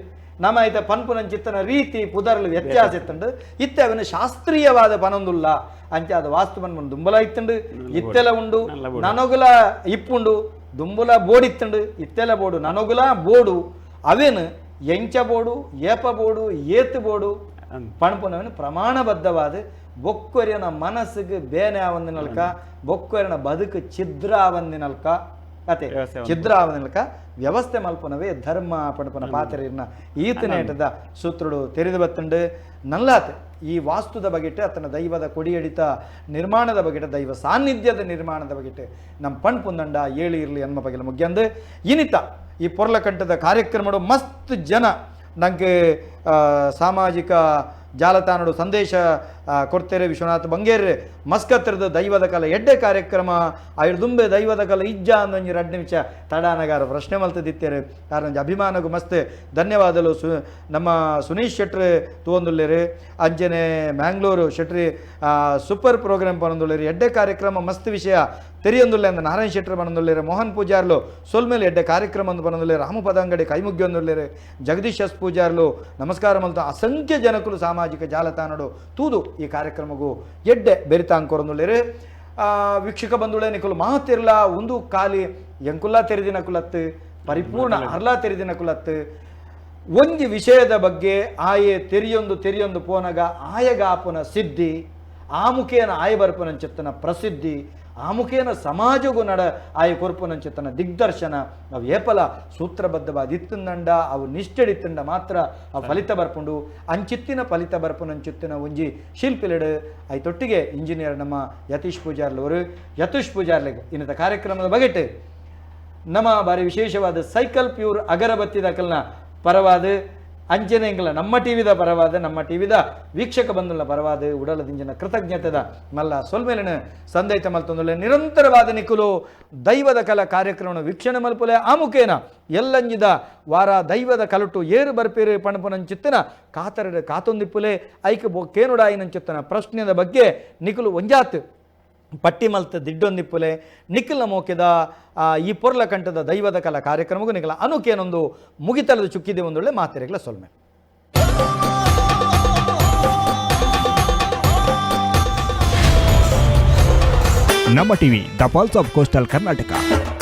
ನಮ್ಮ ಐತ ಪನ್ಪುನಂಚಿತ್ತನ ರೀತಿ ಪುದರ್ಲು ವ್ಯತ್ಯಾಸ ಇತ್ತಂಡು ಇತ್ತೆ ಅವನ ಶಾಸ್ತ್ರೀಯವಾದ ಪನೊಂದುಲ್ಲ ಅಂಚೆ ಅದು ವಾಸ್ತು ಪನ್ಪುನ ದುಂಬಲ ಇತ್ತಂಡು ಇತ್ತೆಲ ಉಂಡು ನನೊಗುಲ ಇಪ್ಪುಂಡು ದುಂಬುಲ ಬೋಡಿತ್ತಂಡು ಇತ್ತೆಲ ಬೋಡು ನನೊಗುಲ ಬೋಡು ಅವೇನು ಎಂಚ ಬೋಡು ಏಪ ಬೋಡು ಏತು ಬೋಡು ಪಣಪುನವನು ಪ್ರಮಾಣಬದ್ಧವಾದ ಬೊಕ್ಕೊರಿಯನ ಮನಸ್ಸಿಗೆ ಬೇನೆ ಆವಂದಿನಲ್ಕ ಬೊಕ್ಕೊರಿಯನ ಬದುಕು ಛಿದ್ರ ಆವಂದಿನಲ್ಕ ಅತೆ ಛಿದ್ರ ಆವಂದಿನಲ್ಕ ವ್ಯವಸ್ಥೆ ಮಲ್ಪನವೇ ಧರ್ಮ ಪಣಪನ ಪಾತ್ರೆಯನ್ನ ಈತನೇಟದ ಸೂತ್ರಡು ತೆರೆದು ಬತ್ತಂಡು ನಲ್ಲಾತ್ ಈ ವಾಸ್ತುದ ಬಗೆಟ್ ಆತನ ದೈವದ ಕೊಡಿಯಡಿತ ನಿರ್ಮಾಣದ ಬಗೆಟ ದೈವ ಸಾನ್ನಿಧ್ಯದ ನಿರ್ಮಾಣದ ಬಗೆಟ್ ನಮ್ಮ ಪಣ್ಪುಂದಂಡ ಏಳು ಇರಲಿ ಎನ್ಮ ಬಗೆಲ ಮುಗ್ಯಂದು ಇನಿತ ಈ ಪೊರ್ಲಕಂಠದ ಕಾರ್ಯಕ್ರಮಡು ಮಸ್ತ್ ಜನ ನಂಗೆ ಸಾಮಾಜಿಕ ಜಾಲತಾಣಡು ಸಂದೇಶ ಕೊಡ್ತೇರೆ. ವಿಶ್ವನಾಥ್ ಬಂಗೇರ್ ಮಸ್ಕತ್ರದ ದೈವದ ಕಲ ಎಡ್ಡೆ ಕಾರ್ಯಕ್ರಮ ದುಂಬೆ ದೈವದ ಕಲ ಇಜ್ಜ ಅಂದೊಂಜಿ ರಡ್ಡು ನಿಮಿಷ ತಡಾನಗಾರ ಪ್ರಶ್ನೆ ಮಲ್ತದಿತ್ತೇರೆ ಕಾರಣ ಅಭಿಮಾನಗೂ ಮಸ್ತ್ ಧನ್ಯವಾದಲು. ನಮ್ಮ ಸುನೀಶ್ ಶೆಟ್ರ್ ತೂವೊಂದುಲ್ಲೇರು, ಅಂಜನೆ ಮ್ಯಾಂಗ್ಳೂರು ಶೆಟ್ರಿ ಸೂಪರ್ ಪ್ರೋಗ್ರಾಮ್ ಪನೊಂದುಲ್ಲೇರು, ಎಡ್ಡೆ ಕಾರ್ಯಕ್ರಮ ಮಸ್ತ್ ವಿಷಯ ತೆರಿಯೊಂದುಲ್ಲೆ ಅಂದ ನಾರಾಯಣ ಶೆಟ್ಟರ್ ಬನೊಂದುಲ್ಲೇರು, ಮೋಹನ್ ಪೂಜಾರ್ಲು ಸೊಲ್ಮೇಲೆ ಎಡ್ಡೆ ಕಾರ್ಯಕ್ರಮ ಅಂದು ಬನೊಂದುಲ್ಲೇರು, ರಾಮು ಪದಂಗಡಿ ಕೈಮುಗ್ಗಿಯೊಂದುಲ್ಲೇರು, ಜಗದೀಶ್ ಎಸ್ ಪೂಜಾರ್ಲು ನಮಸ್ಕಾರ ಮಲ್ತ ಅಸಂಖ್ಯ ಜನಕುಲು ಸಾಮಾಜಿಕ ಜಾಲತಾಣಡು ತೂದು ಈ ಕಾರ್ಯಕ್ರಮಗೂ ಎಡ್ಡೆ ಬೆರಿತಾಂಕೊರೊಂದುಲ್ಲೇರು. ವೀಕ್ಷಕ ಬಂಧುಗಳೇ, ನಿಕುಲು ಮಾತಿರ್ಲ ಒಂದು ಖಾಲಿ ಎಂಕುಲ್ಲ ತೆರೆದಿನ ಕುಲತ್ತು ಪರಿಪೂರ್ಣ ಅರ್ಲ ತೆರೆದಿನ ಕುಲತ್ತು ಒಂಜಿ ವಿಷಯದ ಬಗ್ಗೆ ಆಯೆ ತೆರಿಯೊಂದು ತೆರಿಯೊಂದು ಪೋನಗ ಆಯಗಾಪುನ ಸಿದ್ಧಿ ಆ ಮುಖೇನ ಆಯ ಬರ್ಪುನಂಚಿತ್ತನ ಪ್ರಸಿದ್ಧಿ ಆ ಮುಖೇನ ಸಮಾಜಗೂ ನಡ ಆಯ ಕೊರ್ಪುನಂಚಿತ್ತನ ದಿಗ್ದರ್ಶನ ಅವು ಏಪಲ ಸೂತ್ರಬದ್ಧವಾದ ಇತ್ತಂದಂಡ ಅವು ನಿಷ್ಠೆಡಿತ್ತಂಡ ಮಾತ್ರ ಅವು ಫಲಿತ ಬರ್ಪುಂಡು. ಅಂಚಿತ್ತಿನ ಫಲಿತ ಬರ್ಪುನಂಚಿತ್ತಿನ ಒಂಜಿ ಶಿಲ್ಪಿಲೆಡು ಐತೊಟ್ಟಿಗೆ ಇಂಜಿನಿಯರ್ ನಮ್ಮ ಯತೀಶ್ ಪೂಜಾರ್ಲವರು ಯತೀಶ್ ಪೂಜಾರ್ಲಿಗೆ ಇನ್ನಿತ ಕಾರ್ಯಕ್ರಮದ ಬಗೆಟ್ ನಮ್ಮ ಬಾರಿ ವಿಶೇಷವಾದ ಸೈಕಲ್ ಪ್ಯೂರ್ ಅಗರಬತ್ತಿ ದಾಖಲ್ನ ಪರವಾದ ಅಂಚನೆಂಗ್ಲ ನಮ್ಮ ಟಿವಿದ ಪರವಾದ ನಮ್ಮ ಟಿವಿದ ವೀಕ್ಷಕ ಬಂಧುಲ ಪರವಾದ ಉಡಲದಿಂಜಿನ ಕೃತಜ್ಞತೆದ ಮಲ್ಲ ಸೊಲ್ಮೇಲಿನ ಸಂದೈತ ಮಲ್ತೊಂದುಲ್ಲೆ. ನಿರಂತರವಾದ ನಿಕುಲು ದೈವದ ಕಲ ಕಾರ್ಯಕ್ರಮ ವೀಕ್ಷಣೆ ಮಲ್ಪುಲೆ ಆ ಮುಖೇನ ಎಲ್ಲಂಜಿದ ವಾರ ದೈವದ ಕಲಟು ಏರು ಬರ್ಪೇರು ಪಣಪುನಂಚಿತ್ತನ ಕಾತರಡು ಕಾತೊಂದಿಪ್ಪುಲೆ ಐಕ್ ಕೇನುಡಾಯಿನಂಚಿತ್ತನ ಪ್ರಶ್ನೆದ ಬಗ್ಗೆ ನಿಕುಲು ಒಂಜಾತ್ ಪಟ್ಟಿ ಮಲ್ತ ದಿಡ್ಡೊಂದಿಪ್ಪುಲೆ ನಿಖಿಲ ಮೋಕೆದ ಈ ಪೊರ್ಲ ಕಂಠದ ದೈವದ ಕಲಾ ಕಾರ್ಯಕ್ರಮಕ್ಕೂ ನಿಖಲ ಅನುಕೇನೊಂದು ಮುಗಿತಲದ ಚುಕ್ಕಿದೆ ಒಂದೊಳ್ಳೆ ಮಾತೆರೆಗಳ ಸೊಲ್ಮೆ. Namma TV, the pulse of coastal Karnataka.